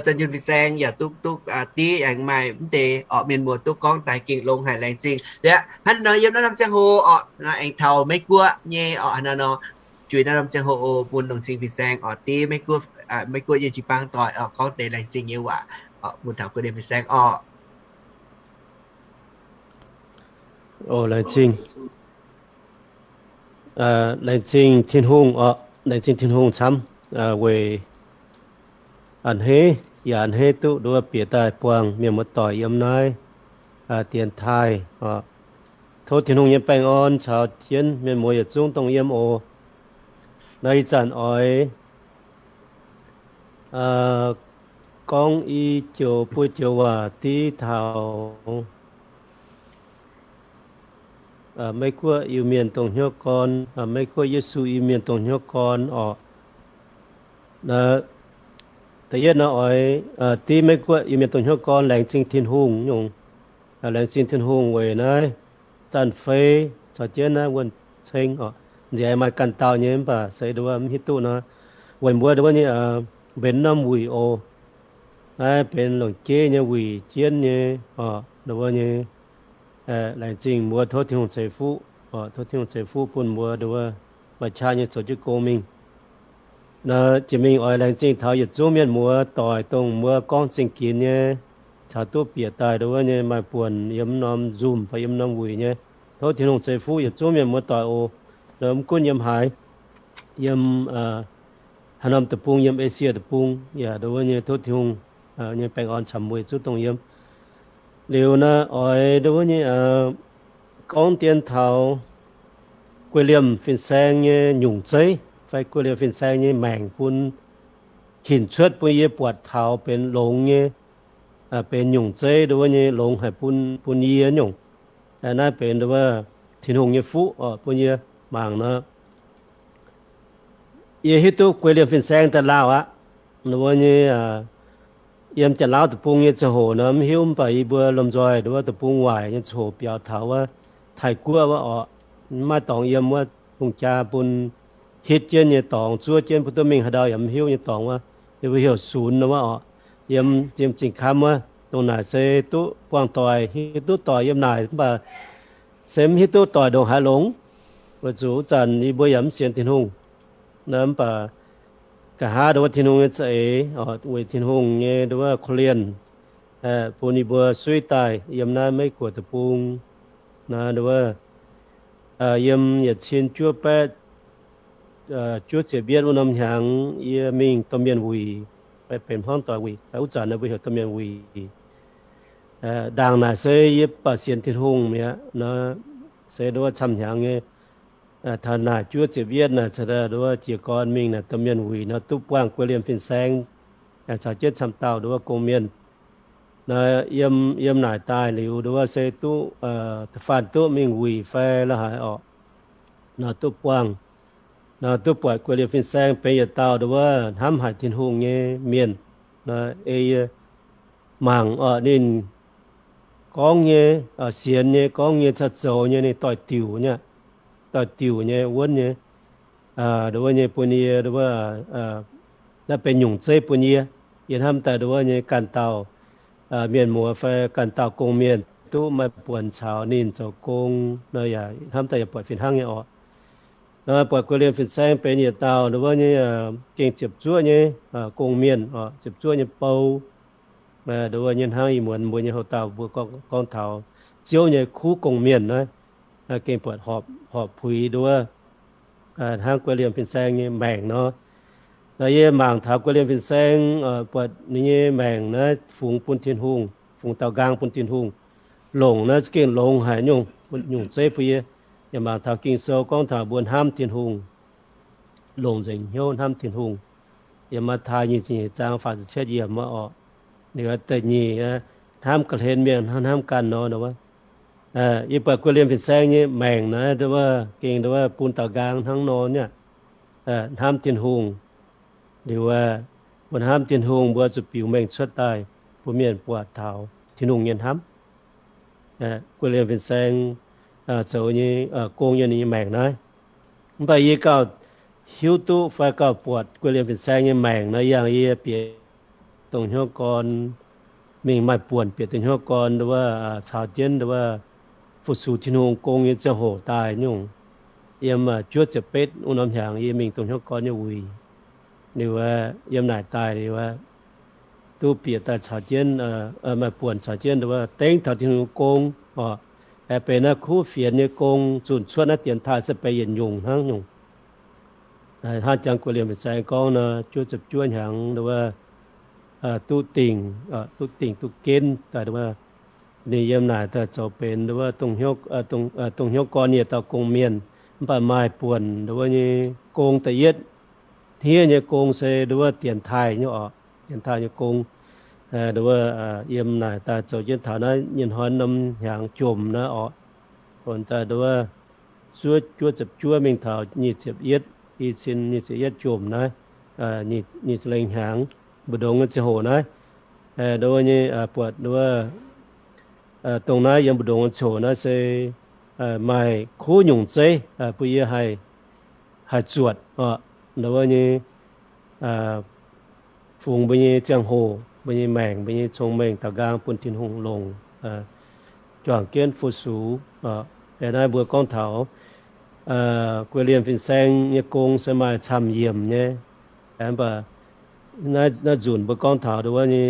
Zanc Yunh fin-saeng yaac duqv, duqv div aengx maaih mv deix oc, mienh muoz duqv gorngv daaih gengh longx haic, laengz zingh. Liuz hnangv nor yiem naaiv norm ziangh hoc oc, aengx taux Meiv Guoqv nyei oc, hnangv nor juix naaiv norm ziangh hoc oc, bun longx zingh fin-saeng oc, div Meiv Guoqv, Meiv Guoqv nyei jiu-baang doic oc, gorngv deix laengz zingh nyei waac oc, bun taux guei liemh fin-saeng oc. O, laengz zingh. Laengz zingh Tin-Hungh oc, laengz zingh Tin-Hungh camv weic a'hneiv, yaac a'hneiv duqv nduov bieqc daaih buangh mienh muoz-doic yiem naaiv dienx taaih oc. Tov Tin-Hungh nyei baengh orn caux jienv mienh muoz yietc zungv dongh yiem oc. Naaiv ih zanc oix gorngv i joux buo joux waac div taux Meiv Guoqv Iu-Mienh dongh hnyouv gorn, Meiv Guoqv Yesu Iu-Mienh dongh hnyouv gorn oc. Da'yietv nor oix div Meiv Guoqv Iu-Mienh dongh hnyouv gorn laengz zingh Tin-Hungh nyungc. Laengz zingh Tin-Hungh weic naaiv zanc fei caux jienv naaiv wuonh ceng oc. Nziex maaih ganh dauh nyei mv baac se nduov mv hiuv duqv nor, weic mbuo nduov nyei mbenc norm wuic oc. Naaiv benx longc jeiv nyei wuic jienv nyei oc, nduov nyei. Laengz zingh mbuo, tov Tin-Hungh ceix fuqv oc, tov Tin-Hungh ceix fuqv bun mbuo nduov maaih qaqv nyei zoux jienv gong mingh. Jiex mingh oix laengz zingh taux yietc zungv mienh muoz doic dongh mbuo gorngv zingh ginx nyei, caux duqv bieqc daaih nduov nyei maaih buonc yiem norm Zoom fai yiem norm wuic nyei. Tov Tin-Hungh ceix fuqv yietc zungv mienh muoz doic oc. Mv gunv yiem haaix, yiem haaix norm deic-bung, yiem Esie deic-bung yaac nduov nyei, tov Tin-Hungh nyei baengh orn camv weic zuqc dongh yiem. Liuz naaiv oix nduov nyei gorngv dien taux guei liemh fin-saeng nyei nyungc zeiv fai guei liemh fin-saeng nyei maengc bun hinc cuotv bun yie buatc taux benx longx nyei, benx nyungc zeiv nduov nyei longx haic bun, bun yie nyungc. Naaiv benx nduov Tin-Hungh nyei fuqv oc, bun yie mangc nor. Yie hiuv duqv guei liemh fin-saeng daaih lauh aqv. Wuov nyei, yiem Janx-Lauv deic-bung nyei ziangh hoc nor mv hiuv, mv baac yie mbuo lomh nzoih nduov wuov deic-bung waaic nyei ziangh hoc biaux taux wuov Taiv-Guoqv wuov oc, mv maaih dorngx yiem wuov, hungh jaa bun hitv jienv nyei dorngx, zuov jienv bun duqv mingh haaix ndau yaac mv hiuv nyei dorngx wuov, yie mbuo heuc sunx nor wuov oc. Yiem, yiem zingh kamv wuov, dongh naaic se duqv buangh doic, hiuv duqv doic yiem naaic, mv baac se mv hiuv duqv doic ndongc haaix longx. Weic zuqc wuov zanc yie mbuo yaac mv sienx Tin-Hungh nor, mv baac nqa'haav nduov wuov Tin-Hungh nyei za'eix oc, weic Tin-Hungh nyei nduov wuov korv-lienh bun yie mbuo suiv daaih yiem naaiv Meiv Guoqv deic-bung nor, nduov wuov, yiem yietc cin juov baeqv juov ziepc yietv wuov norm hnyangx yie mingh domh mienh wuic, benx hmuangv doic wuic, wuov zanc naaiv mbuo heuc domh mienh wuic. Ndaangc naaic se yie baac sienx Tin-Hungh mi'aqv nor, se nduov wuov camv hnyangx nyei, taux naaic juov ziepc yietv naaic, nduov wuov jiez gorn mingh naaic domh mienh wuic nor duqv buangh guei liemh fin-saeng caux jienv camv dauh nduov wuov gong-mienh. Nor yiem, yiem naaic daaih liuz nduov wuov se duqv, da'faanh duqv mingh wuic fai la'haaix orqc, nor duqv buangh, nor duqv buatc guei liemh fin-saeng benx yietc dauh nduov wuov hnamv haic Tin-Hungh nyei mienh. Nor ei yie mangc orqc, ninh gorngv nyei, sienx nyei, gorngv nyei, caux zoux nyei, ninh doix-diuc nyei, doix-diuc nyei wuonv nyei, nduov wuov nyei bun yie, nduov wuov, naaiv benx nyungc zeiv bun yie. Yie hnamv daaih nduov wuov nyei ganh dauh mienh muoz fai ganh dauh gong-mienh duqv maaih buonc caux ninh zoux gong nor, yaac hnamv daaih yaac buatc fih hnangv nyei orqc. Nor buatc guei liemh fin-saeng benx yietc dauh nduov wuov nyei gengh ziepc zuoqv nyei gong-mienh, ziepc zuoqv nyei bou. Nduov wuov nyei hnangv ih muonz mbuo nyei houx-dauh mbuo gorngv taux Ziouv nyei kuv gong-mienh naaiv, gengh buatc horpc puix nduov wuov hnangv guei liemh fin-saeng nyei maengc nor. Nor yie mangc taux guei liemh fin-saeng, buatc ninh nyei maengc naaiv fungx bun Tin-Hungh, fungx daaux nqaang bun Tin-Hungh, longc naaiv za'gengh longx haic nyungc, nyungc zeiv bun yie. Yaac mangc taux Ging-Sou gorngv taux mbuo hnamv Tin-Hungh, longc nzengc hnyouv hnamv Tin-Hungh. Yiem Matv^taai nyic ziepc nyeic zaang faah ziepc cietv yiemc wuov orqc, ninh da'nyeic, hnamv ga'hlen mienh hnangv hnamv ganh nor. Yie buatc guei liemh fin-saeng nyei maengc naaiv nduov wuov gengh nduov wuov bun daaux nqaang hnangv nor nyei aqv. Hnamv Tin-Hungh liuz, mbuo hnamv Tin-Hungh mbuo zuqc biux mengh cuotv daaih bun mienh buatc taux Tin-Hungh nyei hnamv. Guei liemh fin-saeng zoux nyei gong yiem ninh nyei maengc naaiv. Mv baac yie gauh hiuv duqv fai gauh buatc guei liemh fin-saeng nyei maengc naaiv yangh yie bieqc dongh hnyouv gorn, mingh maaih buonc bieqc dongh hnyouv gorn nduov wuov caux jienv nduov wuov fu-sux Tin-Hungh gong nyei ziangh hoc daaih nyungc. Yiem juov ziepc betv wuov norm hnyangx yie mingh dongh hnyouv gorn nyei wuic. Liuz yiem naaic daaih liuz, duqv bieqc daaih caux jienv, maaih buonc caux jienv nduov wuov dengv taux Tin-Hungh gong oc. Aengx benx naaiv kuv fienx nyei gong, zunh cuotv naaiv dienx taaih se benx yietc nyungc hnangv nyungc. Hnangv jangx guei liemh fin-saeng gorngv nor, juov ziepc juov hnyangx nduov wuov duqv dingc, duqv dingc duqv genv daaih nduov wuov, ninh yiem naaic daaih zoux benx nduov wuov dongh hnyouv gorn nyei dauh gong-mienh. Mv baac maaih buonc nduov wuov nyei gong da'yietv hniev nyei gong se nduov wuov dienx taaih nyei oc, dienx taaih nyei gong. Nduov wuov yiem naaic daaih zoux jienv taux naaiv nyei hnoi norm hnyangx jomc naaiv oc. Donx daaih nduov wuov zuov juov ziepc juov mingh taux nyic ziepc yietv, i cin nyic ziepc yietv jomc naaiv, nyic ziepc lengh hnyangx, mbu'ndongx nyei ziangh hoc naaiv. Nduov wuov nyei buatc nduov wuov dongh naaiv yiem mbu'ndongx nyei ziangh hoc naaiv se maaih kuv nyungc zeiv bun yie haih zuotc oc. Nduov wuov nyei fungx mbuo nyei ziangh hoc, mbuo nyei maengc, mbuo nyei cong-mengh daaux nqaang bun Tin-Hungh longc, juangc jienv fu-sux. Aeqv, naaiv mbuo gorngv taux guei liemh fin-saeng nyei gong se maaih camv yiemc nyei. Mv baac naaiv nzunc mbuo gorngv taux nduov wuov nyei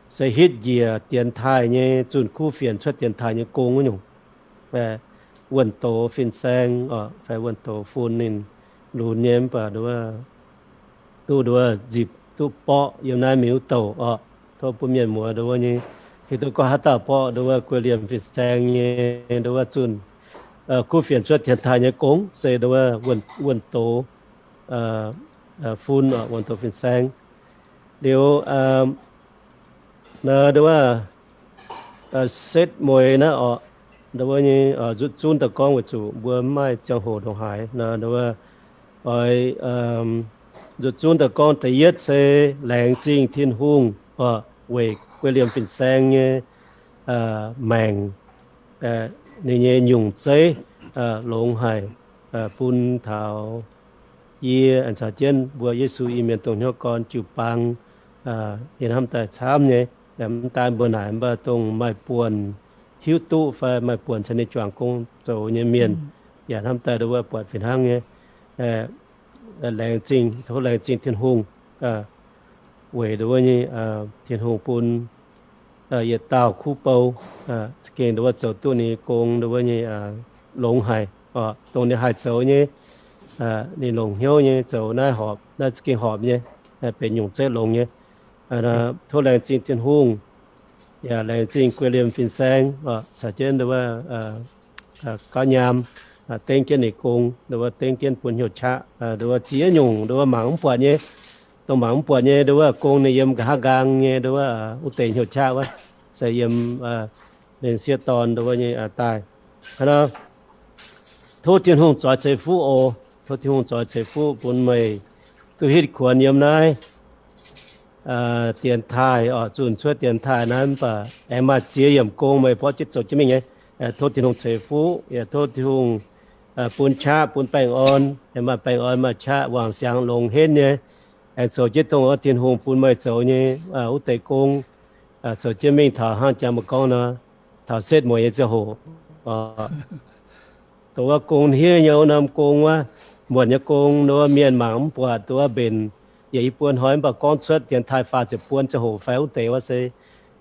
se hitv njiec dienx taaih nyei, zunh kuv fienx cuotv dienx taaih nyei gong wuov nyungc. Wuonh doz fin-saeng oc, fai wuonh doz fun ninh lunx nyei, mv baac nduov duqv nduov nzipc duqv borqv yiem naaiv mingh wuov douc oc. Tov bun mienh muoz nduov wuov nyei hiuv duqv gorngv haaix dauh borqv nduov wuov guei liemh fin-saeng nyei nduov wuov zunh kuv fienx cuotv dienx taaih nyei gong se nduov wuov wuonh doz fun oc, wuonh doz fin-saeng. Liuz nduov wuov setv mueiz naaiv oc, nduov nyei nzutv zunv daaih gorngv weic zuqc mbuo mv maaih ziangh hoc ndongc haaix nor, nduov oix nzutv zunv daaih gorngv da'yietv se laengz zingh Tin-Hungh weic guei liemh fin-saeng nyei maengc, ninh nyei nyungc zeiv longx haic, bun taux yie aengx caux jienv mbuo Yesu Iu-Mienh dongh hnyouv gorn jiu-baang, yie hnamv daaih camv nyei. Mv daan mbuo naaic, mv baac dongh maaih buonc hiuv duqv fai maaih buonc caux ninh juangc gong zoux nyei mienh, yaac hnamv daaih nduov buatc fih hnangv nyei. Laengz zingh, tov laengz zingh Tin-Hungh weic nduov nyei, Tin-Hungh bun yietc dauh kuv bou za'gengh nduov zoux duqv ninh nyei gong nduov nyei longx haic, dongh ninh haih zoux nyei, ninh longc hnyouv nyei zoux naaiv horpc, naaiv za'gengh horpc nyei, benx nyungc zeiv longx nyei. Tov laengz zingh Tin-Hungh, yaac laengz zingh guei liemh fin-saeng caux jienv nduov gauv nyaam, dengv jienv ninh gong, nduov dengv jienv bun hnyouv qaqv, nduov ziex nyungc nduov mangc mv buatc nyei, dongh mangc mv buatc nyei nduov gong ninh yiem nqa'haav nqaang nyei nduov wuov deix hnyouv qaqv wuov, se yiem ninh sieqv dorn nduov nyei daaih. Hnangv nor, tov Tin-Hungh zoix ceix fuqv oc. Tov Tin-Hungh zoix ceix fuqv bun meih duqv hitv kuonx yiem naaiv dienx taaih oc, zunh cuotv dienx taaih naaiv, mv baac aengx maaih ziex yiemc gong meih mborqv jienv zoux jienv mingh nyei. Tov Tin-Hungh ceix fuqv, yaac tov Tin-Hungh bun qaqv bun baengh orn, aengx maaih baengh orn maaih qaqv wangc siangx longx henv nyei, aengx zoux jienv dongh Tin-Hungh bun meih zoux nyei wuov deix gong, zoux jienv mingh taux hnangv jangx mbuo gorngv nor, taux setv mueiz nyei ziangh hoc. Dongh wuov gong hniev nyei wuov norm gong wuov, muonc nyei gong nduov mienh mangc mv buatc, dongh wuov mbenc yietc i buon hnoi, mv baac gorngv cuotv dienx taaih faah ziepc buon ziangh hoc fai wuov deix wuov se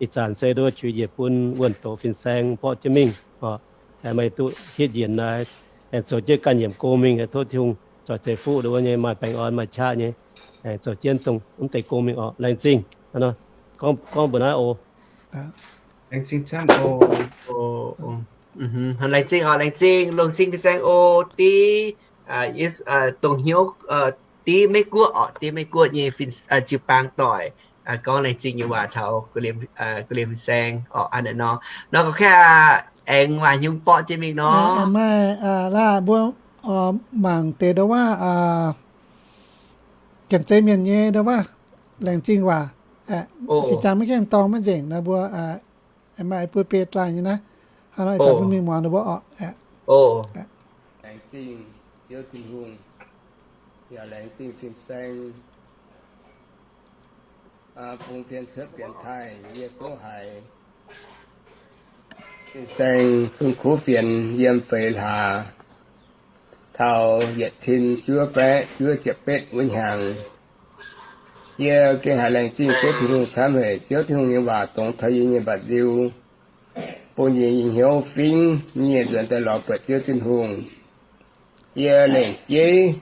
ih zanc se nduov juix njiec bun wuonh doz fin-saeng mborqv jienv mingh oc. Meih duqv hitv njiec naaiv, aengx zoux jienv ganh yiemc gong mingh. Tov Tin-Hungh zoux ceix fuqv nduov nyei, maaih baengh orn maaih qaqv nyei, aengx zoux jienv dongh wuov deix gong mingh oc. Laengz zingh. Gorngv mbuo naaiv oc. Laengz zingh camv oc. Laengz zingh oc, laengz zingh, laengz zingh fin-saeng oc, div, dongh hnyouv, div Meiv Guoqv oc, div Meiv Guoqv nyei jiu-baang doic, gorngv laengz zingh nyei waac taux guei liemh fin-saeng oc. Hnangv naaiv nor, nor gorngv kaav aengx waac hnyungv borqv jienv mingh nor. Maaih laaih mbuo mangc deix nduov waac, Janx-Zei Mienh nyei nduov waac, laengz zingh waac. Se jangx maiv gaengh dorng maiv nzengc nor mbuo maaih buo biei daaih nyei naaiv. Hnangv nor ih zanc bun mingh muangx ninh mbuo oc. Laengz zingh Ziouv Tin-Hungh, yaac laengz zingh fin-saeng bun fien cuotv dienx taaih yie gorngv haiz fin-saeng bun kuv fienx yiem feix hlaax taux yietc cin juov baeqv juov ziepc betv wuov hnyangx. Yie gengh haiz laengz zingh Ziouv Tin-Hungh camv haic. Ziouv Tin-Hungh nyei waac dongz taux yie nyei mba'nziu, bun yie nyei hnyouv fingx, yie nzuonx daaih lorz buatc Ziouv Tin-Hungh. Yie lengc jeiv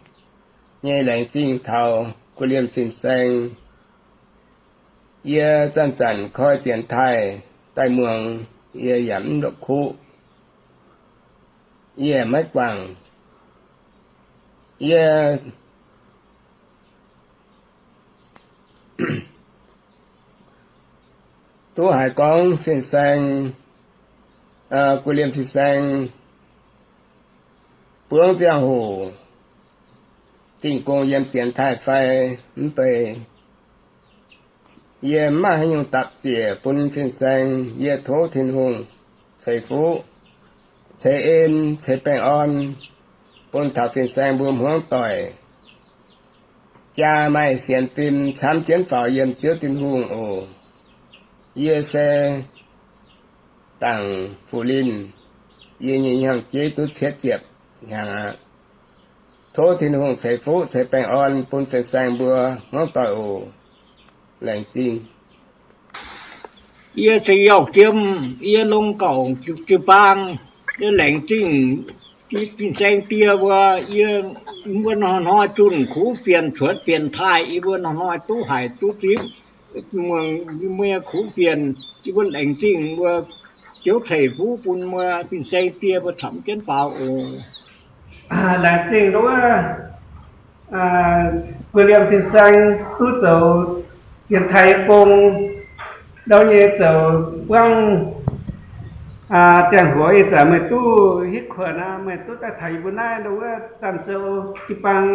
nyei laengz zingh taux guei liemh fin-saeng. Yie zanc-zanc koi dienx taaih daaih muangx, yie yaac mv lopv kuqv, yie maiv guangc. Yie duqv haiz gorngv fin-saeng, guei liemh fin-saeng buangv ziangh hoc dingh gong yiem dienx taaih fai mv bei. Yie mv maaih haaix nyungc dapc ziec bun fin-saeng. Yie tov Tin-Hungh ceix fuqv, ceix en, ceix baengh orn bun taux fin-saeng mbuo hmuangv doic, jaa maaih sienx fim camv jienv faaux yiem Ziouv Tin-Hungh oc. Yie se dangc Fu-Linh, yie nyei hnyangx-jeiv duqv cietv ziepc hnyangx aqv. Tov Tin-Hungh ceix fuqv ceix baengh orn bun fin-saeng mbuo hmuangv doic oc. Laengz zingh. Yie se York Jiem, yie longx gauh jiu-baang. Yie laengz zingh fin-saeng die mbuo, yie mbuo hnoi-hnoi zunh kuv fienx cuotv dienx taaih, yie mbuo hnoi-hnoi duqv haiz duqv zipv muangx mbuo nyei kuv fienx. Yie mbuo laengz zingh mbuo, Ziouv ceix fuqv bun mbuo fin-saeng die mbuo camv jienv faaux oc. Laengz zingh nduov guei liemh fin-saeng duqv zoux dienx taaih nyei gong, ndau nyei zoux buangv Ziangh hoc ih zanc meih duqv hitv kuonx aqv, meih duqv daaih taux yie mbuo naaiv wuov Zanc Zou jiu-baang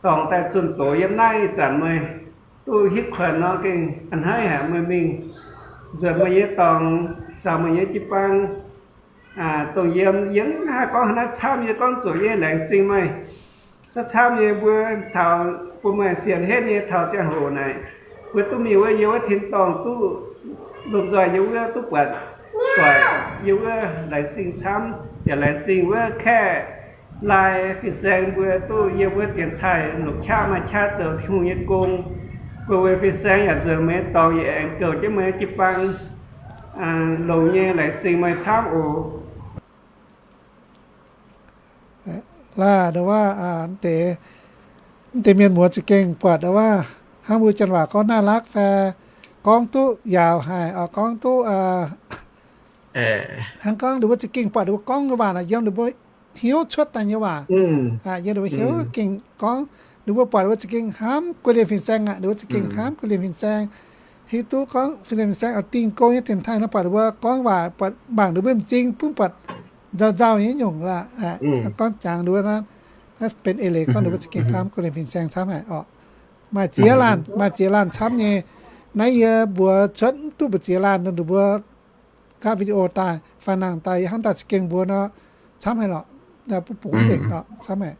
dorngx daaih zunh doz yiem naaiv ih zanc meih duqv hitv kuonx nor gengh a'hneiv haic. Meih mingh nzuonx meih nyei dorngx, caux meih nyei jiu-baang, dongh yiem, yie mv haih gorngv haaix naaiv camv, yie gorngv zuqc yie laengz zingh meih camv-camv nyei mbuo taux bun meih sienx henv nyei taux ziangh hoc naaic, mbuo duqv mingh wuov yie wuov tin-dorngh duqv lomh nzoih yie wuov duqv buatc doic yie wuov laengz zingh camv, yaac laengz zingh wuov kaeqv lai fin-saeng mbuo duqv yiem wuov dienx taaih longc qaqv maaih qaqv zoux Tin-Hungh nyei gong. Mbuo weic fin-saeng yaac nzuonx meih nyei dorngx, yie aengx goux jienv meih nyei jiu-baang longx nyei, laengz zingh meih camv oc. Laaih ndongc wuov, mv deix mienh muoz za'gengh buatc ndongc wuov, hnangv mbuo janx waac gorngv น่ารัก fai gorngv duqv yaauc haic, gorngv duqv, hnangv gorngv ninh mbuo za'gengh buatc ninh mbuo gorngv nyei waac naaic yiem ninh mbuo hnyouv cuotv daaih nyei waac. Yiem ninh mbuo hnyouv gengh gorngv, ninh mbuo buatc ninh mbuo za'gengh hnamv guei liemh fin-saeng aqv, ninh mbuo za'gengh hnamv guei liemh fin-saeng, hiuv duqv gorngv guei liemh fin-saeng oix dingh gong nyei dienx taaih nor buatc ninh mbuo gorngv waac buatc mangc ninh mbuo m'zing bun buatc nzauh nzauh nyei nyungc laaih. Gorngv jangx ninh mbuo naaiv, naaiv benx eix leiz gorngv ninh mbuo za'gengh hnamv guei liemh fin-saeng camv haic orqc. Maaih ziex laanh, maaih ziex laanh camv nyei. Naaiv yie mbuox cuotv mv duqv mbu'ziex laanh, ninh mbuo gapv video daaih fai nangh daaih yie hnamv daaih za'gengh mbuox nor, camv haic lorqc. Bun bungx nzengc orqc, camv haic.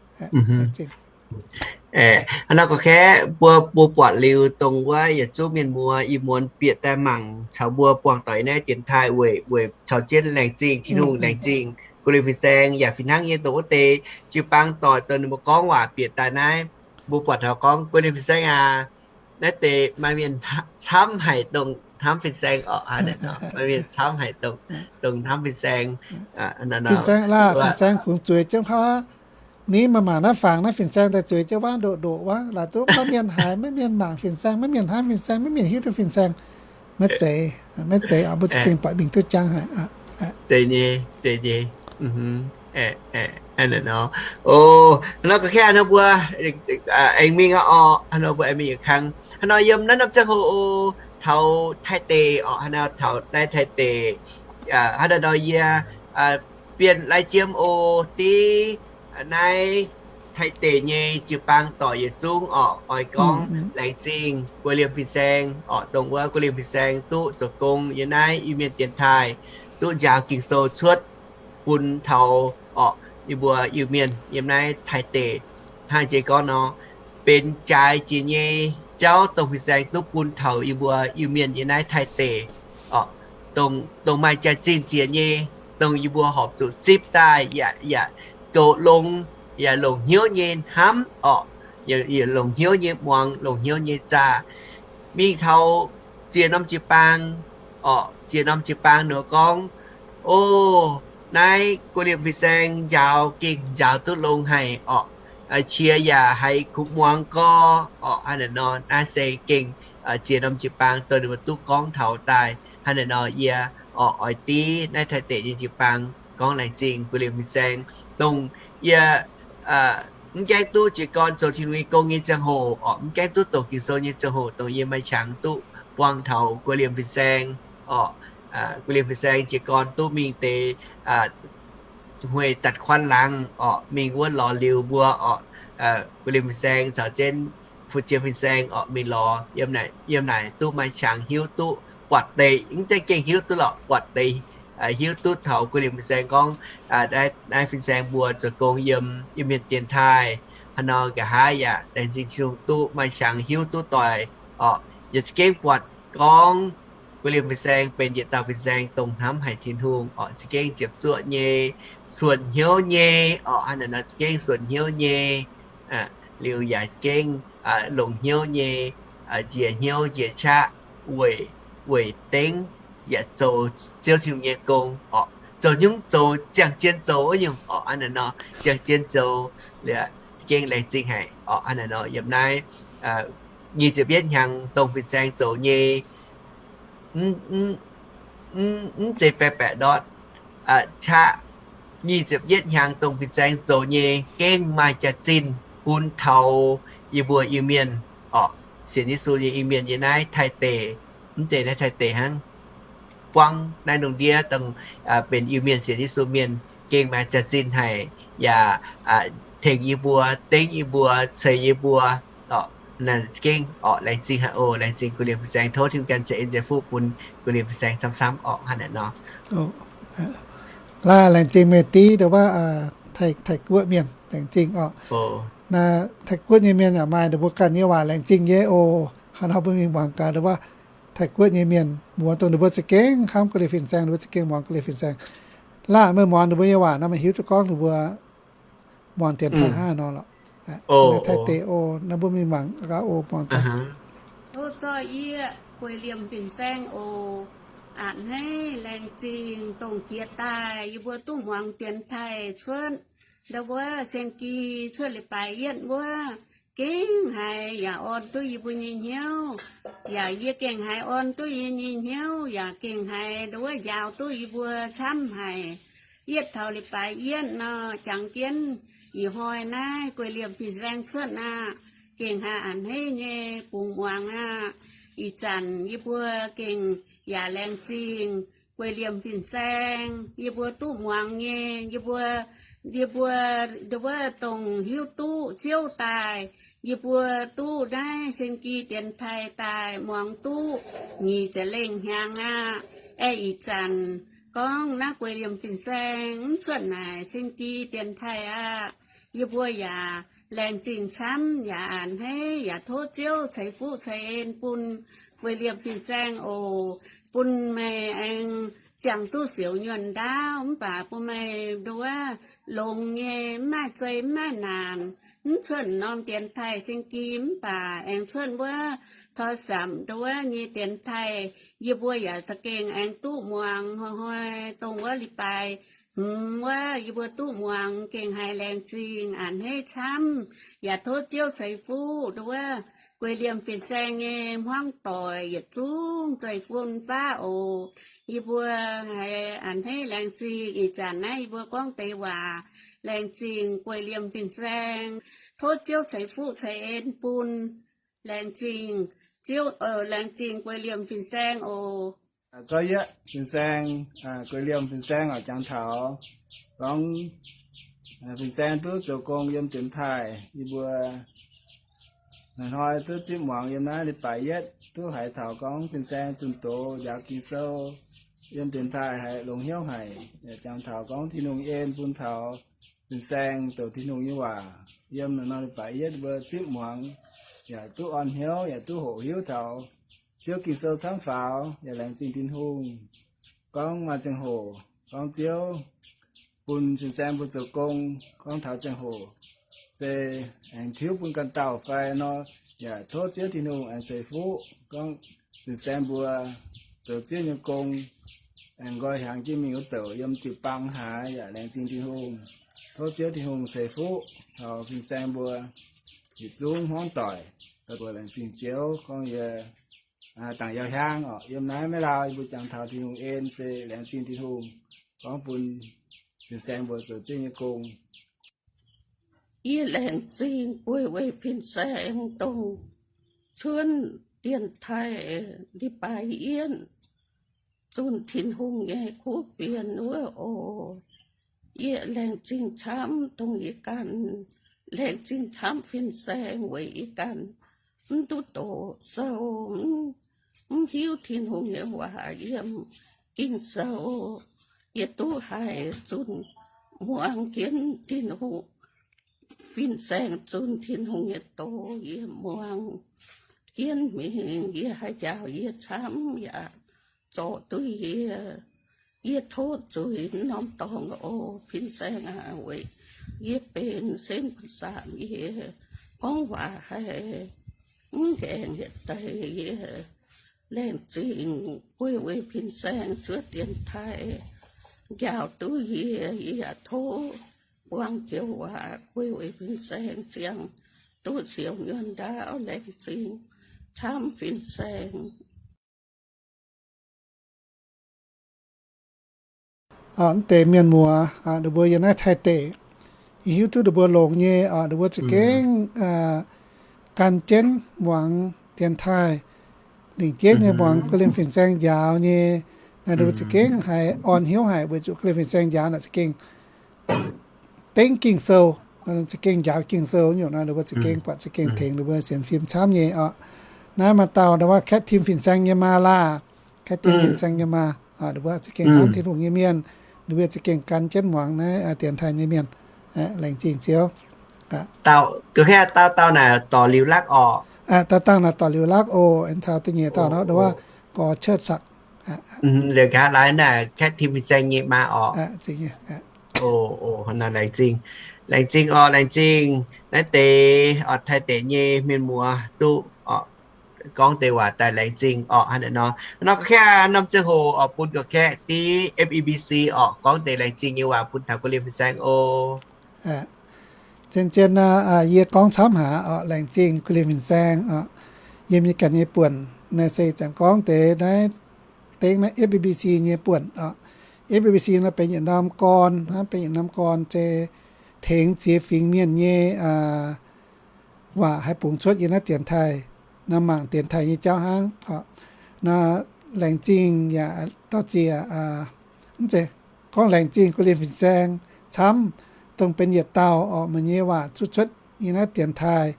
Hnangv nor gorngv kaeqv mbuo, mbuo buatc liuz dongh wuov yietc zungv mienh muoz ih muonz bieqc daaih mangc caux mbuo buangh doic naaiv dienx taaih weic, weic caux jienv laengz zingh Tin-Hungh, laengz zingh guei liemh fin-saeng, yaac fih hnangv nyei dongh wuov deix jiu-baang doic dongh ninh mbuo gorngv waac bieqc daaih naaiv, mbuo buatc taux gorngv guei liemh fin-saeng aac, naaiv deix maaih mienh camv haic dongh hnamv fin-saeng orqc, maaih mienh camv haic dongh hnamv fin-saeng. Fin-saeng laaih, fin-saeng kungx zueiz jienv hnangv. Ninh maaih mangc naaiv fangx naaiv fin-saeng daaih zueiz jienv waav ndoqc ndoqc waav, laaix duqv maiv mienh haiz, maiv mienh mangc fin-saeng, maiv mienh hnamv fin-saeng, maiv mienh hiuv duqv fin-saeng. Maiv zeiz, maiv zeiz oc, mbuo za'gengh buatc mingh duqv jangv haic. Deix nyei, deix nyei. Nor, o, hnangv nor gorngv kaeqv hnangv nor mbuo aengx mingh aqv orqc, hnangv nor mbuo aengx mingh yietc kang. Hnangv nor yiem naaiv norm ziangh hoc oc, taux Taiv deic orqc, hnangv nor taux naaiv Taiv deic, hnangv nor nor yie bienh lai jiem o, div naaiv Taiv deic nyei jiu-baang doic yietc zungv orqc, oix gorngv laengz zingh guei liemh fin-saeng orqc, dongh wuov guei liemh fin-saeng duqv zoux gong yiem naaiv Iu-Mienh dienx taaih, duqv njaaux Ging-Sou cuotv bun taux orqc yie mbuo Iu-Mienh yiem naaiv Taiv deic. Hnangv jiex gorngv nor, benx jaaix jiex nyei jauv dongh fin-saeng duqv bun taux yie mbuo Iu-Mienh yiem naaiv Taiv deic orqc, dongh, dongh maaih jaax-zinh jiex nyei, dongh yie mbuo horpc zuqc zipv daaih yaac, yaac goux longx, yaac longc hnyouv nyei hnamv orqc, yaac longc hnyouv nyei muangx, longc hnyouv nyei zaah. Mingh taux ziex norm jiu-baang orqc, ziex norm jiu-baang nor gorngv, o, naaiv guei liemh fin-saeng njaaux gengh njaaux duqv longx haic orqc, qiex yaac haiz kuv muangx gorx orqc, hnangv naaic nor, naaiv se gengh ziex norm jiu-baang dongh ninh mbuo duqv gorngv taux daaih. Hnangv naaic nor yie orqc oix div naaiv Taiv deic nyei jiu-baang gorngv laengz zingh guei liemh fin-saeng, dongh yie mv gaengh duqv jiez gorn zoux Tin-Hungh nyei gong nyei ziangh hoc orqc, mv gaengh duqv doqc Ging-Sou nyei ziangh hoc, dongh yie maaih qangx duqv buangh taux guei liemh fin-saeng orqc, guei liemh fin-saeng jiez gorn duqv mingh deix hmueiz datc kuanv laangz orqc, mingh wuov lorz liuz mbuo orqc, guei liemh fin-saeng caux jienv fu-jiem fin-saeng orqc mingh lorz yiem naaic, yiem naaic duqv maaih qangx hiuv duqv buatc deix, mv zeiz gengh hiuv duqv lorqc, buatc deix hiuv duqv taux guei liemh fin-saeng gorngv naaiv fin-saeng mbuo zoux gong yiem Iu-Mienh dienx taaih. Hnangv nor nqa'haav yaac laengz zingh Tin-Hungh duqv maaih qangx hiuv duqv doic orqc, yaac za'gengh buatc gorngv guei liemh fin-saeng benx yietc dauh fin-saeng dongh hnamv haic Tin-Hungh orqc, za'gengh ziepc zuoqv nyei, suonc hnyouv nyei orqc, hnangv naaic nor za'gengh suonc hnyouv nyei, liuz yaac za'gengh longc hnyouv nyei, njiec hnyouv njiec qaqv weic, weic dengv yaac zoux Ziouv Tin-Hungh nyei gong orqc, zoux nyungc zoux ziangh zien zoux wuov nyungc orqc, hnangv naaic nor ziangh zien zoux liuz za'gengh laengz zingh haic orqc, hnangv naaic nor yiem naaiv nyic ziepc yietv hnyangx dongh fin-saeng zoux nyei, mv zeiz baeqc baeqc ndortv, qaqv nyic ziepc yietv hnyangx dongh fin-saeng zoux nyei gengh maaih jaax-zinh bun taux yie mbuo Iu-Mienh orqc, sienx Yesu nyei Iu-Mienh yiem naaiv Taiv deic, mv zeiz naaiv Taiv deic hnangv, buangv naaiv lungh ndiev dongh benx Iu-Mienh sienx Yesu mienh gengh maaih jaax-zinh haic, yaac tengx yie mbuo, dengv yie mbuo, ceix yie mbuo, gengh orqc. Laengz zingh haic oc. Laengz zingh guei liemh fin-saeng. Tov Tin-Hungh ganh ceix en ceix fuqv bun guei liemh fin-saeng camv-camv orqc. Hnangv naaic nor. Laaih laengz zingh meih div ndo wuov Taiv-Guoqv mienh, laengz zingh orqc. Naaiv Taiv-Guoqv nyei mienh yaac maaih ninh mbuo ganh nyei waac laengz zingh nyei oc. Hnangv nor mbuo mingh muangx gaax ndo wuov Taiv-Guoqv nyei mienh muoz dongh ninh mbuo za'gengh hnamv guei liemh fin-saeng, ninh mbuo za'gengh muangx guei liemh fin-saeng. Laaih meih muangx ninh mbuo nyei waac nor, meih hiuv duqv gorngv ninh mbuo muangx dienx taaih hnangv haaix nor lorqc. Taiv deix oc. Naaiv mbuo mingh muangx gaax oc, muangx gaax. Tov zorqv yie guei liemh fin-saeng oc. A'hneiv laengz zingh dongh jiex daaih yie mbuo duqv muangx dienx taaih cuotv, ndo wuov Sing-Gi cuotv leiz-baaix yietv wuov, gengh haiz yaac orn duqv yie mbuo nyei hnyouv, yaac yie gengh haiz orn duqv yie nyei hnyouv, yaac gengh haiz ndo wuov njaaux duqv yie mbuo camv haic. Yietv taux leiz-baaix yietv nor, jangx jienv ih hnoi naaiv guei liemh fin-saeng cuotv aqv, gengh haiz a'hneiv nyei bungx muangx aqv. Ih zanc yie mbuo gengh yaac laengz zingh guei liemh fin-saeng yie mbuo duqv muangx nyei, yie mbuo, yie mbuo ndo wuov dongh hiuv duqv Ziouv daaih, yie mbuo duqv naaiv Sing-Gi dienx taaih daaih muangx duqv nyic ziepc lengh hnyangx aqv. Aeqv, ih zanc gorngv naaiv guei liemh fin-saeng mv cuotv naaic Sing-Gi dienx taaih aqv. Yie mbuo yaac laengz zingh camv, yaac a'hneiv, yaac tov Ziouv ceix fuqv ceix en bun guei liemh fin-saeng oc. Bun meih aengx ziangh duqv siouc nyuonh ndaauv, mv baac bun meih ndo wuov longx nyei, mv maaih zei mv maaih naanc. Mv cuotv norm dienx taaih Sing-Gi mv baac aengx cuotv wuov โทรศัพท์ ndo wuov nyei dienx taaih, yie mbuo yaac za'gengh aengx duqv muangx hnoi-hnoi dongh wuov leiz-baaix hmz wuov yie mbuo duqv muangx gengh haiz laengz zingh a'hneiv camv, yaac tov Ziouv ceix fuqv ndo wuov guei liemh fin-saeng nyei hmuangv doic yietc zungv zeiv-fun baav oc. Yie mbuo haiz a'hneiv laengz zingh. Ih zanc naaiv yie mbuo gorngv deix waac laengz zingh guei liemh fin-saeng. Tov Ziouv ceix fuqv ceix en bun. Laengz zingh Ziouv, laengz zingh guei liemh fin-saeng oc. Zorqv yie fin-saeng, guei liemh fin-saeng oc, jangx taux gorngv fin-saeng duqv zoux gong yiem dienx taaih, yie mbuo hnoi-hnoi duqv zipv muangx yiem naaiv leiz-baaix yietv duqv haiz taux gorngv fin-saeng zunh doz njaaux Ging-Sou yiem dienx taaih haiz longx hnyouv haic. Yaac jangx taux gorngv Tin-Hungh en bun taux fin-saeng douc Tin-Hungh nyei waac yiem naaiv norm leiz-baaix yietv mbuo zipv muangx, yaac duqv orn hnyouv, yaac duqv hoqc hiuv taux Ziouv Ging-Sou camv faaux. Yaac laengz zingh Tin-Hungh gorngv maaih ziangh hoc gorngv Ziouv bun fin-saeng mbuo zoux gong, gorngv taux ziangh hoc se aengx tiuv bun ganh dauh fai nor, yaac tov Ziouv Tin-Hungh aengx ceix fuqv gorngv fin-saeng mbuo zoux Ziouv nyei gong aengx nqoi hiaangx jienv mingh wuov douc yiem jiu-baang haaix. Yaac laengz zingh Tin-Hungh. Tov Ziouv Tin-Hungh ceix fuqv taux fin-saeng mbuo yietc zungv hmuangv doic. Laengz zingh Ziouv. Gorngv yie dangc Yauh Hiaang oc, yiem naaiv Meiv Lauh, yie mbuo jangx taux Tin-Hungh en se laengz zingh Tin-Hungh gorngv bun fin-saeng mbuo zoux Ziouv nyei gong. Yie laengz zingh guei weic fin-saeng dongh cuotv dienx taaih leiz-baaix yietv zunh Tin-Hungh nyei kuv fienx wuov oc. Yie laengz zingh camv dongh yie ganh, laengz zingh camv fin-saeng weic yie ganh mv duqv doqc sou, mv hiuv Tin-Hungh nyei waac yiem Ging-Sou. Yie duqv haiz zunh muangx jienv Tin-Hungh, fin-saeng zunh Tin-Hungh nyei doz yie muangx jienv mingh. Yie haiz njaaux yie camv yaac zorc duqv yie. Yie tov zuiz norm dorngx oc, fin-saeng aac, weic yie benx senv bun saamv yie gorngv waac haiz mv nqaengc yietc deix. Yie laengz zingh guei weic fin-saeng zuov dienx taaih njaaux duqv yie. Yie yaac tov buang joux waac guei weic fin-saeng ziangh duqv siouc nyuonh ndaauv. Laengz zingh camv fin-saeng. Mv deix mienh muoz, ninh mbuo yiem naaiv Taiv deic, yie hiuv duqv ninh mbuo longx nyei, ninh mbuo za'gengh gan jienv muangx dienx taaih, lingc jeiv nyei muangx guei liemh fin-saeng njaaux nyei, Naaiv ninh mbuo za'gengh haiz orn hnyouv haic weic zuqc Gu'lien Fin-Saeng njaaux naaic za'gengh dengv Ging-Sou, za'gengh njaaux Ging-Sou nyungc nor, ninh mbuo za'gengh buatc za'gengh tengx ninh mbuo sienx fim camv nyei oc. Naaiv maaih dauh ndau wuov Kaeqv Tim Fin-Saeng nyei maa laah, Kaeqv Tim Fin-Saeng nyei maa, ninh mbuo za'gengh hnamv Tin-Hungh nyei mienh, ninh mbuo za'gengh gan jienv muangx naaiv dienx taaih nyei mienh. Laengz zingh Ziouv. Dauh, dauh naaic dorc liuz lakv oc. Dauh dangh naaic dorc liuz lakv oc, aengx taux da'nyeic dauh nor, ndau wuov Gorx Cuotv Sakc. Liuz nqa'haav laaix naaic Kaeqv Tim Fin-Saeng nyei maa oc. Laengz zingh, laengz zingh oc, laengz zingh. Naaiv deix oc, Taiv deic nyei mienh muoz duqv oc, gorngv deix waac daaih laengz zingh oc. Hnangv naaic nor, nor ga'kaeqv norm ziangh hoc oc, bun ga'kaeqv div F E B C oc, gorngv deix laengz zingh nyei waac bun taux Gu'lien Fin-Saeng oc. Zien-zien yie gorngv camv haic oc, laengz zingh Gu'lien Fin-Saeng oc. Yiem yie ganh nyei buonc naaiv se zanc gorngv deix naaiv dengv naaiv F E B C nyei buonc oc. F E B C nor benx yietc norm gorn, hnangv benx yietc norm gorn se tengx ziex fingx mienh nyei waac haih bungx cuotv yiem naaiv dienx taaih, nor mangc dienx taaih nyei jauv hnangv oc. Nor laengz zingh yaac dorh ziec, mv zeiz, gorngv laengz zingh Gu'lien Fin-Saeng camv, dongh benx yietc dauh oc, meih nyei waac cuotv cuotv yiem naaiv dienx taaih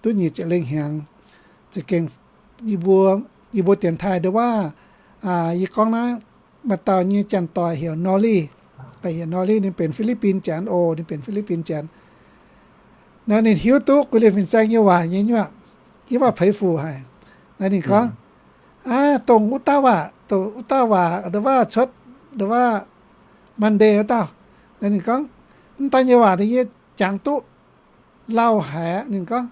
duqv nyic ziepc lengh hnyangx. Za'gengh yie mbuo, yie mbuo dienx taaih ndau wuov, yie gorngv naaiv maaih dauh nyei janx-doic heuc Norley, heuc Norley, ninh benx Fi^li^bin Janx oc, ninh benx Fi^li^bin Janx. Naaiv ninh hiuv duqv Gu'lien Fin-Saeng nyei waac nyei nyuoqc, yie waac peix fuc haic. Naaiv ninh gorngv, aa, dongh wuov dauh waac, dongh wuov dauh waac ndau wuov cuotv ndau wuov Monday wuov dauh. Naaiv ninh gorngv, mv daaih nyei waac naaiv yie jangx duqv lauh haic aqv. Ninh gorngv,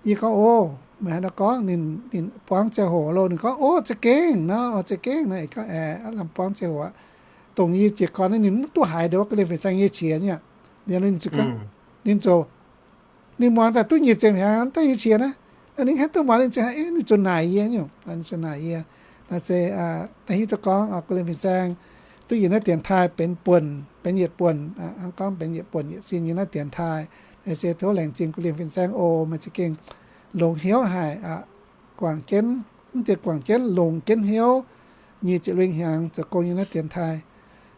yie gorngv, o, meih haaix nor gorngv? Ninh, ninh buangv ziangh hoc loh, ninh gorngv, o, za'gengh nor, o, za'gengh nor. Yie gorngv, aeqv, lamh buangv ziangh hoc aqv. Dongh yie jiez gorn naaiv ninh mv duqv haiz ndau wuov Gu'lien Fin-Saeng nyei qiex nyuoqc. Ninh, ninh zoux, ninh muangx daaih duqv nyic ziepc hnyangx daaih nyei qiex naaiv, ninh haaix duqv muangx ninh ziouc, ninh zuqc naaic yie nyungc, ninh zuqc naaic yie. Naaiv se, naaiv hiuv duqv gorngv Gu'lien Fin-Saeng duqv yiem naaiv dienx taaih benx buonc, benx yietc buonc, hnangv gorngv benx yietc buonc yietc sin yiem naaiv dienx taaih. Naaiv se tov laengz zingh Gu'lien Fin-Saeng oc, meih za'gengh longx hnyouv haic, guangc jienv, mv deix guangc jienv longc jienv hnyouv, nyic ziepc lengh hnyangx zoux gong yiem naaiv dienx taaih.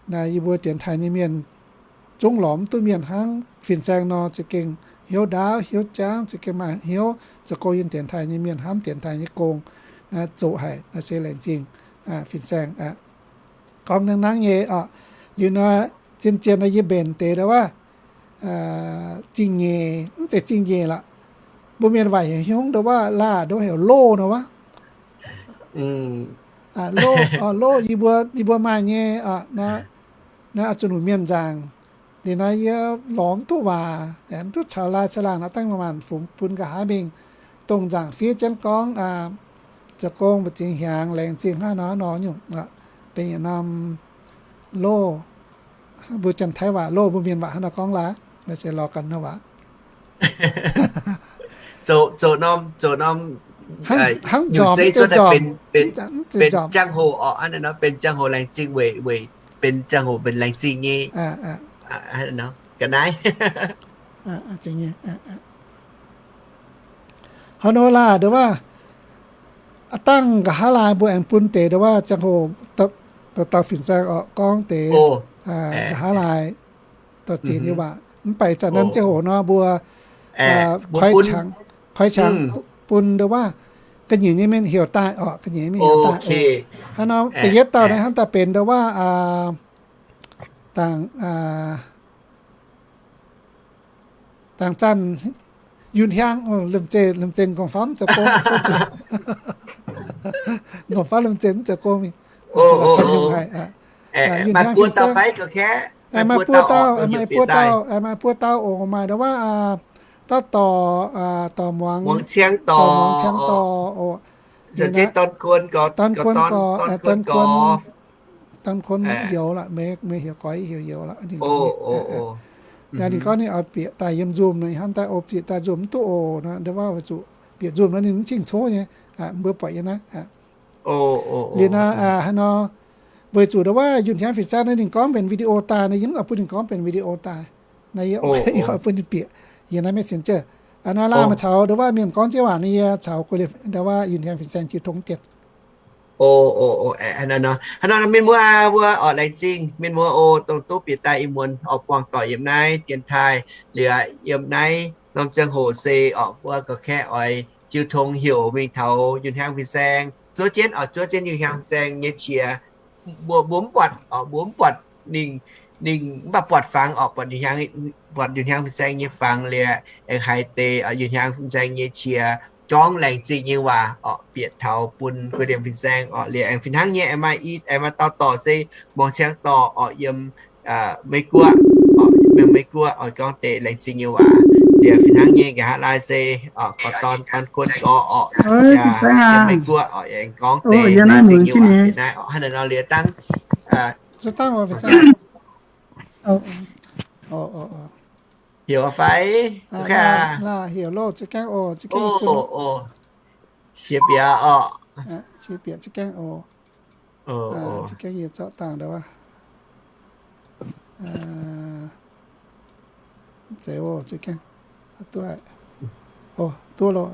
Naaiv yie mbuo dienx taaih nyei mienh zungv lorz mv duqv mienh hnangv Fin-Saeng nor, za'gengh hnyouv ndaauv hnyouv jangv, za'gengh maaih hnyouv zoux gong yiem dienx taaih nyei mienh hnamv dienx taaih nyei gong, zoqc haic. Naaiv se laengz zingh Fin-Saeng aqv. Gorngv nangv nangv nyei oc. Liuz nor, zien-zien nor yie mbenc deix ndau wuov zingh nyeic, mv zeiz zingh nyeic lorqc. Mbuo mienh waac heuc hnyungv ndau wuov laah, ndau wuov heuc loh nor wuov. Loh, yie mbuo, yie mbuo maaih nyei, naaiv zuqc lunc mienh nzaangc. Liuz nor yie lorz mv duqv waac, mv duqv caux laai caangh laangh nor, dangh maanc fungx bun nqa'haav mingh, dongh nzaangc fiev jienv gorngv, zoux gong mbu'ziex hnyangx laengz zingh hnangv nor hnangv nor nyungc, benx yietc norm loh. Mbuo Janx-Taiv waac loh, mbuo mienh waac hnangv nor gorngv laaix, naaiv se lorz ganh nor waac. Zoux, zoux norm, zoux norm, hnangv nzormc, benx ziangh hoc oc, hnangv nor benx ziangh hoc laengz zingh weic, weic benx ziangh hoc benx laengz zingh nyei. Ga'naaiv. Hnangv nor laah, ndau wuov, aa, dangh nqa'haav laai mbuo aengx bun deix ndau wuov ziangh hoc, dauh dauh Fin-Saeng oc, gorngv deix nqa'haav laai dorh ziex nyei waac. Mv baac zanc naaiv ziangh hoc nor mbuo koi qangx, koi qangx bun ndau wuov ga'nyiec nyei mienh heuc daaih oc, ga'nyiec nyei mienh heuc daaih. Hnangv nor da'yietv dauh naaiv hnangv daaih benx ndau wuov, dangc, dangc zanc Yunh Hiaang, lemh zeiz, lemh zeiz M'nqorngv-Faamv zoux gong, M'nqorngv-Faamv lemh zeiz mv zoux gong mingh. Maaih buo dauh, maaih buo dauh, maaih buo dauh oc, maaih ndau wuov, dauh dorc, dorc muangx, muangx ciang dorc oc. Dorn Kuon, Dorn Kuon, Dorn Kuon youz lorqc, meih heuc goix, heuc youz lorqc. Ninh gorngv ninh oix bieqc daaih yiem Zoom nor, hnamv daaih oix bieqc daaih Zoom mv duqv oc. Ndau wuov weic zuqc bieqc Zoom nor ninh mv cing-cov nyei. Mbuo buatc yiem naaiv. Liuz naaiv haaix nor, weic zuqc ndau wuov Yunh Hiaang Fin-Saeng naaiv ninh gorngv benx video daaih, naaiv yie mv oix bun ninh gorngv benx video daaih. Naaiv yie oix bun ninh bieqc yiem naaiv Messenger. Naaiv laanh maaih caux ndau wuov mienh gorngv jienv waac, naaiv yie caux ndau wuov Yunh Hiaang Fin-Saeng jiu tong dieh. O, o, o, aeqv, hnangv naaiv nor, hnangv naaiv nor, mienh muoz mbuo oc, laengz zingh mienh muoz oc, dongh duqv bieqc daaih ih muonz oc, buangh doic yiem naaiv dienx taaih, liuz yiem naaiv norm ziangh hoc se oc, mbuo gauh kaeqv oix jiu tong heuc mingh taux Yunh Hiaang fin-saeng, zuov jienv oc, zuov jienv Yunh Hiaang fin-saeng nyei qiex. Mbuo, mbuo mv buatc oc, mbuo mv buatc ninh, ninh mv baac buatc fangx oc, buatc Yunh Hiaang, buatc Yunh Hiaang fin-saeng nyei fangx liuz, aengx haiz deix oc Yunh Hiaang fin-saeng nyei qiex gorngv laengz zingh nyei waac oc, bieqc taux bun guei liemh fin-saeng oc, liuz aengx fih hnangv nyei aengx maaih i, aengx maaih dauh dorc se muangx ciang dorc oc, yiem Meiv Guoqv oc, yiem Meiv Guoqv oc, gorngv deix laengz zingh nyei waac. Liuz fih hnangv nyei nqa'haav laai se oc, gorx dorn, dorn kuon gorx oc, yiem Meiv Guoqv oc, aengx gorngv deix laengz zingh nyei waac. Naaiv oc, hnangv naaiv nor liuz dangv heuc fai? Heuc loh, za'gengh oc, za'gengh qiex bieqc oc. Za'gengh oc. Za'gengh yie zorqv dangh ndau wuov. Zeiz oc, za'gengh duqv, duqv loh.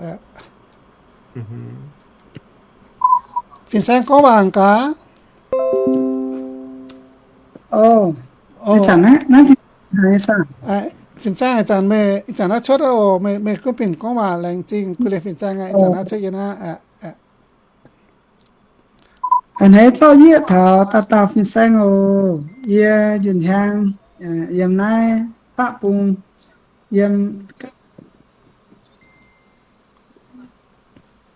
Fin-saeng gorngv waac gaax. Fin-saeng, ih zanc naaiv cuotv oc, meih gunv binc gorngv waac laengz zingh guei liemh fin-saeng aqv. Ih zanc naaiv cuotv yie naaiv. A'hneiv zorqv yie taux dauh dauh fin-saeng oc. Yie Yunh Hiaang, yiem naaiv Baqv Bung, yiem,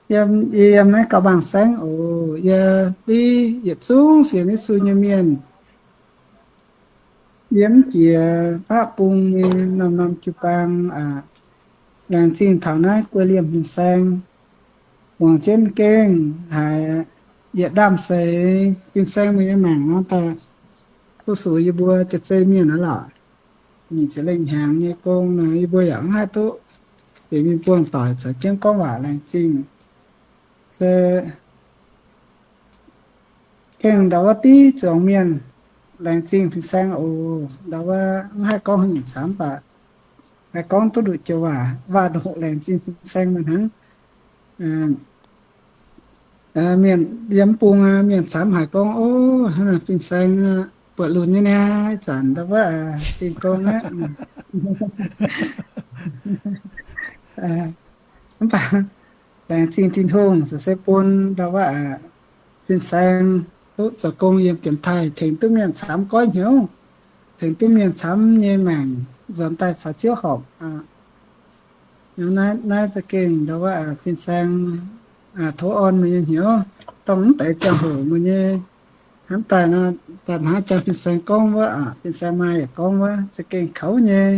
yiem, yie yiem naaiv Gauh Mbaangh Saengv oc. Yie div yietc zungv sienx Yesu nyei mienh yiem jiex Baqv Bung nyei norm-norm jiu-baang aqv. Laengz zingh taux naaiv guei liemh fin-saeng, muangx jienv gengh haiz yietc ndaamv-seix fin-saeng mbuo nyei mangc nor daaih fu-sux yie mbuo jiex zei mienh aqv lorqc. Ninh ziex lengh hnyangx nyei gong naaic yie mbuo yaac mv haih duqv bieqc mingh buangh doic caux jienv gorngv waac laengz zingh. Se gengh ndau wuov div zuangx mienh laengz zingh fin-saeng oc. Ndau wuov mv haih gorngv haaix nyungc camv, mv baac haih gorngv duqv nduqc joux waac, waac-ndoqv laengz zingh fin-saeng meih hnangv. Mienh yiem bung aqv, mienh camv haiz gorngv, o, hnangv naaic fin-saeng buatc lunx nyei niaa, ih zanc ndau wuov dingh gong aqv. Mv baac laengz zingh Tin-Hungh se bun ndau wuov fin-saeng duqv zoux gong yiem dienx taaih, tengx duqv mienh camv goiv hnyouv, tengx duqv mienh camv nyei maengc nzuonx daaih caux Ziouv horpc. Naaiv za'gengh ndau wuov fin-saeng tov orn meih nyei hnyouv, dongh mv deix ziangh hoc meih nyei hnamv daaih nor, daaih hnangv jangx fin-saeng gorngv wuov, fin-saeng maa yaac gorngv wuov, za'gengh kouv nyei.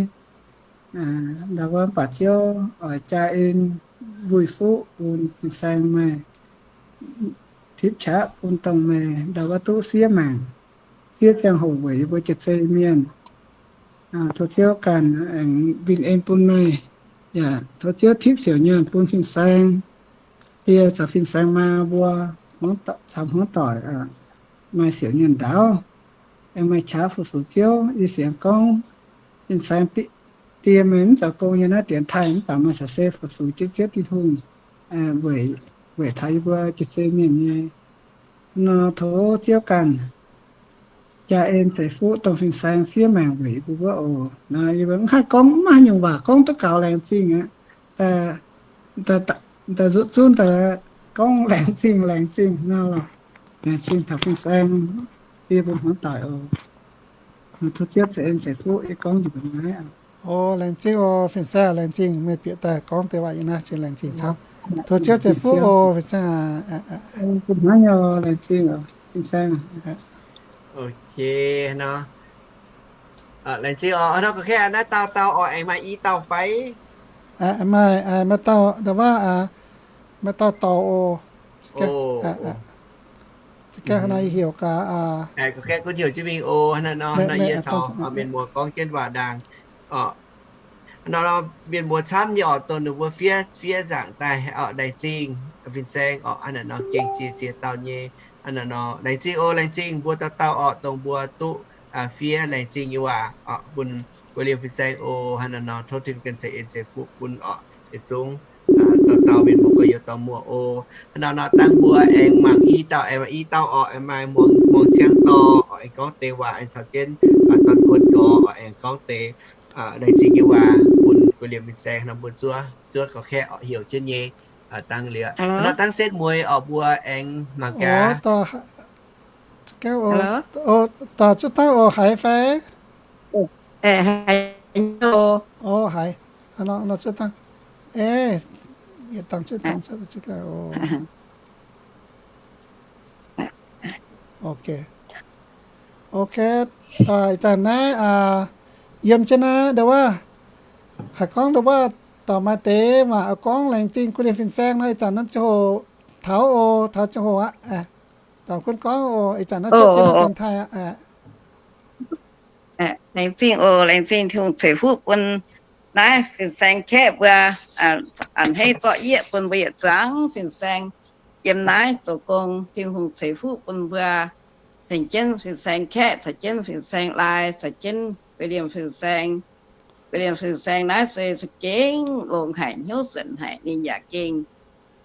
Ndau wuov mv baac Ziouv oix jaa en, vui-fuqv bun fin-saeng maaih tipv qaqv bun dongh meih ndau wuov duqv siev maengc, siev ziangh hoc weic yie mbuo jiex zei mienh. Tov Ziouv ganh aengx winh en bun meih, yaac tov Ziouv tipv siouc nyaanh bun fin-saeng die caux fin-saeng maa mbuo caux hmuangv doic maaih siouc nyaanh ndaauv, aengx maaih qaqv fu-sux Ziouv. Yie sienx gorngv fin-saeng die meih mv zoux gong yiem naaiv dienx taaih, mv baac meih caux se fu-sux jienv Ziouv Tin-Hungh weic taux yie mbuo jiex zei mienh nyei. Nor tov Ziouv ganh jaa en ceix fuqv dongh fin-saeng siev maengc weic yie mbuo wuov oc. Nor yie mbuo mv haih gorngv mv maaih haaix nyungc waac gorngv duqv gaux laengz zingh aqv. Daaih nzuqc zunv daaih gorngv laengz zingh, laengz zingh nor lorqc. Laengz zingh taux fin-saeng, yie mbuo hmuangv doic oc. Tov Ziouv ceix en ceix fuqv yie gorngv njiec mbuo naaiv. O, laengz zingh oc, fin-saeng laengz zingh meih bieqc daaih gorngv deix waac yiem naaiv, laengz zingh camv. Tov Ziouv ceix fuqv oc, fin-saeng. Laengz zingh oc, fin-saeng. Ok nor. Laengz zingh oc. Nor ga'kengx naaiv dauh dauh oc, aengx maaih i dauh fai? Maaih, maaih dauh ndau wuov, maaih dauh dorc oc. Ga'kengx hnangv nor yie heuc gaax. Ga'kengx gunv heuc jienv mingh oc. Hnangv nor yie caux mienh muoz gorngv jienv waac ndaangc. Hnangv nor mienh muoz camv nyei oc, dongh ninh mbuo fiev, fiev nzaangc daaih oc, laengz zingh fin-saeng oc. Hnangv nor gengh ziex, ziex dauh nyei. Hnangv nor laengz zingh oc, laengz zingh mbuo dauh dauh oc, dongh mbuo duqv fiev laengz zingh nyei waac oc bun mbuo liemh fin-saeng oc. Hnangv nor tov Tin-Hungh ganh ceix en ceix fuqv bun oc yietc zungv. dauh dauh mienh muoz gorx-youz dorh muoz oc. Hnangv naaiv nor dangh mbuo aengx mangc i dauh, aengx i dauh oc, aengx maaih muangx, muangx ciangv dorh oc, aengx gorngv deix waac aengx caux jienv dorn-guon gorx oc, aengx gorngv deix laengz zingh nyei waac bun guei liemh fin-saeng nor mbuo zuov, zuov gauh kaeqv oc, heuc jienv nyei dangh liuz. Hnangv nor dangh setv mueiz oc, mbuo aengx mangc gaax. Dangh zuov dangh oc, haiz fai? Haiz. Oc, haiz. Nor zuov dangh. Yietc dangh zuov dangh zuov dangh oc. Ok. Ok, ih zanc naaiv yiem jienv naaiv ndau wuov, haiz gorngv ndau wuov, dauh maaih deix maaih gorngv laengz zingh guei liemh fin-saeng nor, ih zanc naaiv ziangh hoc taux oc, taux ziangh hoc aqv. Dauh gunv gorngv oc, ih zanc naaiv cuotv jienv naaiv janx-taaih aqv. Laengz zingh oc, laengz zingh Tin-Hungh ceix fuqv bun naaiv fin-saeng kaeqv mbuo, a'hneiv zorqv yieqv bun mbuo yietc zungv fin-saeng yiem naaiv zoux gong. Tin-Hungh ceix fuqv bun mbuo tengx jienv fin-saeng kaeqv, caux jienv fin-saeng lai, caux jienv guei liemh fin-saeng. Guei liemh fin-saeng naaiv se za'gengh longx haic, hnyouv suonc haic, ninh yaac gengh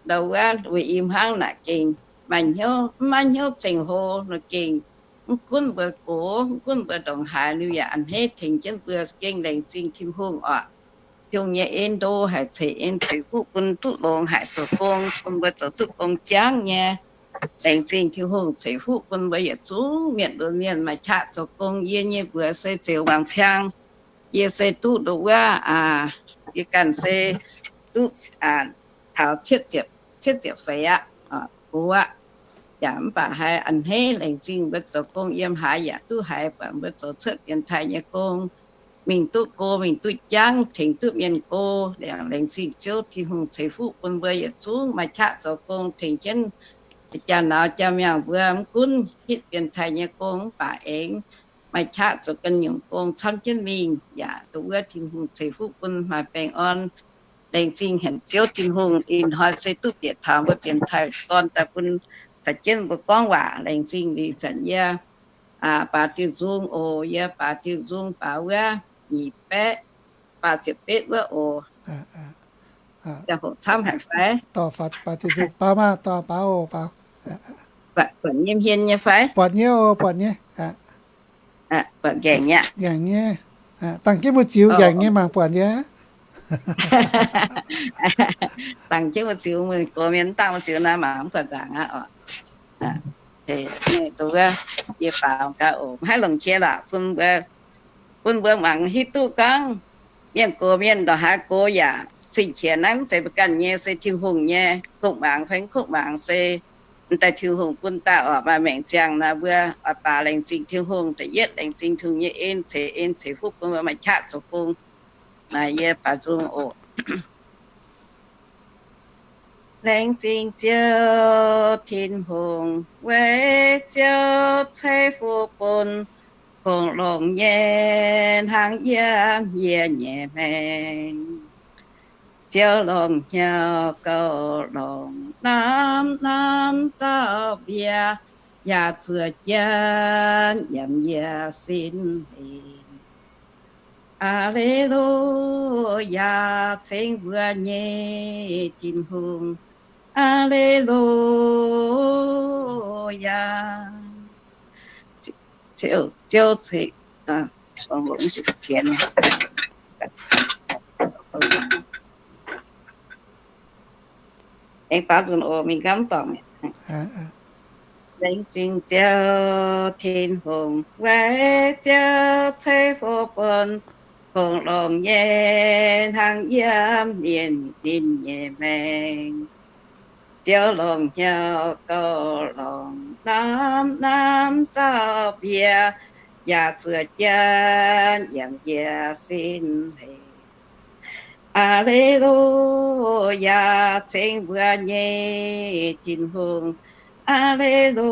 ndau wuov mbuo i hnangv naaic gengh maaih hnyouv, mv maaih hnyouv ceng hlo nor gengh, mv gunv mbuo gox, mv gunv mbuo ndongc haaix, ninh yaac a'hneiv tengx jienv mbuo. Gengh laengz zingh Tin-Hungh oc. Tin-Hungh nyei en ndo haic, ceix en ceix fuqv bun duqv longx haic zoux gong, bun mbuo zoux duqv gong jangv nyei. Laengz zingh Tin-Hungh ceix fuqv bun mbuo yietc zungv mienh, nduov mienh maaih qaqv zoux gong. Yie nyei mbuox se Ziouc Wangc Ciang. Yie se duqv nduqc wuov, yie ganh se duqv taux cietv ziepc feix aqv, gox aqv. Yaac mv baac haiz a'hneiv laengz zingh mbuo zoux gong yiem haaix yaac duqv haiz buatc mbuo zoux cuotv bienx taaih nyei gong, mingh duqv go, mingh duqv jangv, tengx duqv mienh go. Laengz zingh Ziouv Tin-Hungh ceix fuqv bun mbuo yietc zungv maaih qaqv zoux gong, tengx jienv jaa-nauz jaa-miangh mbuo mv gunv hitv bienx taaih nyei gong mv baac aengx maaih qaqv zoux ganh nyungc gong camv jienv mingh. Yaac nduqc wuov Tin-Hungh ceix fuqv bun maaih baengh orn. Laengz zingh haic Ziouv Tin-Hungh, ih hnoi se duqv bieqc taux mbuo bienx taaih gorn daaih bun caux jienv mbuo gorngv waac. Laengz zingh liuz zanc yie baaux diuh nzung oc. Yie baaux diuh nzung baaux wuov nyic baeqv faah ziepc betv wuov oc. Hoqc camv haic fai? Baaux maah, baaux oc, baaux. Buatc nyei hmien nyei fai? Buatc nyei oc, buatc nyei. Buatc nqaengc nyei. Nqaengc nyei. Dangh jienv mbuo ziux nqaengc nyei mangc buatc nyei. Dangh jienv mbuo ziux, mbuo gox mienh dangh mbuo ziux naaiv mangc mv buatc nzaangc aqv oc. Yie faaux gaax oc, maiv longc qiex lorqc, bun mbuo mangc hiuv duqv gorngv mienh gox mienh ndongc haaix gox yaac cing-qiex naaiv mv zeiz mbuo ganh nyei, se Tin-Hungh nyei. Kungx mangc fai mv kungx mangc se daaih Tin-Hungh bun daaih oc. Maaih maengc ziangh naaiv mbuo oix baaux laengz zingh Tin-Hungh. Da'yietv laengz zingh Tin-Hungh nyei en ceix en ceix fuqv bun mbuo maaih qaqv zoux gong. Naaiv yie baaux nzung oc. Laengz zingh Ziouv Tin-Hungh weic Ziouv ceix fuqv bun kungx longx nyei hnangv yiem yie nyei maengc. Ziouv longc hnyouv gouv longx, norm-norm zaux mbiex yaac zuoqc jienv yiem yie sin hengx. Aa^le^lu^yaa, ceng mbuo nyei Tin-Hungh. Aa^le^lu^yaa. Ziouv, Ziouv ceix, aengx baaux nzunc oc, mingh nqamv dorngc. Laengz zingh Ziouv Tin-Hungh weic Ziouv ceix fuqv bun kungx longx nyei hnangv yiem mienh ninh nyei maengc. Ziouv longc hnyouv gouv longx, norm-norm zaux mbiex yaac zuoqc jienv yiem yie sin hengx. Aa^le^lu^yaa, ceng mbuo nyei Tin-Hungh. Aa^le^lu^yaa.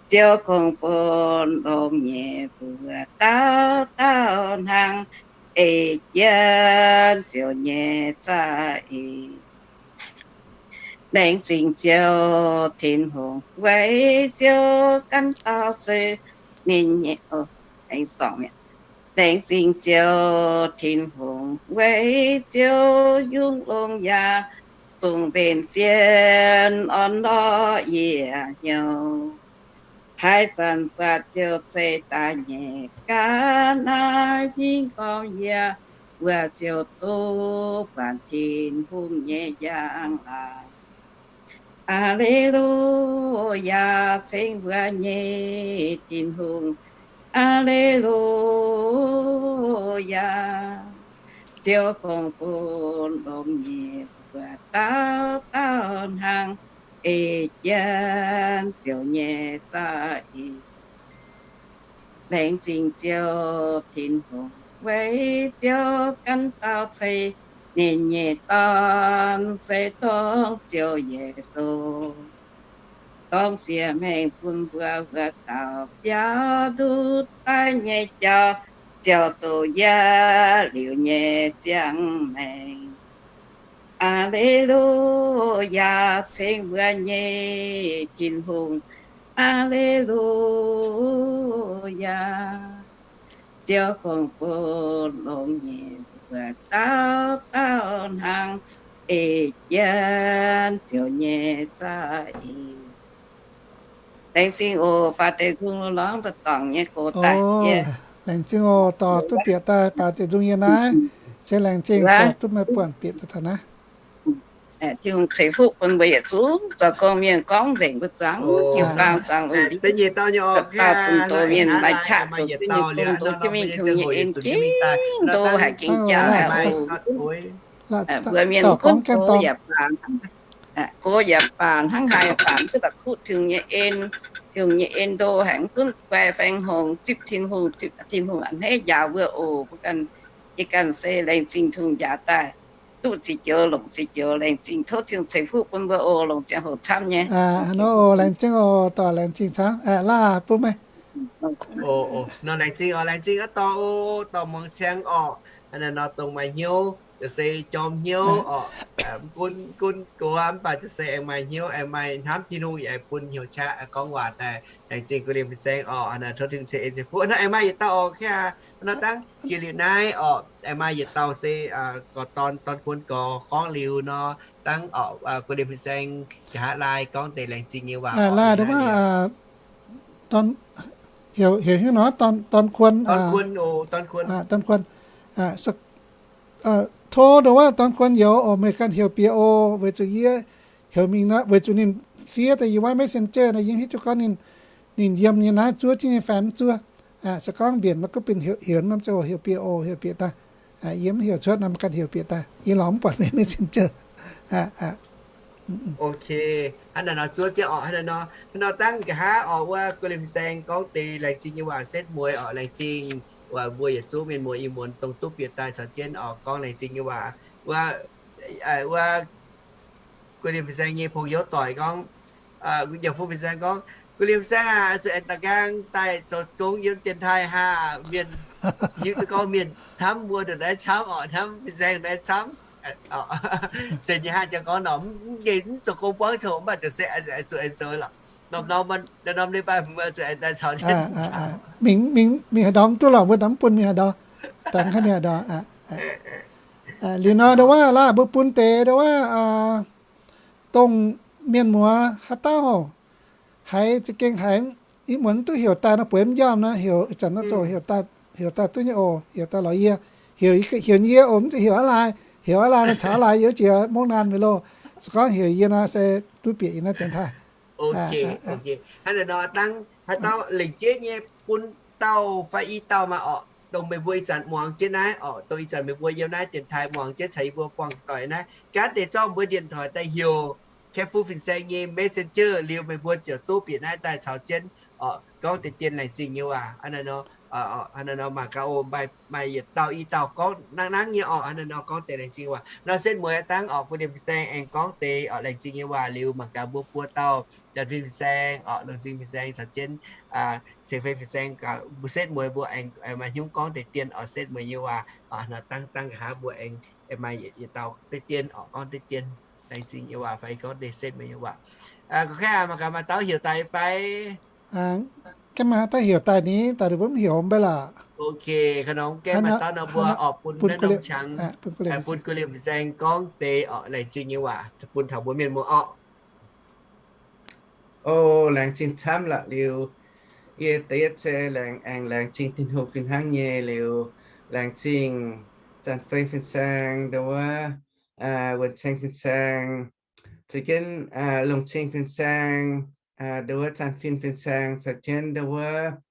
Ziouv kungx bun longx nyei mbuo dauh dauh hnangv, ei jienv Ziouv nyei za'eix. Laengz zingh Ziouv Tin-Hungh weic Ziouv ganh dauh se ninh nyei, aengx dorngc mi'aqv. Laengz zingh Ziouv Tin-Hungh, weic Ziouv yungz longx yaac zungv mbenc zien orn-lorqc yietc hnyouv. Haaix zanc buatc Ziouv ceix daaih nyei ga'naaiv hingv gormx yie, wuov Ziouv duqv buatc Tin-Hungh nyei njang-laangc. Aa^le^lu^yaa, ceng mbuo nyei Tin-Hungh. Aa^le^lu^yaa, Ziouv fongc bun longx nyei mbuo dauh dauh hnangv, ei jienv Ziouv nyei za'eix. Laengz zingh Ziouv Tin-Hungh, weic Ziouv ganh dauh ceix ninh nyei Dorn, se dongh Ziouv Yesu, dongh siex maengh bun mbuo wuov dauh biaux nduqc daaih nyei jauv. Ziouv doqc yie liuz nyei ziangh maengc. Aa^le^lu^yaa, ceng mbuo nyei Tin-Hungh. Aa^le^lu^yaa, Ziouv fongc bun longx nyei mbuo dauh dauh hnangv, ei jienv Ziouv nyei za'eix. Laengz zingh oc, baac deix kungx lorngx daaih dorngc nyei gox daaih. Laengz zingh oc, dorh duqv bieqc daaih baac deix nzung yie naaiv. Se laengz zingh dorh duqv meih buonc bieqc daaih taux naaiv. Tin-Hungh ceix fuqv bun mbuo yietc zungv zoux gong mienh gorngv nzengc mbuo zuangx jiu-baang zuangx lungh ndiev, dauh zungh doz mienh maaih qaqv zoux duqv nyei gong, ndoh jienv mingh Tin-Hungh nyei en jiex ndo haic gengh jaa haic oc. Mbuo mienh gunv gox yaac baac, gox yaac baac, hnangv haaix yaac baac, mv duqv la'kuqv Tin-Hungh nyei en. Tin-Hungh nyei en ndo haic, mv gunv guai fai hngongx, zipv Tin-Hungh, zipv Tin-Hungh a'hneiv njaaux mbuo oc. Mbuo ganh, yie ganh se laengz zingh Tin-Hungh njaaux daaih duqv ziqc joux longc ziqc joux. Laengz zingh, tov Tin-Hungh ceix fuqv bun mbuo oc, longc ziangh hoc camv nyei. Hnangv nor oc, laengz zingh oc, dorh laengz zingh camv. Laah bun meih. Nor laengz zingh oc, laengz zingh aqv dorh oc, dorh muangx ciang orqc. Hnangv naaiv nor dongh maaih hnyouv, se jorm hnyouv orqc, gunv gunv gox mv baac se aengx maaih hnyouv, aengx maaih hnamv Tin-Hungh, yaac aengx bun hnyouv qaqv gorngv waac daaih. Laengz zingh gu'lienh fin-saeng orqc. Hnangv naaiv tov Tin-Hungh ceix en ceix fuqv. Hnangv naaiv aengx maaih yietc dauh oc, kaav hnangv naaiv dangv jiex liuz naaiv orqc, aengx maaih yietc dauh se gorx dorn, dorn kuon gorx gorngv liuz nor, dangv orqc, gu'lienh fin-saeng nqa'haav laai gorngv deix laengz zingh nyei waac. Laai dongh waac, heuc hnyouv nor, dorn kuon, dorn kuon, dorn kuon. Tov dongh waac dorn kuon youz oc, meih ganh heuc bieqc oc, weic zuqc yie heuc mingh nor, weic zuqc ninh fiev daaih yiem wuov messenger nor, yie mv hiuv duqv gorngv ninh, ninh yiem nyei naaiv zuov jienv nyei fai mv zuov. Se gorngv mbienc nor, gorngv bienh heuc norm ziangh hoc heuc bieqc oc, heuc bieqc daaih. Yie mv heuc cuotv nor, meih ganh heuc bieqc daaih, yie lorz mv buatc meih messenger. Ok, hnangv naaiv nor zuov jienv orqc. Hnangv naaiv nor, hnangv nor dangv nqa'haav orqc, wuov gu'lienh fin-saeng gorngv deix laengz zingh nyei waac setv mueiz orqc. Laengz zingh waac mbuo yietc zungv mienh muoz ih muonz dongh duqv bieqc daaih caux jienv orqc gorngv laengz zingh nyei waac. Wuov, wuov gu'lienh fin-saeng nyei pong youz doic gorngv, yaac fu fin-saeng gorngv, gu'lienh fin-saeng aah, zuqc aengx da'nqaang daaih zoux gong yiem dienx taaih haah, mienh hiuv duqv gorngv mienh hnamv mbuo ndongc naaiv camv orqc, hnamv fin-saeng ndongc naaiv camv. Zeiz nyei hnangv, jangx gorngv nor, mv nqemh mv zoux gong buangv coc, mv baac ziouc se zuqc aengx zoux lorqc. Norm norm, norm leiz-baaix mbuo zuqc aengx daaih caux jienv mingh, mingh haaix ndorm duqv lorqc, mbuo daaih mv bun mingh haaix ndorm, daaih mv haih mingh haaix ndorm. Liuz nor ndongc wuov laah mbuo bun deix ndongc wuov dongh mienh muoz haaix dauh haiz za'gengh haiz ih muonz mv duqv heuc daaih nor, bueix mv njormh nor, heuc ih zanc nor zoux heuc daaih, heuc daaih duqv nyei oc. Heuc daaih lorz yie, heuc, heuc yie oc, mv zeiz heuc aav lai. Heuc aav lai nor caux aav lai yie oix jiex mong naanh mingh loh. Se gorngv heuc yie nor se duqv bieqc yie naaiv dienx taaih. Hnangv naaiv nor dangv haaix dauh lengc jeiv nyei bun dauh fai i dauh maah orqc, dongh meih mbuo ih zanc muangx jienv naaiv orqc, dongh ih zanc meih mbuo yiem naaiv dienx taaih muangx jienv caux yie mbuo buangh doic naaiv, gaanv deix zorqv mbuo điện thoại daaih heuc Kepfu Fin-Saeng nyei messenger liuz meih mbuo ziouc duqv bieqc naaiv daaih caux jienv orqc gorngv deix dien laengz zingh nyei waac. Hnangv naaiv nor, mangc gaax oc, maaih yietc dauh i dauh gorngv nangv nangv nyei orqc. Hnangv naaiv nor gorngv deix laengz zingh nyei waac nor setv mueiz dangv orqc, gu'lienh fin-saeng aengx gorngv deix orqc laengz zingh nyei waac liuz mangc gaax mbuo buo dauh janx fin-saeng orqc, longc zingh fin-saeng caux jienv ceng fei fin-saeng gaax, mbuo setv mueiz mbuo aengx maaih hnyungv gorngv deix dien orqc setv mueiz nyei waac. Nor dangv dangv nqa'haav mbuo aengx maaih yietc dauh deix dien orqc gorngv deix dien laengz zingh nyei waac fai gorngv deix setv mueiz nyei waac. Gorngv mangc gaax maaih dauh heuc daaih fai? Gaengh maaih haaix dauh heuc daaih ni, daaih mbuo mv heuc mv bei laac. Gaengh maaih dauh nor mbuo oix bun naaiv norm qangx, bun Gu Liemh Fin-Saeng gorngv deix laengz zingh nyei waac bun taux mbuo mienh muoz orqc. O, laengz zingh camv lorqc liuz, yie da'yietv se laengz, aengx laengz zingh Tin-Hungh fih hnangv nyei liuz, laengz zingh Zanc Fei Fin-Saeng, nduov, Wuonh Ceng Fin-Saeng, caux jienv Longc Cing Fin-Saeng, nduov, Zanc Fin Fin-Saeng, caux jienv nduov,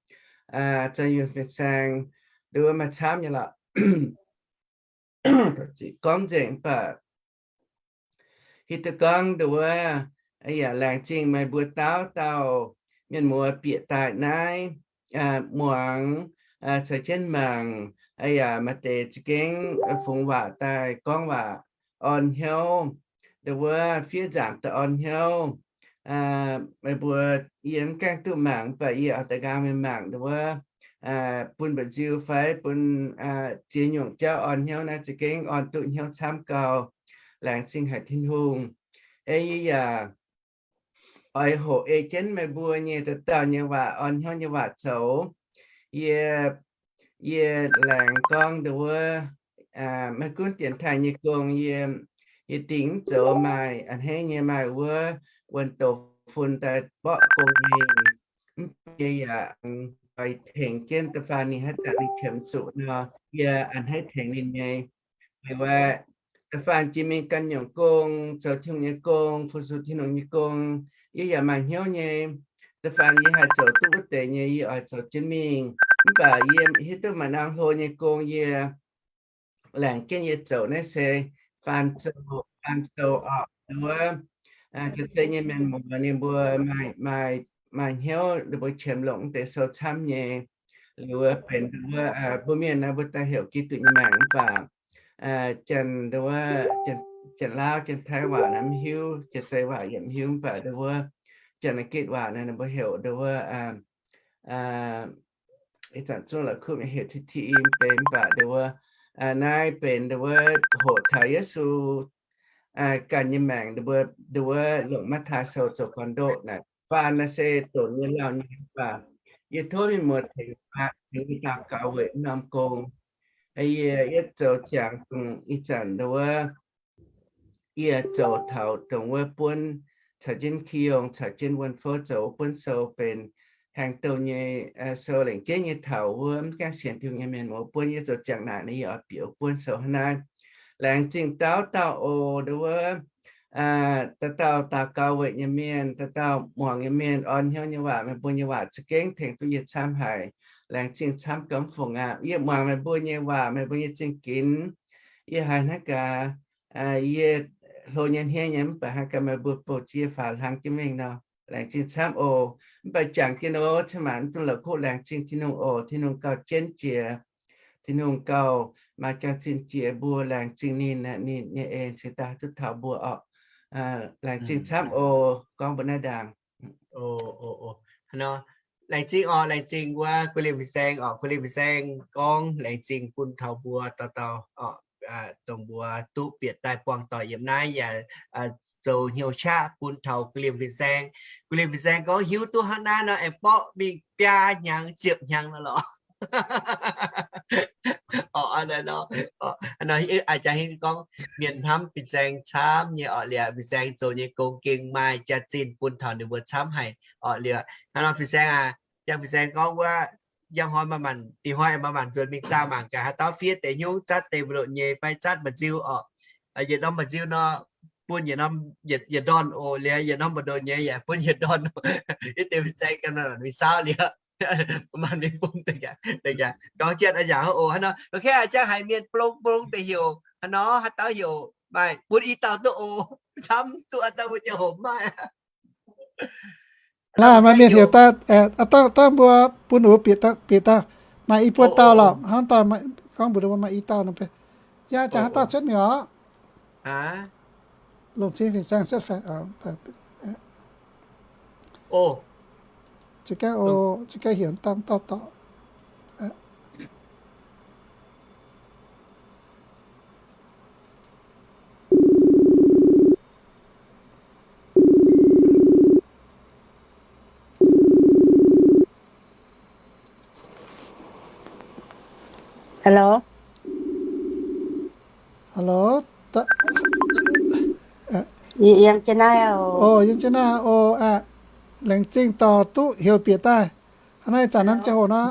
Zanc Yunh Fin-Saeng, nduov, maaih camv nyei lorqc. Gorngv nzengc mv baac hiuv duqv gorngv nduov, yaac laengz zingh meih mbuo dauh dauh mienh muoz bieqc daaih naaiv, muangx, caux jienv mangc, yaac maaih deix za'gengh fungx waac daaih gorngv waac orn hnyouv, nduov, fiev nzaangc daaih orn hnyouv. Meih mbuo, yie mv gaengh duqv mangc, mv baac yie oix da'nqaang mingh mangc nduov, bun mba'nziu fai bun ziex nyungc jauv orn hnyouv naaiv za'gengh orn duqv hnyouv camv gau. Laengz zingh haic Tin-Hungh. Ei yie yaac oix hoqc ei jienv meih mbuo nyei dauh dauh nyei waac, orn hnyouv nyei waac zoux. Yie, yie laengz gorngv nduov, maiv gunv dienx taaih nyei gong, yie, yie dingc mv zoux maaih a'hneiv nyei maaih wuov wuonh doqc fun daaih mborqv gong mingh. Mv baac yie yaac oix tengx jienv da'faanh ninh haaix zanc ninh qiemx zuqc nor, yie a'hneiv tengx ninh nyei. Liuz aeqv, da'faanh jiex mingh ganh nyungc gong, zoux Tin-Hungh nyei gong, fu-sux Tin-Hungh nyei gong, yie yaac maaih hnyouv nyei. Da'faanh yie haih zoux duqv wuov deix nyei, yie oix zoux jienv mingh. Mv baac yie hiuv duqv maaih norm hlo nyei gong yie laengz jienv yie zoux naaiv se faan sou, faan sou orqc, nduov, ga'sie nyei mienh muoz ninh mbuo maaih, maaih, maaih hnyouv ninh mbuo qiemx longc deix sou camv nyei. Liuz benx nduov, mbuo mienh naaiv mbuo daaih heuc Giduc nyei maengc mv baac, Janx, Janx-Laauv, Janx-Taiv waac naaiv mv hiuv, Janx-Zei waac yaac mv hiuv mv baac nduov, Janx-Gitv waac naaiv ninh mbuo heuc nduov, ih zanc zungv la'kuqv heuc T T I mv deix mv baac nduov, naaiv benx nduov hoqc taux Yesu ganh nyei maengc, nduov longc Matv^taai Sou zoux gorn-ndoqv naaic. Faan naaiv se donx nyei lauh nyei mv baac yie tov mienh muoz tengx aqv, tengx yie daux gaux weic norm gong. Yie, yie zoux ziangx dongh ih zanc nduov yie zoux taux dongh wuov buonv caux jienv Ki Yong caux jienv Wuonh Fouv zoux wuov buonv sou benx haengx douh nyei sou lengc jeiv nyei taux wuov mv gaengh sienx Tin-Hungh nyei mienh muoz buonv. Yie zoux ziangx naaic nor yie oix bieqc wuov buonv sou hnangv naaiv. Laengz zingh dauh dauh oc, nduov, dauh dauh daux gaux weic nyei mienh, dauh dauh muangx nyei mienh, orn hnyouv nyei waac, meih mbuo nyei waac za'gengh tengx duqv yie camv haic. Laengz zingh camv gau mv fungc aqv. Yie muangx meih mbuo nyei waac, meih mbuo nyei zingh ginx, yie haiz hnangv gaax, yie hlo nyei hniev nyei mv baac hnangv gaax meih mbuo bouh jiex faaux hlang jienv mingh nor. Laengz zingh camv oc. Mv baac jangx jienv oc, cin-maanc mv dungx la'kuqv. Laengz zingh Tin-Hungh oc. Tin-Hungh gauh jienv jiex. Tin-Hungh gauh maaih jaax-zinh jiex mbuo. Laengz zingh ninh, ninh nyei en cingx daaih duqv taux mbuo orqc. Laengz zingh camv oc. Gorngv mbuo naaiv ndaangc. Laengz zingh orqc, laengz zingh wuov Gu Liemh Fin-Saeng orqc. Gu Liemh Fin-Saeng gorngv laengz zingh bun taux mbuo dauh dauh orqc, dongh mbuo duqv bieqc daaih buangh doic yiem naaiv yaac zoux hnyouv qaqv bun taux Gu Liemh Fin-Saeng. Gu Liemh Fin-Saeng gorngv hiuv duqv hnangv naaiv nor aengx borqv mingh biaa hnyangx ziepc hnyangx nor lorqc. Orqc, a'jangv gorngv mienh hnamv Fin-Saeng camv nyei orqc, liuz Fin-Saeng zoux nyei gong gengh maaih jaax-zinh bun taux ninh mbuo camv haic orqc. Liuz hnangv nor Fin-Saeng aac, jangx Fin-Saeng gorngv wuov, njang hnoi maaih maanc, dih hnoi maaih maanc nzuonx mingh zaah mangc gaax haaix dauh fiev deix hnyouv zatv deix mbu'ndongx nyei fai zatv mba'nziu orqc. Yietc norm mba'nziu nor, bun yietc norm, yietc ndorn oc. Liuz yietc norm mba'ndonh nyei yaac bun yietc ndorn oc. Yie deix Fin-Saeng ganh mingh saauv liuz, maaih mingh bun deix jaax, deix jaax gorngv jienv a'jangv oc. Hnangv nor, ok, jangx haiz mienh blong blong deix heuc hnangv nor, haaix dauh heuc maaih bun i dauh duqv oc. Camv duqv haaix dauh mbuo nyei hoc maaih. Laaix maaih mienh heuc daaih, dangh mbuo bun wuov bieqc daaih, maaih i buo dauh lorqc. Hnangv daaih gorngv mbuox mbuo maaih i dauh nor, yaac jangx haaix dauh cuotv mingh orqc. Longc cing Fin-Saeng cuotv faix. Za'gengh, za'gengh heuc dangh dauh dorc. Hello. Hello. Yiem jienv naaiv oc. Yiem jienv naaiv oc aqv. Laengz zingh dorh duqv heuc bieqc daaih. Hnangv naaiv zanc naaiv ziangh hoc nor,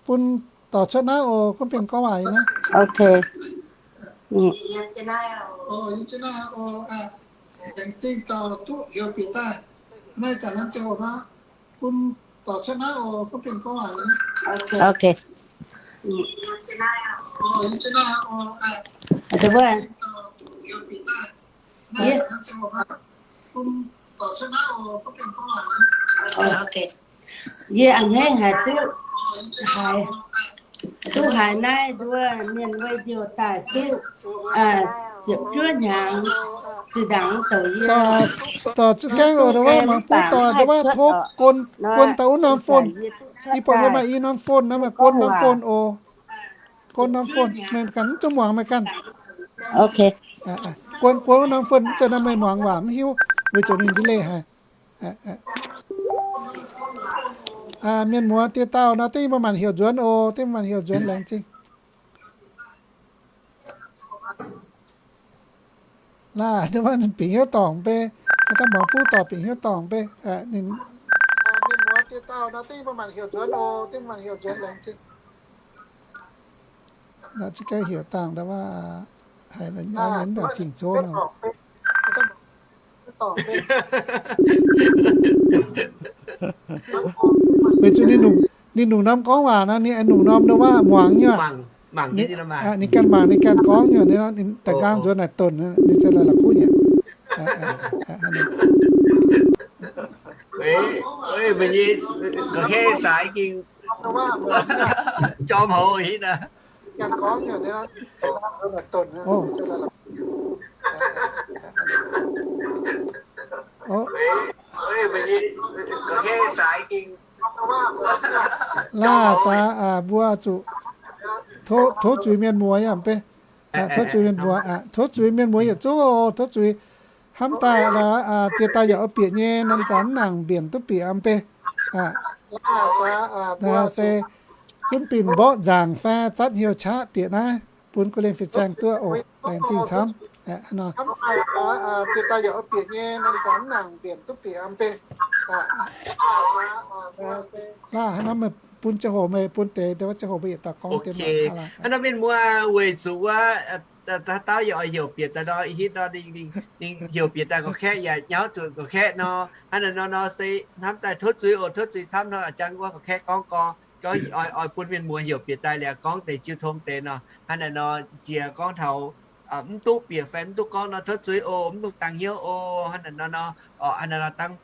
bun dorh cuotv naaiv oc, gunv bienh gorngv waac naaiv. Ok. Laengz zingh dorh duqv heuc bieqc daaih. Hnangv naaiv zanc naaiv ziangh hoc nor, bun dorh cuotv naaiv oc, gunv bienh gorngv waac naaiv. Ok. Yie a'hneiv haiz duqv haiz, duqv haiz naaiv nduov mienh wuov heuc daaih duqv ziepc juov hnyangx zinh ndaangc douc yie. Dorh za'gengh oc, ndongc wuov mangc buv dorh ndongc wuov tov guon daaih wuov norm phone. Yie buatc wuov maaih i norm phone naaiv, maaih guon norm phone oc. Guon norm phone meih ganh mv zuqc muangx meih ganh. Guon, guon wuov norm phone mv zeiz nor meih muangx waac mv hiuv, weic zuqc ninh delay haic. Mienh muoz dieh dauh nor, dengv mbuo maanc heuc nzuonx oc, dengv mbuo maanc heuc nzuonx laengz zingh. Laah, ndongc wuov ninh bingx hnyouv dorngc mv bei, daaih mangc buv dorh bingx hnyouv dorngc mv bei. Ninh, mienh muoz dieh dauh nor, dengv mbuo maanc heuc nzuonx oc, dengv mbuo maanc heuc nzuonx laengz zingh. Naaiv za'gengh heuc dangh ndongc wuov, haiz naaiv nyei zingh zoh nor. Weic zuqc ninh longc, ninh longc norm gorngv waac nor, ninh aengx longc norm ndongc wuov muangx nyei. Ninh ganh mangc, ninh ganh gorngv nyei, ninh daaih nqaang nzuonx naaic donc, ninh ziouc la'kuqv nyei. Meih nyei gorngv-kaeqv sai ging jorm houx hitv aqv. Laah, daaih mbuo zuqc tov zuiz mienh muoz yaac mv bei. Tov zuiz mienh muoz, tov zuiz mienh muoz yietc zungv oc, tov zuiz. Hnamv daaih dieh daaih yaac oix bieqc nyei, nanv zanc mv nangc mbienc duqv bieqc mv bei. Se gunv binh mborqv nzaangc fai zatv hnyouv qaqv bieqc naaiv, bun guv lienh fin-saeng duqv oc. Laengz zingh camv. Laah, hnangv naaiv meih bun ziangh hoc, meih bun deix, deix wuov ziangh hoc mbuo yietc dauh gorngv deix mangc. Hnangv naaiv mienh muoz weic zuqc wuov, haaix dauh yaac oix heuc bieqc daaih nor, hitv nor, ninh heuc bieqc daaih gorngv-kaeqv yaac nyauv zuqc gorngv-kaeqv nor. Hnangv naaiv nor nor se hnamv daaih tov zuiz oc, tov zuiz camv nor, jangv wuov gorngv-kaeqv gorngv gorngv, oix bun mienh muoz heuc bieqc daaih liuz gorngv deix jiu tong deix nor. Hnangv naaiv nor jiex gorngv taux mv duqv bieqc fai mv duqv gorngv nor, tov zuiz oc, mv dungx dangx hnyouv oc. Hnangv naaiv nor nor, hnangv naaiv nor dangh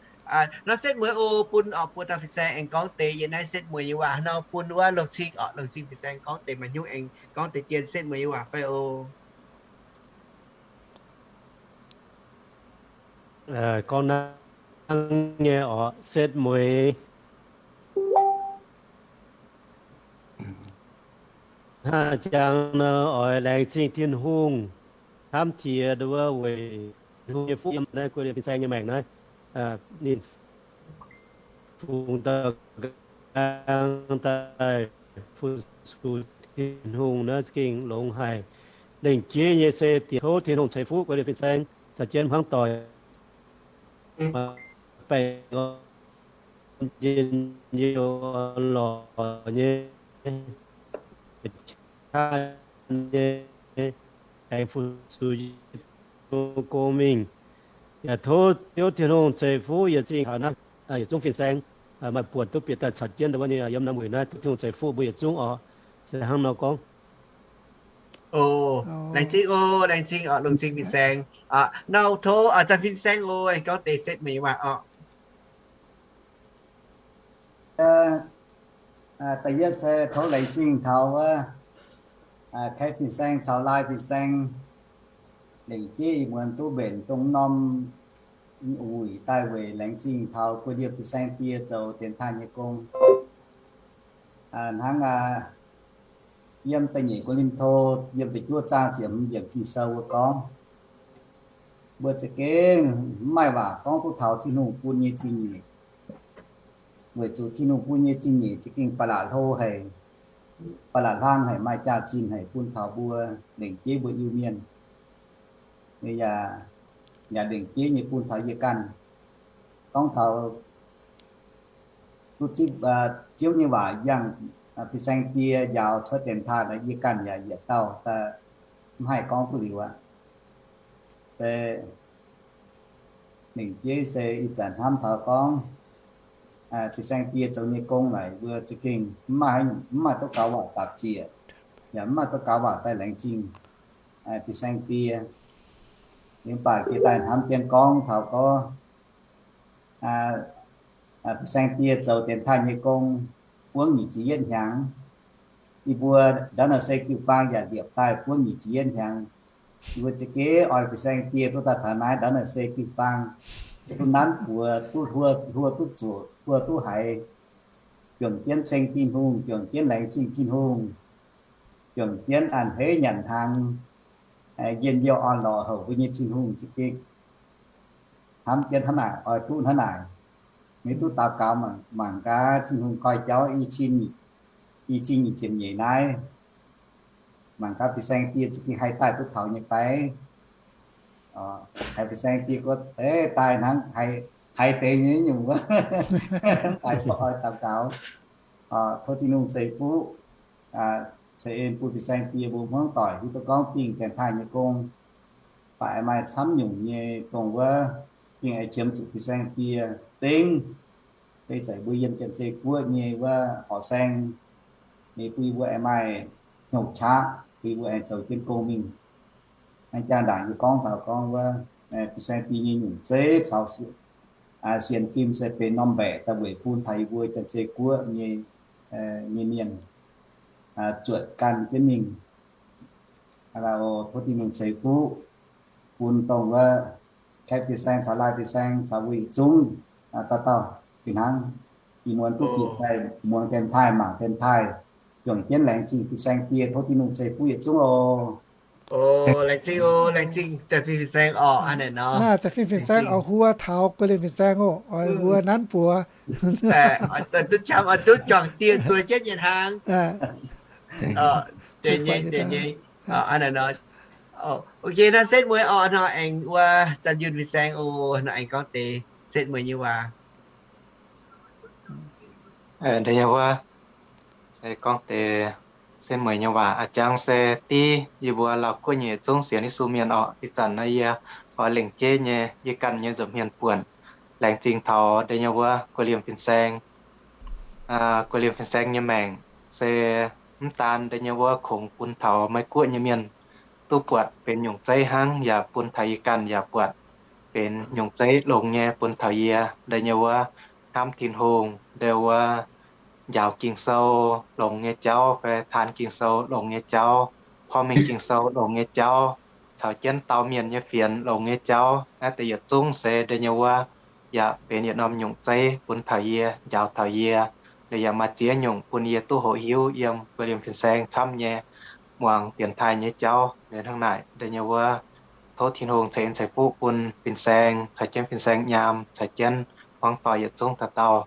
nor setv mueiz oc, bun oc, bun dauh fin-saeng aengx gorngv deix yiem naaiv setv mueiz nyei waac nor, bun wuov longc cing oc, longc cing fin-saeng gorngv deix maaih hnyouv aengx gorngv deix dien setv mueiz nyei waac fai oc. Gorngv hnangv nyei oc, setv mueiz. Hnangv jangx nor oix laengz zingh Tin-Hungh, hnamv jiex nduov weic Tin-Hungh nyei fuqv yiem naaiv guei fin-saeng nyei maengc naaiv, ninh fungx dauh nqaang daaih fu-sux Tin-Hungh naaiv za'gengh longx haic. Lengc jeiv nyei se diex tov Tin-Hungh ceix fuqv guei fin-saeng caux jienv hmuangv doic, baengh orn njien-youh lorz nyei, qaqv nyei, aengx fu-sux yie gong mingh. Yaac tov Ziouv Tin-Hungh ceix fuqv yietc zingh taux naaiv, yietc zungv fin-saeng, maaih buonc duqv bieqc daaih caux jienv wuov nyei yiem naaiv mueic naaiv, tov Tin-Hungh ceix fuqv mbuo yietc zungv oc. Se hnangv nor gorngv. Laengz zingh oc, laengz zingh oc, longc zingh fin-saeng. Nor tov zanc fin-saeng oc, aengx gorngv deix setv mueiz waac oc. Da'yietv se tov laengz zingh taux wuov Kaeqv fin-saeng caux Laai fin-saeng. Lengc jeiv ih muonz duqv mbenc dongh norm wuic daaih weic laengz zingh taux guei ndie fin-saeng die zoux dienx taaih nyei gong. Hnangv yiem da'nyeic Ko^lin^to, yiem da'juov zaang ziepc hmz yiemc Ging-Sou wuov gorngv, mbuo za'gengh mv maaih waac gorngv duqv taux Tin-Hungh bun nyei zingh nyeic, weic zuqc Tin-Hungh bun nyei zingh nyeic za'gengh ba'laqc hlo haic. ba'laqc hlang haic, maaih jaax-zinh haic bun taux mbuo lengc jeiv mbuo Iu-Mienh. Yaac, yaac lengc jeiv nyei bun taux yie ganh. Gorngv taux duqv zipv Ziouv nyei waac yangh, fin-saeng die njaaux cuotv dienx taaih, yie ganh yaac yietc dauh mv haih gorngv duqv liuz aqv. Se lengc jeiv se ih zanc hnamv taux gorngv fin-saeng die zoux nyei gong naaic, mbuo za'gengh mv maaih, mv maaih duqv gaux waac dapc ziec, yaac mv maaih duqv gaux waac daaih laengz zingh fin-saeng die. Mv baac jiex daaih hnamv jienv gorngv taux gorngv fin-saeng die zoux dienx taaih nyei gong buangv nyic ziepc yietv hnyangx. Yie mbuo ndortv naaic se jiu-baang yaac liepc daaih buangv nyic ziepc yietv hnyangx. Yie mbuo za'gengh oix fin-saeng die duqv daaih taux naaiv ndortv naaic se jiu-baang, duqv nanv buoz, duqv hluo, hluo duqv zuoqc, hluo duqv haiz, juangc jienv ceng Tin-Hungh, juangc jienv laengz zingh Tin-Hungh, juangc jienv a'hneiv nyanc hnaangx, njien-youh orn-lorqc houc mbuo nyei Tin-Hungh za'gengh hnamv jienv hnangv naaic, oix duqv hnangv naaic. Maiv duqv daux gaux mangc gaax Tin-Hungh koi jauv i cin nyic ziepc nyeic naaiv, mangc gaax fin-saeng die za'gengh haih daaih duqv taux nyei fai. Haiz fin-saeng die gorngv daaih hnangv haiz deix nyei nyungc wuov, daaih oix daux gaux, tov Tin-Hungh ceix fuqv, ceix en bun fin-saeng die mbuo hmuangv doic hiuv duqv gorngv dingh dienx taaih nyei gong. Baac maaih camv nyungc nyei dongh wuov, dingh aengx qiemx zuqc fin-saeng die dengv, beiv zeic mbuo yiem Janx-Zei Guoqv nyei wuov horqc saeng, ninh bun mbuo aengx maaih hnyouv qaqv, bun mbuo aengx zoux jienv gong mingh. Hnangv jaa-ndaangc yie gorngv taux gorngv wuov, fin-saeng die nyei nyungc zeiv caux sienx fim se benx norm mbaeqc daaih weic bun taux yie mbuo Janx-Zei Guoqv nyei, nyei mienh zuotc gan jienv mingh. Tov Tin-Hungh ceix fuqv bun dongh wuov Kaeqv fin-saeng caux Laai fin-saeng caux mbuo yietc zungv dauh dauh fih hnangv. Ih muonz duqv bieqc daaih muangx dienx taaih, mangc dienx taaih, juangc jienv laengz zingh fin-saeng die. Tov Tin-Hungh ceix fuqv yietc zungv oc. Laengz zingh oc, laengz zingh Za'fin fin-saeng oc. Naaiv Za'fin fin-saeng oix huo taux Guoqv Liemh fin-saeng oc, oix huo nanv buoz. Duqv juangc dieh zueiz jienv nyei hnaangx. Ok, naaiv setv mueiz oc, nor aengx wuov Zanh Yunh fin-saeng oc, nor aengx gorngv deix setv mueiz nyei waac. Deix nyei wuov se gorngv deix setv mueiz nyei waac. A'jang se div yie mbuo Laauv Guoqv nyei yietc zungv sienx Yesu mienh oc. Ih zanc naaiv yie oix lengc jeiv nyei yie ganh nyei nza'hmien buonc laengz zingh taux deix nyei wuov Guoqv Liemh fin-saeng. Guoqv Liemh fin-saeng nyei maengc se mv daan deix nyei wuov kungx bun taux Meiv Guoqv nyei mienh duqv buatc benx nyungc zeiv hnangv, yaac bun taux yie ganh yaac buatc benx nyungc zeiv longx nyei bun taux yie deix nyei wuov hnamv Tin-Hungh, deix wuov njaaux Ging-Sou longx nyei jauv fai taan Ging-Sou longx nyei jauv, porv mengh Ging-Sou longx nyei jauv, caux jienv dau mienh nyei fienx longx nyei jauv. Naaiv deix yietc zungv se deix nyei wuov yaac benx yietc norm nyungc zeiv bun taux yie, njaaux taux yie. Liuz yaac maaih ziex nyungc bun yie duqv hoqc hiuv yiem Guoqv Liemh fin-saeng camv nyei muangx dienx taaih nyei jauv. Liuz hnangv naaic deix nyei wuov tov Tin-Hungh ceix en ceix fuqv bun fin-saeng caux jienv fin-saeng nyaam caux jienv hmuangv doic yietc zungv dauh dauh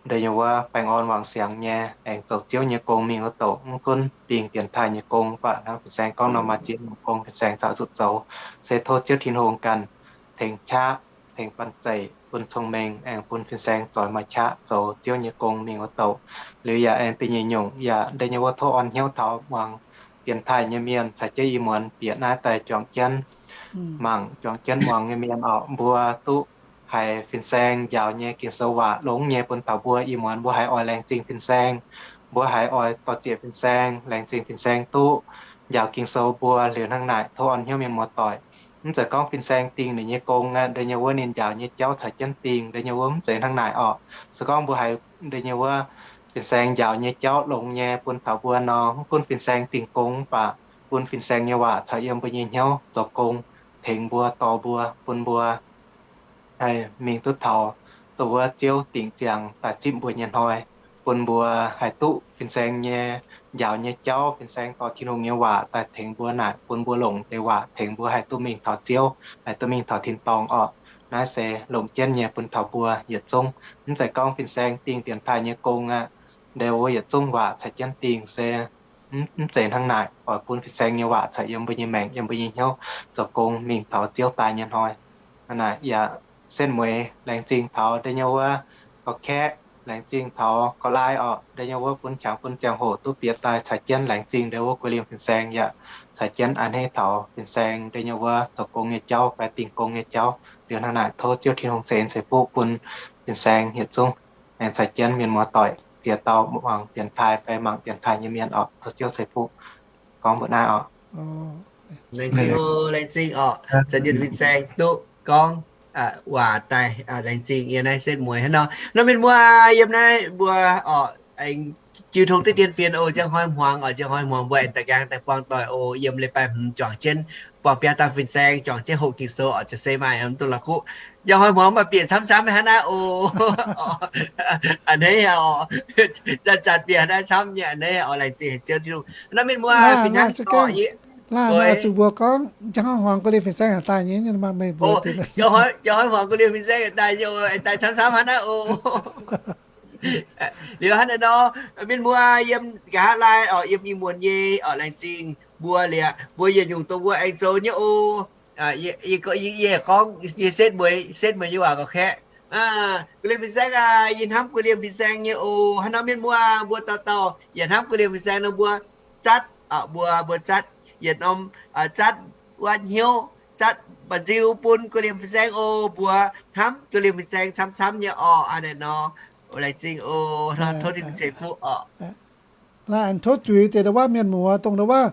deix nyei wuov baengh orn wangc siangx nyei aengx zoux Ziouv nyei gong mingh wuov douc. Mv gunv dingh dienx taaih nyei gong, mv baac hnangv fin-saeng gorngv nor, maaih ziex nyungc gong fin-saeng caux zuqc zoux. Se tov Ziouv Tin-Hungh ganh tengx qaqv, tengx banh zeic, bun cong-mengh, aengx bun fin-saeng zoix maaih qaqv zoux Ziouv nyei gong mingh wuov douc. Liuz yaac aengx da'nyeic nyungc yaac deix nyei wuov tov orn hnyouv taux muangx dienx taaih nyei mienh caux jienv ih muonz bieqc naaiv daaih juangc jienv mangc, juangc jienv muangx nyei mienh oc, mbuo duqv haiz fin-saeng njaaux nyei Ging-Sou waac longx nyei bun taux mbuo. Ih muonz mbuo haiz oix laengz zingh fin-saeng, mbuo haiz oix dor-ziec fin-saeng, laengz zingh fin-saeng duqv njaaux Ging-Sou mbuo. Liuz hnangv naaic tov orn hnyouv mienh muoz-doic, mv zeiz gorngv fin-saeng dingh ninh nyei gong aqv, deix nyei wuov ninh njaaux nyei jauv caux jienv dingh, deix nyei wuov mv zeiz hnangv naaic oc. Se gorngv mbuo haiz deix nyei wuov fin-saeng njaaux nyei jauv longx nyei bun taux mbuo nor, mv gunv fin-saeng dingh gong mv baac bun fin-saeng nyei waac caux yiem mbuo nyei hnyouv zoux gong, tengx mbuo, dorh mbuo, bun mbuo haih mingh duqv taux dongh wuov Ziouv dingc ziangx daaih zipv mbuo nyei hnoi, bun mbuo haih duqv fin-saeng nyei njaaux nyei jauv, fin-saeng dorh Tin-Hungh nyei waac daaih tengx mbuo naaic, bun mbuo longc deix waac tengx mbuo haih duqv mingh taux Ziouv, haih duqv mingh taux tin-dorngh orqc. Naaiv se longc jienv nyei bun taux mbuo yietc zungv. Mv zeiz gorngv fin-saeng dingh dienx taaih nyei gong aqv, ndeic wuov yietc zungv waac caux jienv dingh se mv zeiz hnangv naaic, oix bun fin-saeng nyei waac caux yiem mbuo nyei maengc, yiem mbuo nyei hnyouv zoux gong mingh taux Ziouv daaih nyei hnoi. Hnangv naaic yaac setv mueiz laengz zingh taux ndeic nyei wuov ga'kaeqv, laengz zingh taux ga'laaih orqc, ndeic nyei wuov bun qangx bun ziangh hoc duqv bieqc daaih caux jienv laengz zingh ndeic wuov guei liemh fin-saeng yaac caux jienv a'hneiv taux fin-saeng ndeic nyei wuov zoux gong nyei jauv fai dingh gong nyei jauv. Liuz hnangv naaic tov Ziouv Tin-Hungh ceix en ceix fuqv bun fin-saeng yietc zungv aengx caux jienv mienh muoz doic ziex dauh muangx dienx taaih fai mangc dienx taaih nyei mienh orqc, tov Ziouv ceix fuqv. Gorngv mbuo naaiv orqc. Laengz zingh oc, laengz zingh orqc, caux jienv fin-saeng duqv gorngv waac daaih, laengz zingh yiem naaiv setv mueiz hnangv nor. Nor mienh muoz yiem naaiv mbuo orqc, aengx jiu tong diqv dien fienx oc, njang hnoi hmuangx orqc, njang hnoi hmuangx mbuo aengx da'nqaang daaih buangh doic oc. Yiem leiz-baaix hmz juangc jienv buangh biaa dauh fin-saeng, juangc jienv hoqc Ging-Sou orqc, jiez se maaih mv duqv la'kuqv. Njang hnoi hmuangx maaih bieqc camv-camv hnangv naaiv oc. A'hneiv orqc, zanc-zanc bieqc hnangv naaiv camv nyei a'hneiv orqc, laengz zingh haic Ziouv Tin-Hungh. Nor mienh muoz fih hnangv orqc, zuqc mbuo gorngv njang hnoi hmuangx guei liemh fin-saeng yaac daaih nyei, mienh muoz mbuo. Njang hnoi hmuangx guei liemh fin-saeng yaac daaih nyei oc, daaih camv-camv hnangv naaiv oc. Liuz hnangv naaiv nor, mienh muoz yiem nqa'haav laai orqc, yiem Iu-Muonz nyei orqc, laengz zingh mbuo liuz, mbuo yietc nyungc dongh mbuo aengx zoux nyei oc. Yie gorngv, yie gorngv nyei setv mueiz, setv mueiz nyei waac ga'kaeqv. Guei liemh fin-saeng aac, yie hnamv guei liemh fin-saeng nyei oc. Hnangv nor mienh muoz mbuo dauh dauh yaac hnamv guei liemh fin-saeng nor mbuo zatv, mbuo, mbuo zatv yietc norm, zatv wuov hnyouv, zatv mba'nziu bun guei liemh fin-saeng oc. Mbuo hnamv guei liemh fin-saeng camv-camv nyei orqc. Hnangv naaiv nor, laengz zingh oc. Tov Tin-Hungh ceix fuqv orqc. Laaix tov zuiz deix ndau wuov mienh muoz dongh ndau wuov,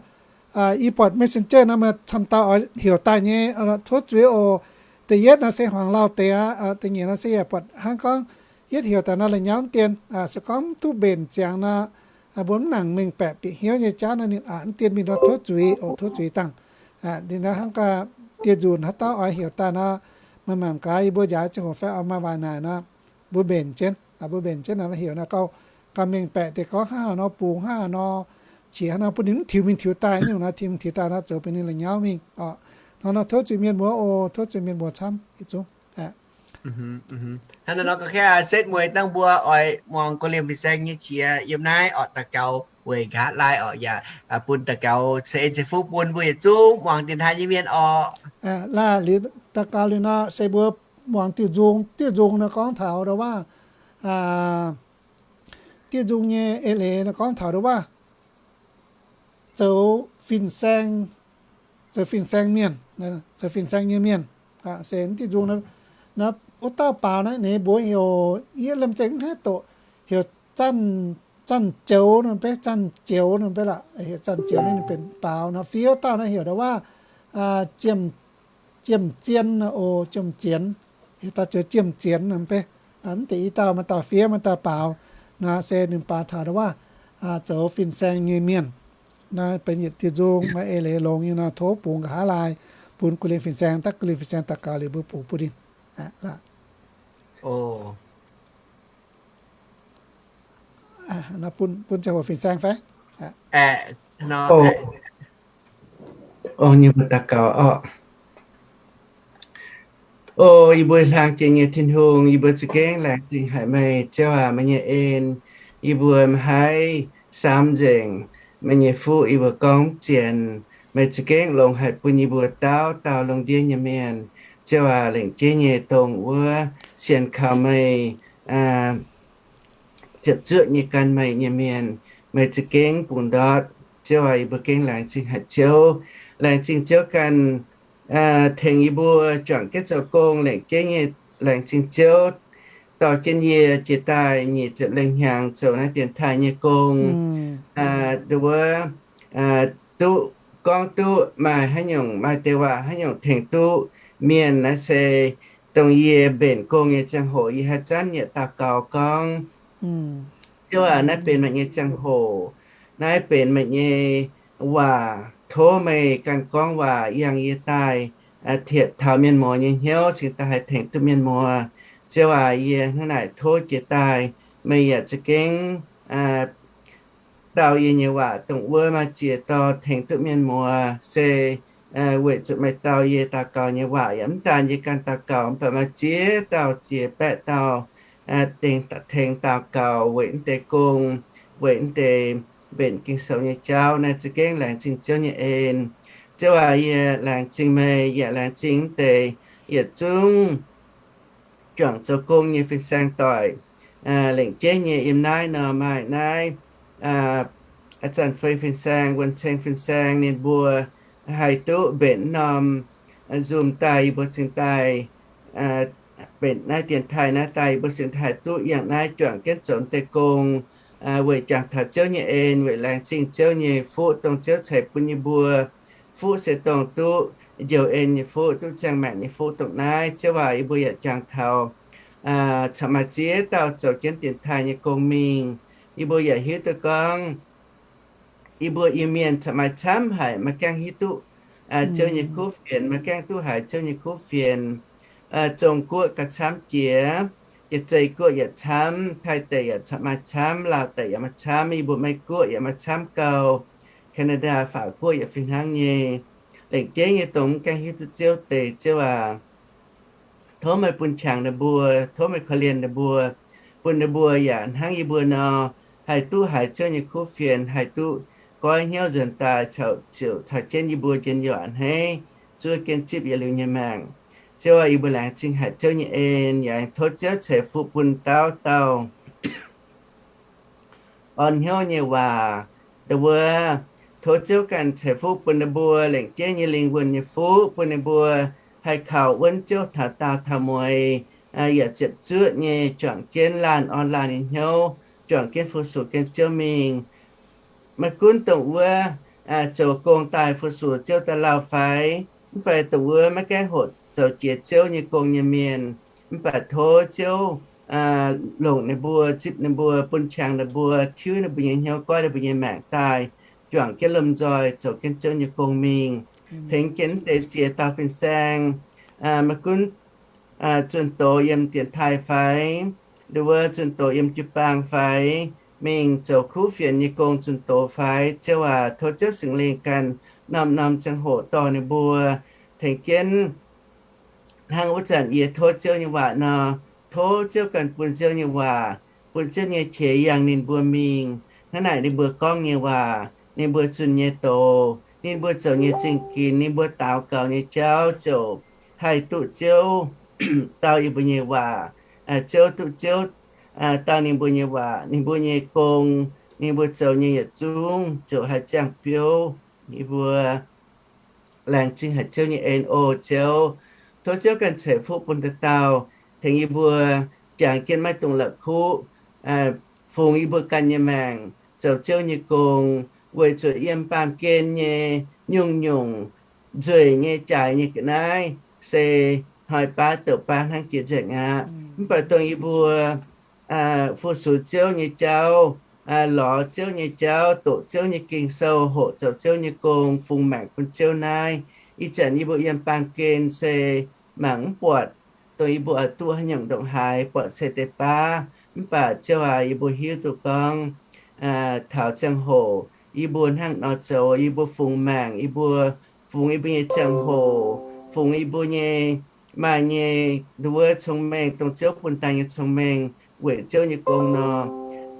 yie buatc messenger nor maaih camv dauh oix heuc daaih nyei, tov zuiz oc. Da'yietv nor se hmuangx lauh deix aqv. Da'nyeic nor se yaac buatc hnangv gorngv yietv heuc daaih nor la'nyauv mv dien, se gorngv mv duqv mbenc ziangx nor, mbuo mv nangc mengh baeqc bieqc hnyouv nyei jauv nor ninh aqc mv dien mingh nor tov zuiz oc, tov zuiz dangh. Ninh nor hnangv gaax dieh nzunc haaix dauh oix heuc daaih nor, maaih mangc gaax yie mbuo njaaux ziangh hoc fai oix maaih waac naaic nor, mbuo mbenc jienv, mbuo mbenc jienv nor heuc nor gauh, gauh mengh baeqc deix gorngv hnangv haaix nor bungx, hnangv haaix nor qiex, hnangv nor bun ninh mv tiux mingh tiux daaih nyungc nor, tiux mingh tiux daaih nor zoux bun ninh la'nyauv mingh oc. Hnangv nor tov zuiz mienh muoz oc, tov zuiz mienh muoz camv yietc zungv. Hnangv naaiv nor ga'kaeqv setv mueiz dangh mbuo oix muangx guei liemh fin-saeng nyei qiex yiem naaiv orqc, daux gaux weic nqa'haav laai orqc, yaac bun daux gaux ceix en ceix fuqv bun mbuo yietc zungv muangx dienx taaih nyei mienh orqc. Laah, liuz daux gaux liuz nor se mbuo muangx diuh nzung. Diuh nzung nor gorngv taux ndau wuov, diuh nzung nyei eix leiz nor gorngv taux ndau wuov zoux fin-saeng, zoux fin-saeng mienh, zoux fin-saeng nyei mienh. Se diuh nzung nor, wuov dauh baaux naaiv ninh mbuox heuc, yie liemh zeih mv haih doqc, heuc Zanh, Zanh Joux nor beiv, Zanh Joux nor beiv lorqc, heuc Zanh Joux naaiv ninh benx baaux nor. Fiev wuov dauh naaiv heuc ndau wuov Jiem Zien oc, Jiem Zienx, heuc dauh joux Jiem Zienx nor beiv. Mv deix i dauh, maaih dauh fiev maaih dauh baaux. Naaiv se ninh baaux taux ndau wuov zoux fin-saeng nyei mienh. Naaiv benx yietc diuh nzung, maaih eix leiz longx nyei nor tov bungx nqa'haav laai bun guei liemh fin-saeng, daaih guei liemh fin-saeng daux gaux liuz mbuo bungx bun ninh. Bun ziangh hoc fin-saeng fai? Ong, yie mbuo daux gaux orqc. O yie mbuo hlang jiex nyei Tin-Hungh, yie mbuo za'gengh laengz zingh haic meih, Ziouv aac, meih nyei en. Yie mbuo maiv haih samv nzengc meih nyei fuqv, yie mbuo gorngv mv zienx. Meih za'gengh longx haic bun yie mbuo dauh dauh lungh ndiev nyei mienh. Ziouv aac, lengc jeiv nyei dongh wuov sienx kaux meih, ziepc zuoqv nyei gan meih nyei mienh, meih za'gengh bungx ndortv. Ziouv aac, yie mbuo gengh laengz zingh haic Ziouv. Laengz zingh Ziouv ganh tengx yie mbuo juangc jienv zoux gong, lengc jeiv nyei laengz zingh Ziouv dorh jienv yie jiex daaih nyic ziepc lengh hnyangx zoux naaiv dienx taaih nyei gong. Nduov, duqv, gorngv duqv maaih haaix nyungc, maaih deix waac haaix nyungc tengx duqv mienh naaiv se dongh yie mbenc gong nyei ziangh hoc yie haaix zanv yietc daux gaux gorngv, Ziouv aac, naaiv benx meih nyei ziangh hoc. Naaiv benx meih nyei waac. Tov meih ganh gorngv waac yangh yie daaih, tietc taux mienh muoz nyei hnyouv cingx daaih haih tengx duqv mienh muoz. Ziouv aac, yie hnangv naaic tov jiex daaih, meih yaac za'gengh dau yie nyei waac dongh wuov maaih ziex dorh tengx duqv mienh muoz se weic zuqc meih dau yie daux gaux nyei waac yaac mv daanh yie ganh daux gaux, mv baac maaih ziex dauh ziex baeqv dauh dingc tengx daux gaux weic naaiv deix gong, weic naaiv deix mbenc Ging-Sou nyei jauv. Naaiv za'gengh laengz zingh Ziouv nyei en. Ziouv aac, yie laengz zingh meih, yaac laengz zingh naaiv deix yietc zungv juangc zoux gong nyei fin-saeng doic. Lengc jeiv nyei yiem naaiv nor maaih naaiv a'zanc fei fin-saeng, wuonh ceng fin-saeng, ninh mbuo haih duqv mbenc norm Zoom daaih, yie mbuo cingx daaih mbenc naaiv dienx taaih naaiv daaih, yie mbuo cingx daaih haih duqv yangh naaiv juangc jienv zoux deix gong, weic jangx taux Ziouv nyei en, weic laengz zingh Ziouv nyei fuqv, dongh Ziouv ceix bun yie mbuo. Fuqv se dongh duqv njoux en nyei fuqv, duqv ziangh maengc nyei fuqv. Dongh naaiv Ziouv aac, yie mbuo yaac jangx taux camv maaih ziex dauh zoux jienv dienx taaih nyei gong mingh. Yie mbuo yaac hiuv duqv gorngv yie mbuo Iu-Mienh camv maaih camv haic maiv gaengh hiuv duqv Ziouv nyei kuv fienx, maiv gaengh duqv haiz Ziouv nyei kuv fienx. Zong guoqv gauh camv jiex, Jaav-Zei guoqv yaac camv, Taiv deic yaac camv maaih camv, Laauv deic yaac maaih camv, yie mbuo Meiv guoqv yaac maaih camv gau, Canada, Faatv guoqv yaac fih hnangv nyei. Lengc jeiv nyei dongh mv gaengh hiuv duqv Ziouv deix, Ziouv aac, tov meih bun qangx ninh mbuo, tov meih korv-lienh ninh mbuo, bun ninh mbuo yaac hnangv yie mbuo nor, haih duqv haiz Ziouv nyei kuv fienx, haih duqv goiv hnyouv nzuonx daaih ziouc caux jienv yie mbuo njien-youh a'hneiv zuov jienv zipv yietc liuz nyei maengc. Ziouv aac, yie mbuo laengz zingh haic Ziouv nyei en, yaac tov Ziouv ceix fuqv bun dauh dauh orn hnyouv nyei waac. Ndau wuov, tov Ziouv ganh ceix fuqv bun ninh mbuo lengc jeiv nyei lingh wuonh nyei fuqv, bun ninh mbuo haih kaux wuonv Ziouv taux daauh taux mueiz, yaac ziepc zuoqv nyei juangc jienv laanh orn laanh nyei hnyouv, juangc jienv fu-sux jienv Ziouv mingh. Maiv gunv dongh wuov zoux gong daaih fu-sux Ziouv daaih lauh fai, mv fai dongh wuov maiv gaengh hoqc zoux jiex Ziouv nyei gong nyei mienh, mv baac tov Ziouv longc ninh mbuo, zipv ninh mbuo, bun qangx ninh mbuo, tiuv ninh mbuo nyei hnyouv, goiv ninh mbuo nyei maengc daaih, juangc jienv lomh nzoih zoux jienv Ziouv nyei gong mingh. Tengx jienv deix ziex dauh fin-saeng, maiv gunv zunh doz yiem dienx taaih fai, ndau wuov zunh doz yiem jiu-baang fai, mingh zoux kuv fienx nyei gong zunh doz fai, Ziouv aac, tov Ziouv Singx Lingh ganh norm-norm ziangh hoc dorh ninh mbuo. Tengx jienv hnangv wuov zanc yie tov Ziouv nyei waac nor, tov Ziouv ganh bun Ziouv nyei waac, bun Ziouv nyei qiex yangh ninh mbuo mingh. Hnangv naaic ninh mbuo gorngv nyei waac, ninh mbuo zunh nyei doz, ninh mbuo zoux nyei zingh ginx, ninh mbuo daux gaux nyei jauv ziouc haih duqv Ziouv dau yie mbuo nyei waac. Ziouv, duqv Ziouv dau ninh mbuo nyei waac, ninh mbuo nyei gong, ninh mbuo zoux nyei yietc zungv ziouc haih ziangh biouv. Yie mbuo laengz zingh haic Ziouv nyei en oc. Ziouv, tov Ziouv ganh ceix fuqv bun dauh dauh, tengx yie mbuo jangx jienv maiv dungx la'kuqv, fungx yie mbuo ganh nyei maengc zoux Ziouv nyei gong, weic zuqc yiem baamh gen nyei nyungc-nyungc nzueic nyei jaaix nyei ga'naaiv se hnoi baav douc baav hnangv jiex nzengc aqv. Mv baac dongh yie mbuo fu-sux Ziouv nyei jauv, lorz Ziouv nyei jauv, doqc Ziouv nyei Ging-Sou, hoqc zoux Ziouv nyei gong, fungx maengc bun Ziouv naaiv, ih zanc yie mbuo yiem baamh gen se mangc mv buatc dongh yie mbuo oix duqv haaix nyungc ndongc haaix, buatc se deix baav. Mv baac Ziouv aac, yie mbuo hiuv duqv gorngv taux ziangh hoc yie mbuo hnangv nor zoux, yie mbuo fungx maengc, yie mbuo fungx yie mbuo nyei ziangh hoc, fungx yie mbuo nyei maaih nyei nduov cong-mengh, dongh Ziouv bun daaih nyei cong-mengh weic Ziouv nyei gong nor,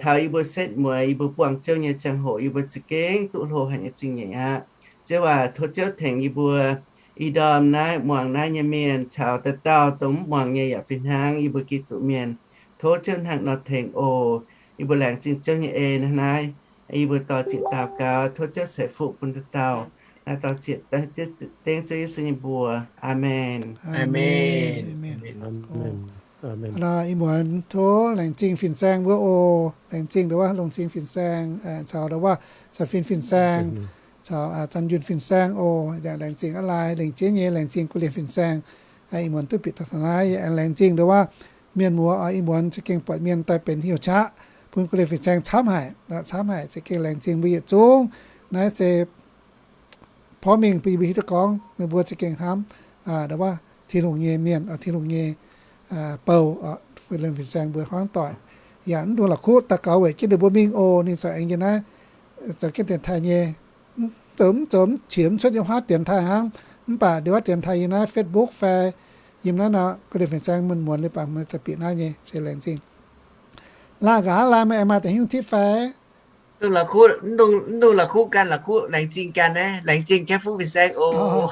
taux yie mbuo setv mueiz yie mbuo buangh Ziouv nyei ziangh hoc yie mbuo za'gengh duqv hlo haic nyei zingh nyeic aqv. Ziouv aac, tov Ziouv tengx yie mbuo ih ndorm naaiv muangx naaiv nyei mienh caux dauh dauh dongh mv muangx nyei yaac fih hnangv yie mbuo Giduc mienh. Tov Ziouv hnangv nor tengx oc. Yie mbuo laengz zingh Ziouv nyei en naaiv. Yie mbuo dorh zieqc daux gaux tov Ziouv ceix fuqv bun dauh dauh. Naaiv dorh zieqc dengv Ziouv Yesu nyei mbuox. Aamen. Ih muonz tov laengz zingh fin-saeng mbuo oc. Laengz zingh ndau wuov Longc Sing fin-saeng caux ndau wuov Caux Fin fin-saeng caux Zanh Yunh fin-saeng oc. Laengz zingh aqv lai, lengc jeiv nyei laengz zingh gu'lienh fin-saeng. Ih muonz duqv bieqc taux naaiv, yie aengx laengz zingh ndau wuov mienh muoz oc. Ih muonz za'gengh buatc mienh daaih benx heuc qaqv bun gu'lienh fin-saeng camv haic, camv haic. Za'gengh laengz zingh mbuo yietc zungv. Naaiv se porv mengh bun yie mbuo hiuv duqv gorngv ninh mbuo za'gengh hnamv ndau wuov Tin-Hungh nyei mienh, Tin-Hungh nyei bou, gu'lienh fin-saeng mbuo hmuangv doic. Yaac mv dungx la'kuqv daux gaux weic jienv ninh mbuo mingh oc. Ninh ziouc aengx yiem naaiv zoux jienv dienx taaih nyei. Mv zoux, mv zoux mv qiex mv cuotv yiem wuov dienx taaih hnangv. Mv baac ndau wuov dienx taaih yiem naaiv Facebook fai yiem naaiv nor, gu'lienh fin-saeng muonz-muonz liuz baac meih daaih bieqc naaiv nyei se laengz zingh. Laanh nqa'haav laai meih aengx maaih deix hnyouv tipv fai? Mv dungx la'kuqv ganh, la'kuqv laengz zingh ganh naaiv, laengz zingh Kaiv Fuqv Fin-Saeng oc.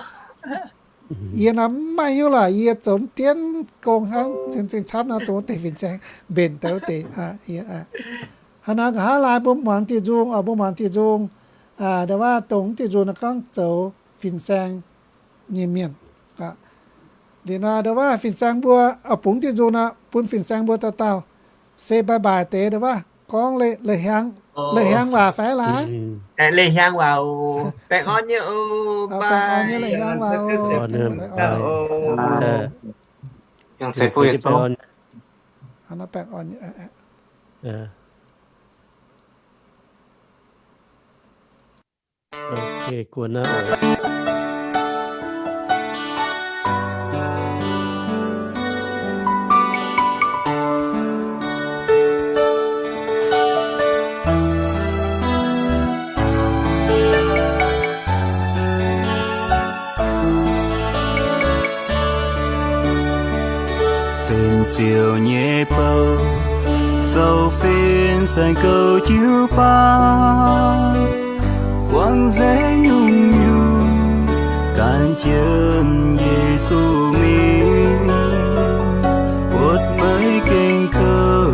Yie nor mv maaih hnyouv lorqc, yie zoux mv dienv gong hnangv, zengh zengh camv nor dongh wuov deix fin-saeng mbenc daaih wuov deix. Hnangv nor nqa'haav laai mbuo muangx diuh nzung oc, mbuo muangx diuh nzung, ndongc wuov, dongh diuh nzung naaiv gorngv zoux fin-saeng nyei mienh. Liuz nor ndongc wuov fin-saeng mbuo, bungx diuh nzung nor bun fin-saeng mbuo dauh dauh se bye bye deix ndongc wuov gorngv leiz-hiaangx waac fai laaix? Leiz-hiaangx waac oc. Baengh orn nyei oc. Baengh orn nyei leiz-hiaangx waac oc. Benx Ziouv nyei bou, zoux fin-saeng gouv jiu baang, wangc nzengc nyungc-nyungc, gan jienv Yesu mingh, buatc maiv gaengh kouv,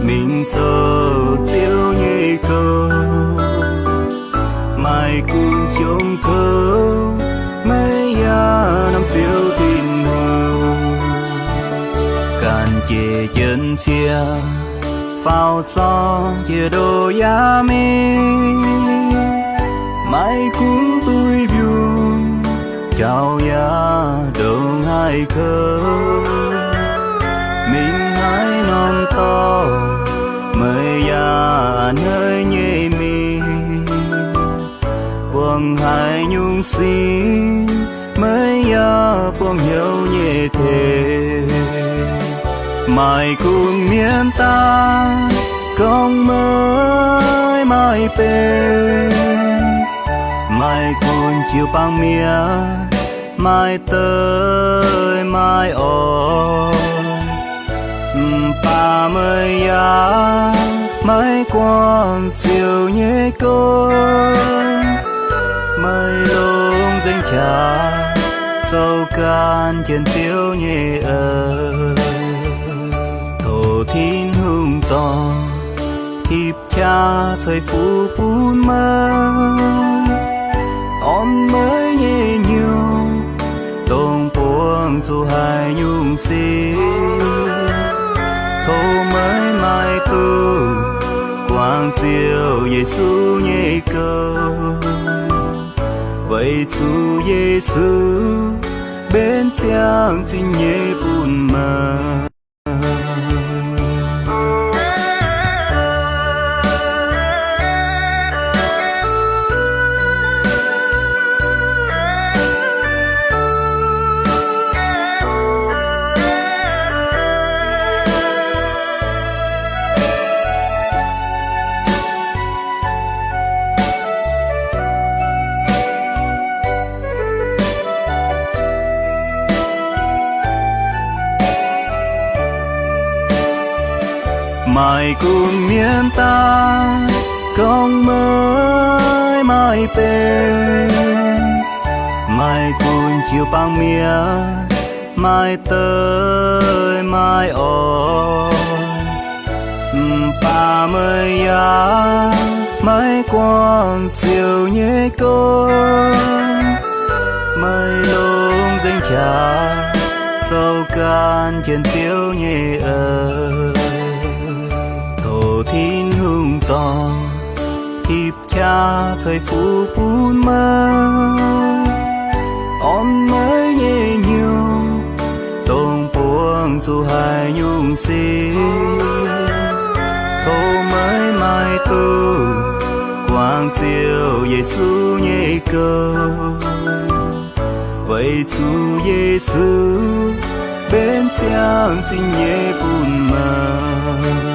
mingh zoux Ziouv nyei gouv. Maaih gunv jongc kouv, maiv yaac norm Ziouv Tin-Hungh. Ganh jiex jienv cie, faaux zorng jiex ndoh yaac mingh, maiv gunv duih mbiungc, jauv yaac ndongc haaix kouv, mingh haaix norm dorngx, maiv yaac a'hneiv nyei mingh. Buangh haaix nyungc sin, maiv yaac buangh hnyouv nyei tengx. Maaih gunv mienh daaih gorngv meih maaih benx, maaih gunv jiu-baang mienh maaih deic maaih orn, mv baac meih yaac maiv guangc Ziouv nyei gong. Meih longc nzengc qaqv zoux gan jienv Ziouv nyei eix. Tov Tin-Hungh dorh tipv qaqv ceix fuqv bun meih, orn meih nyei hnyouv, dongh buangh zuqc haaix nyungc sin. Tov meih maaih duqv guangc Ziouv Yesu nyei gong, weic zuqc Yesu benx ziangh zinh nyei bun meih. Maaih gunv mienh daaih gorngv meih maaih benx, maaih gunv jiu-baang mienh maaih deic maaih orn, mv baac meih yaac maiv guangc Ziouv nyei gong. Meih longc nzengc qaqv zoux gan jienv Ziouv nyei eix. Tov Tin-Hungh dorh tipv qaqv ceix fuqv bun meih, orn meih nyei hnyouv, dongh buangh zuqc haaix nyungc sin. Tov meih maaih duqv guangc Ziouv Yesu nyei gong, weic zuqc Yesu benx ziangh zinh nyei bun meih.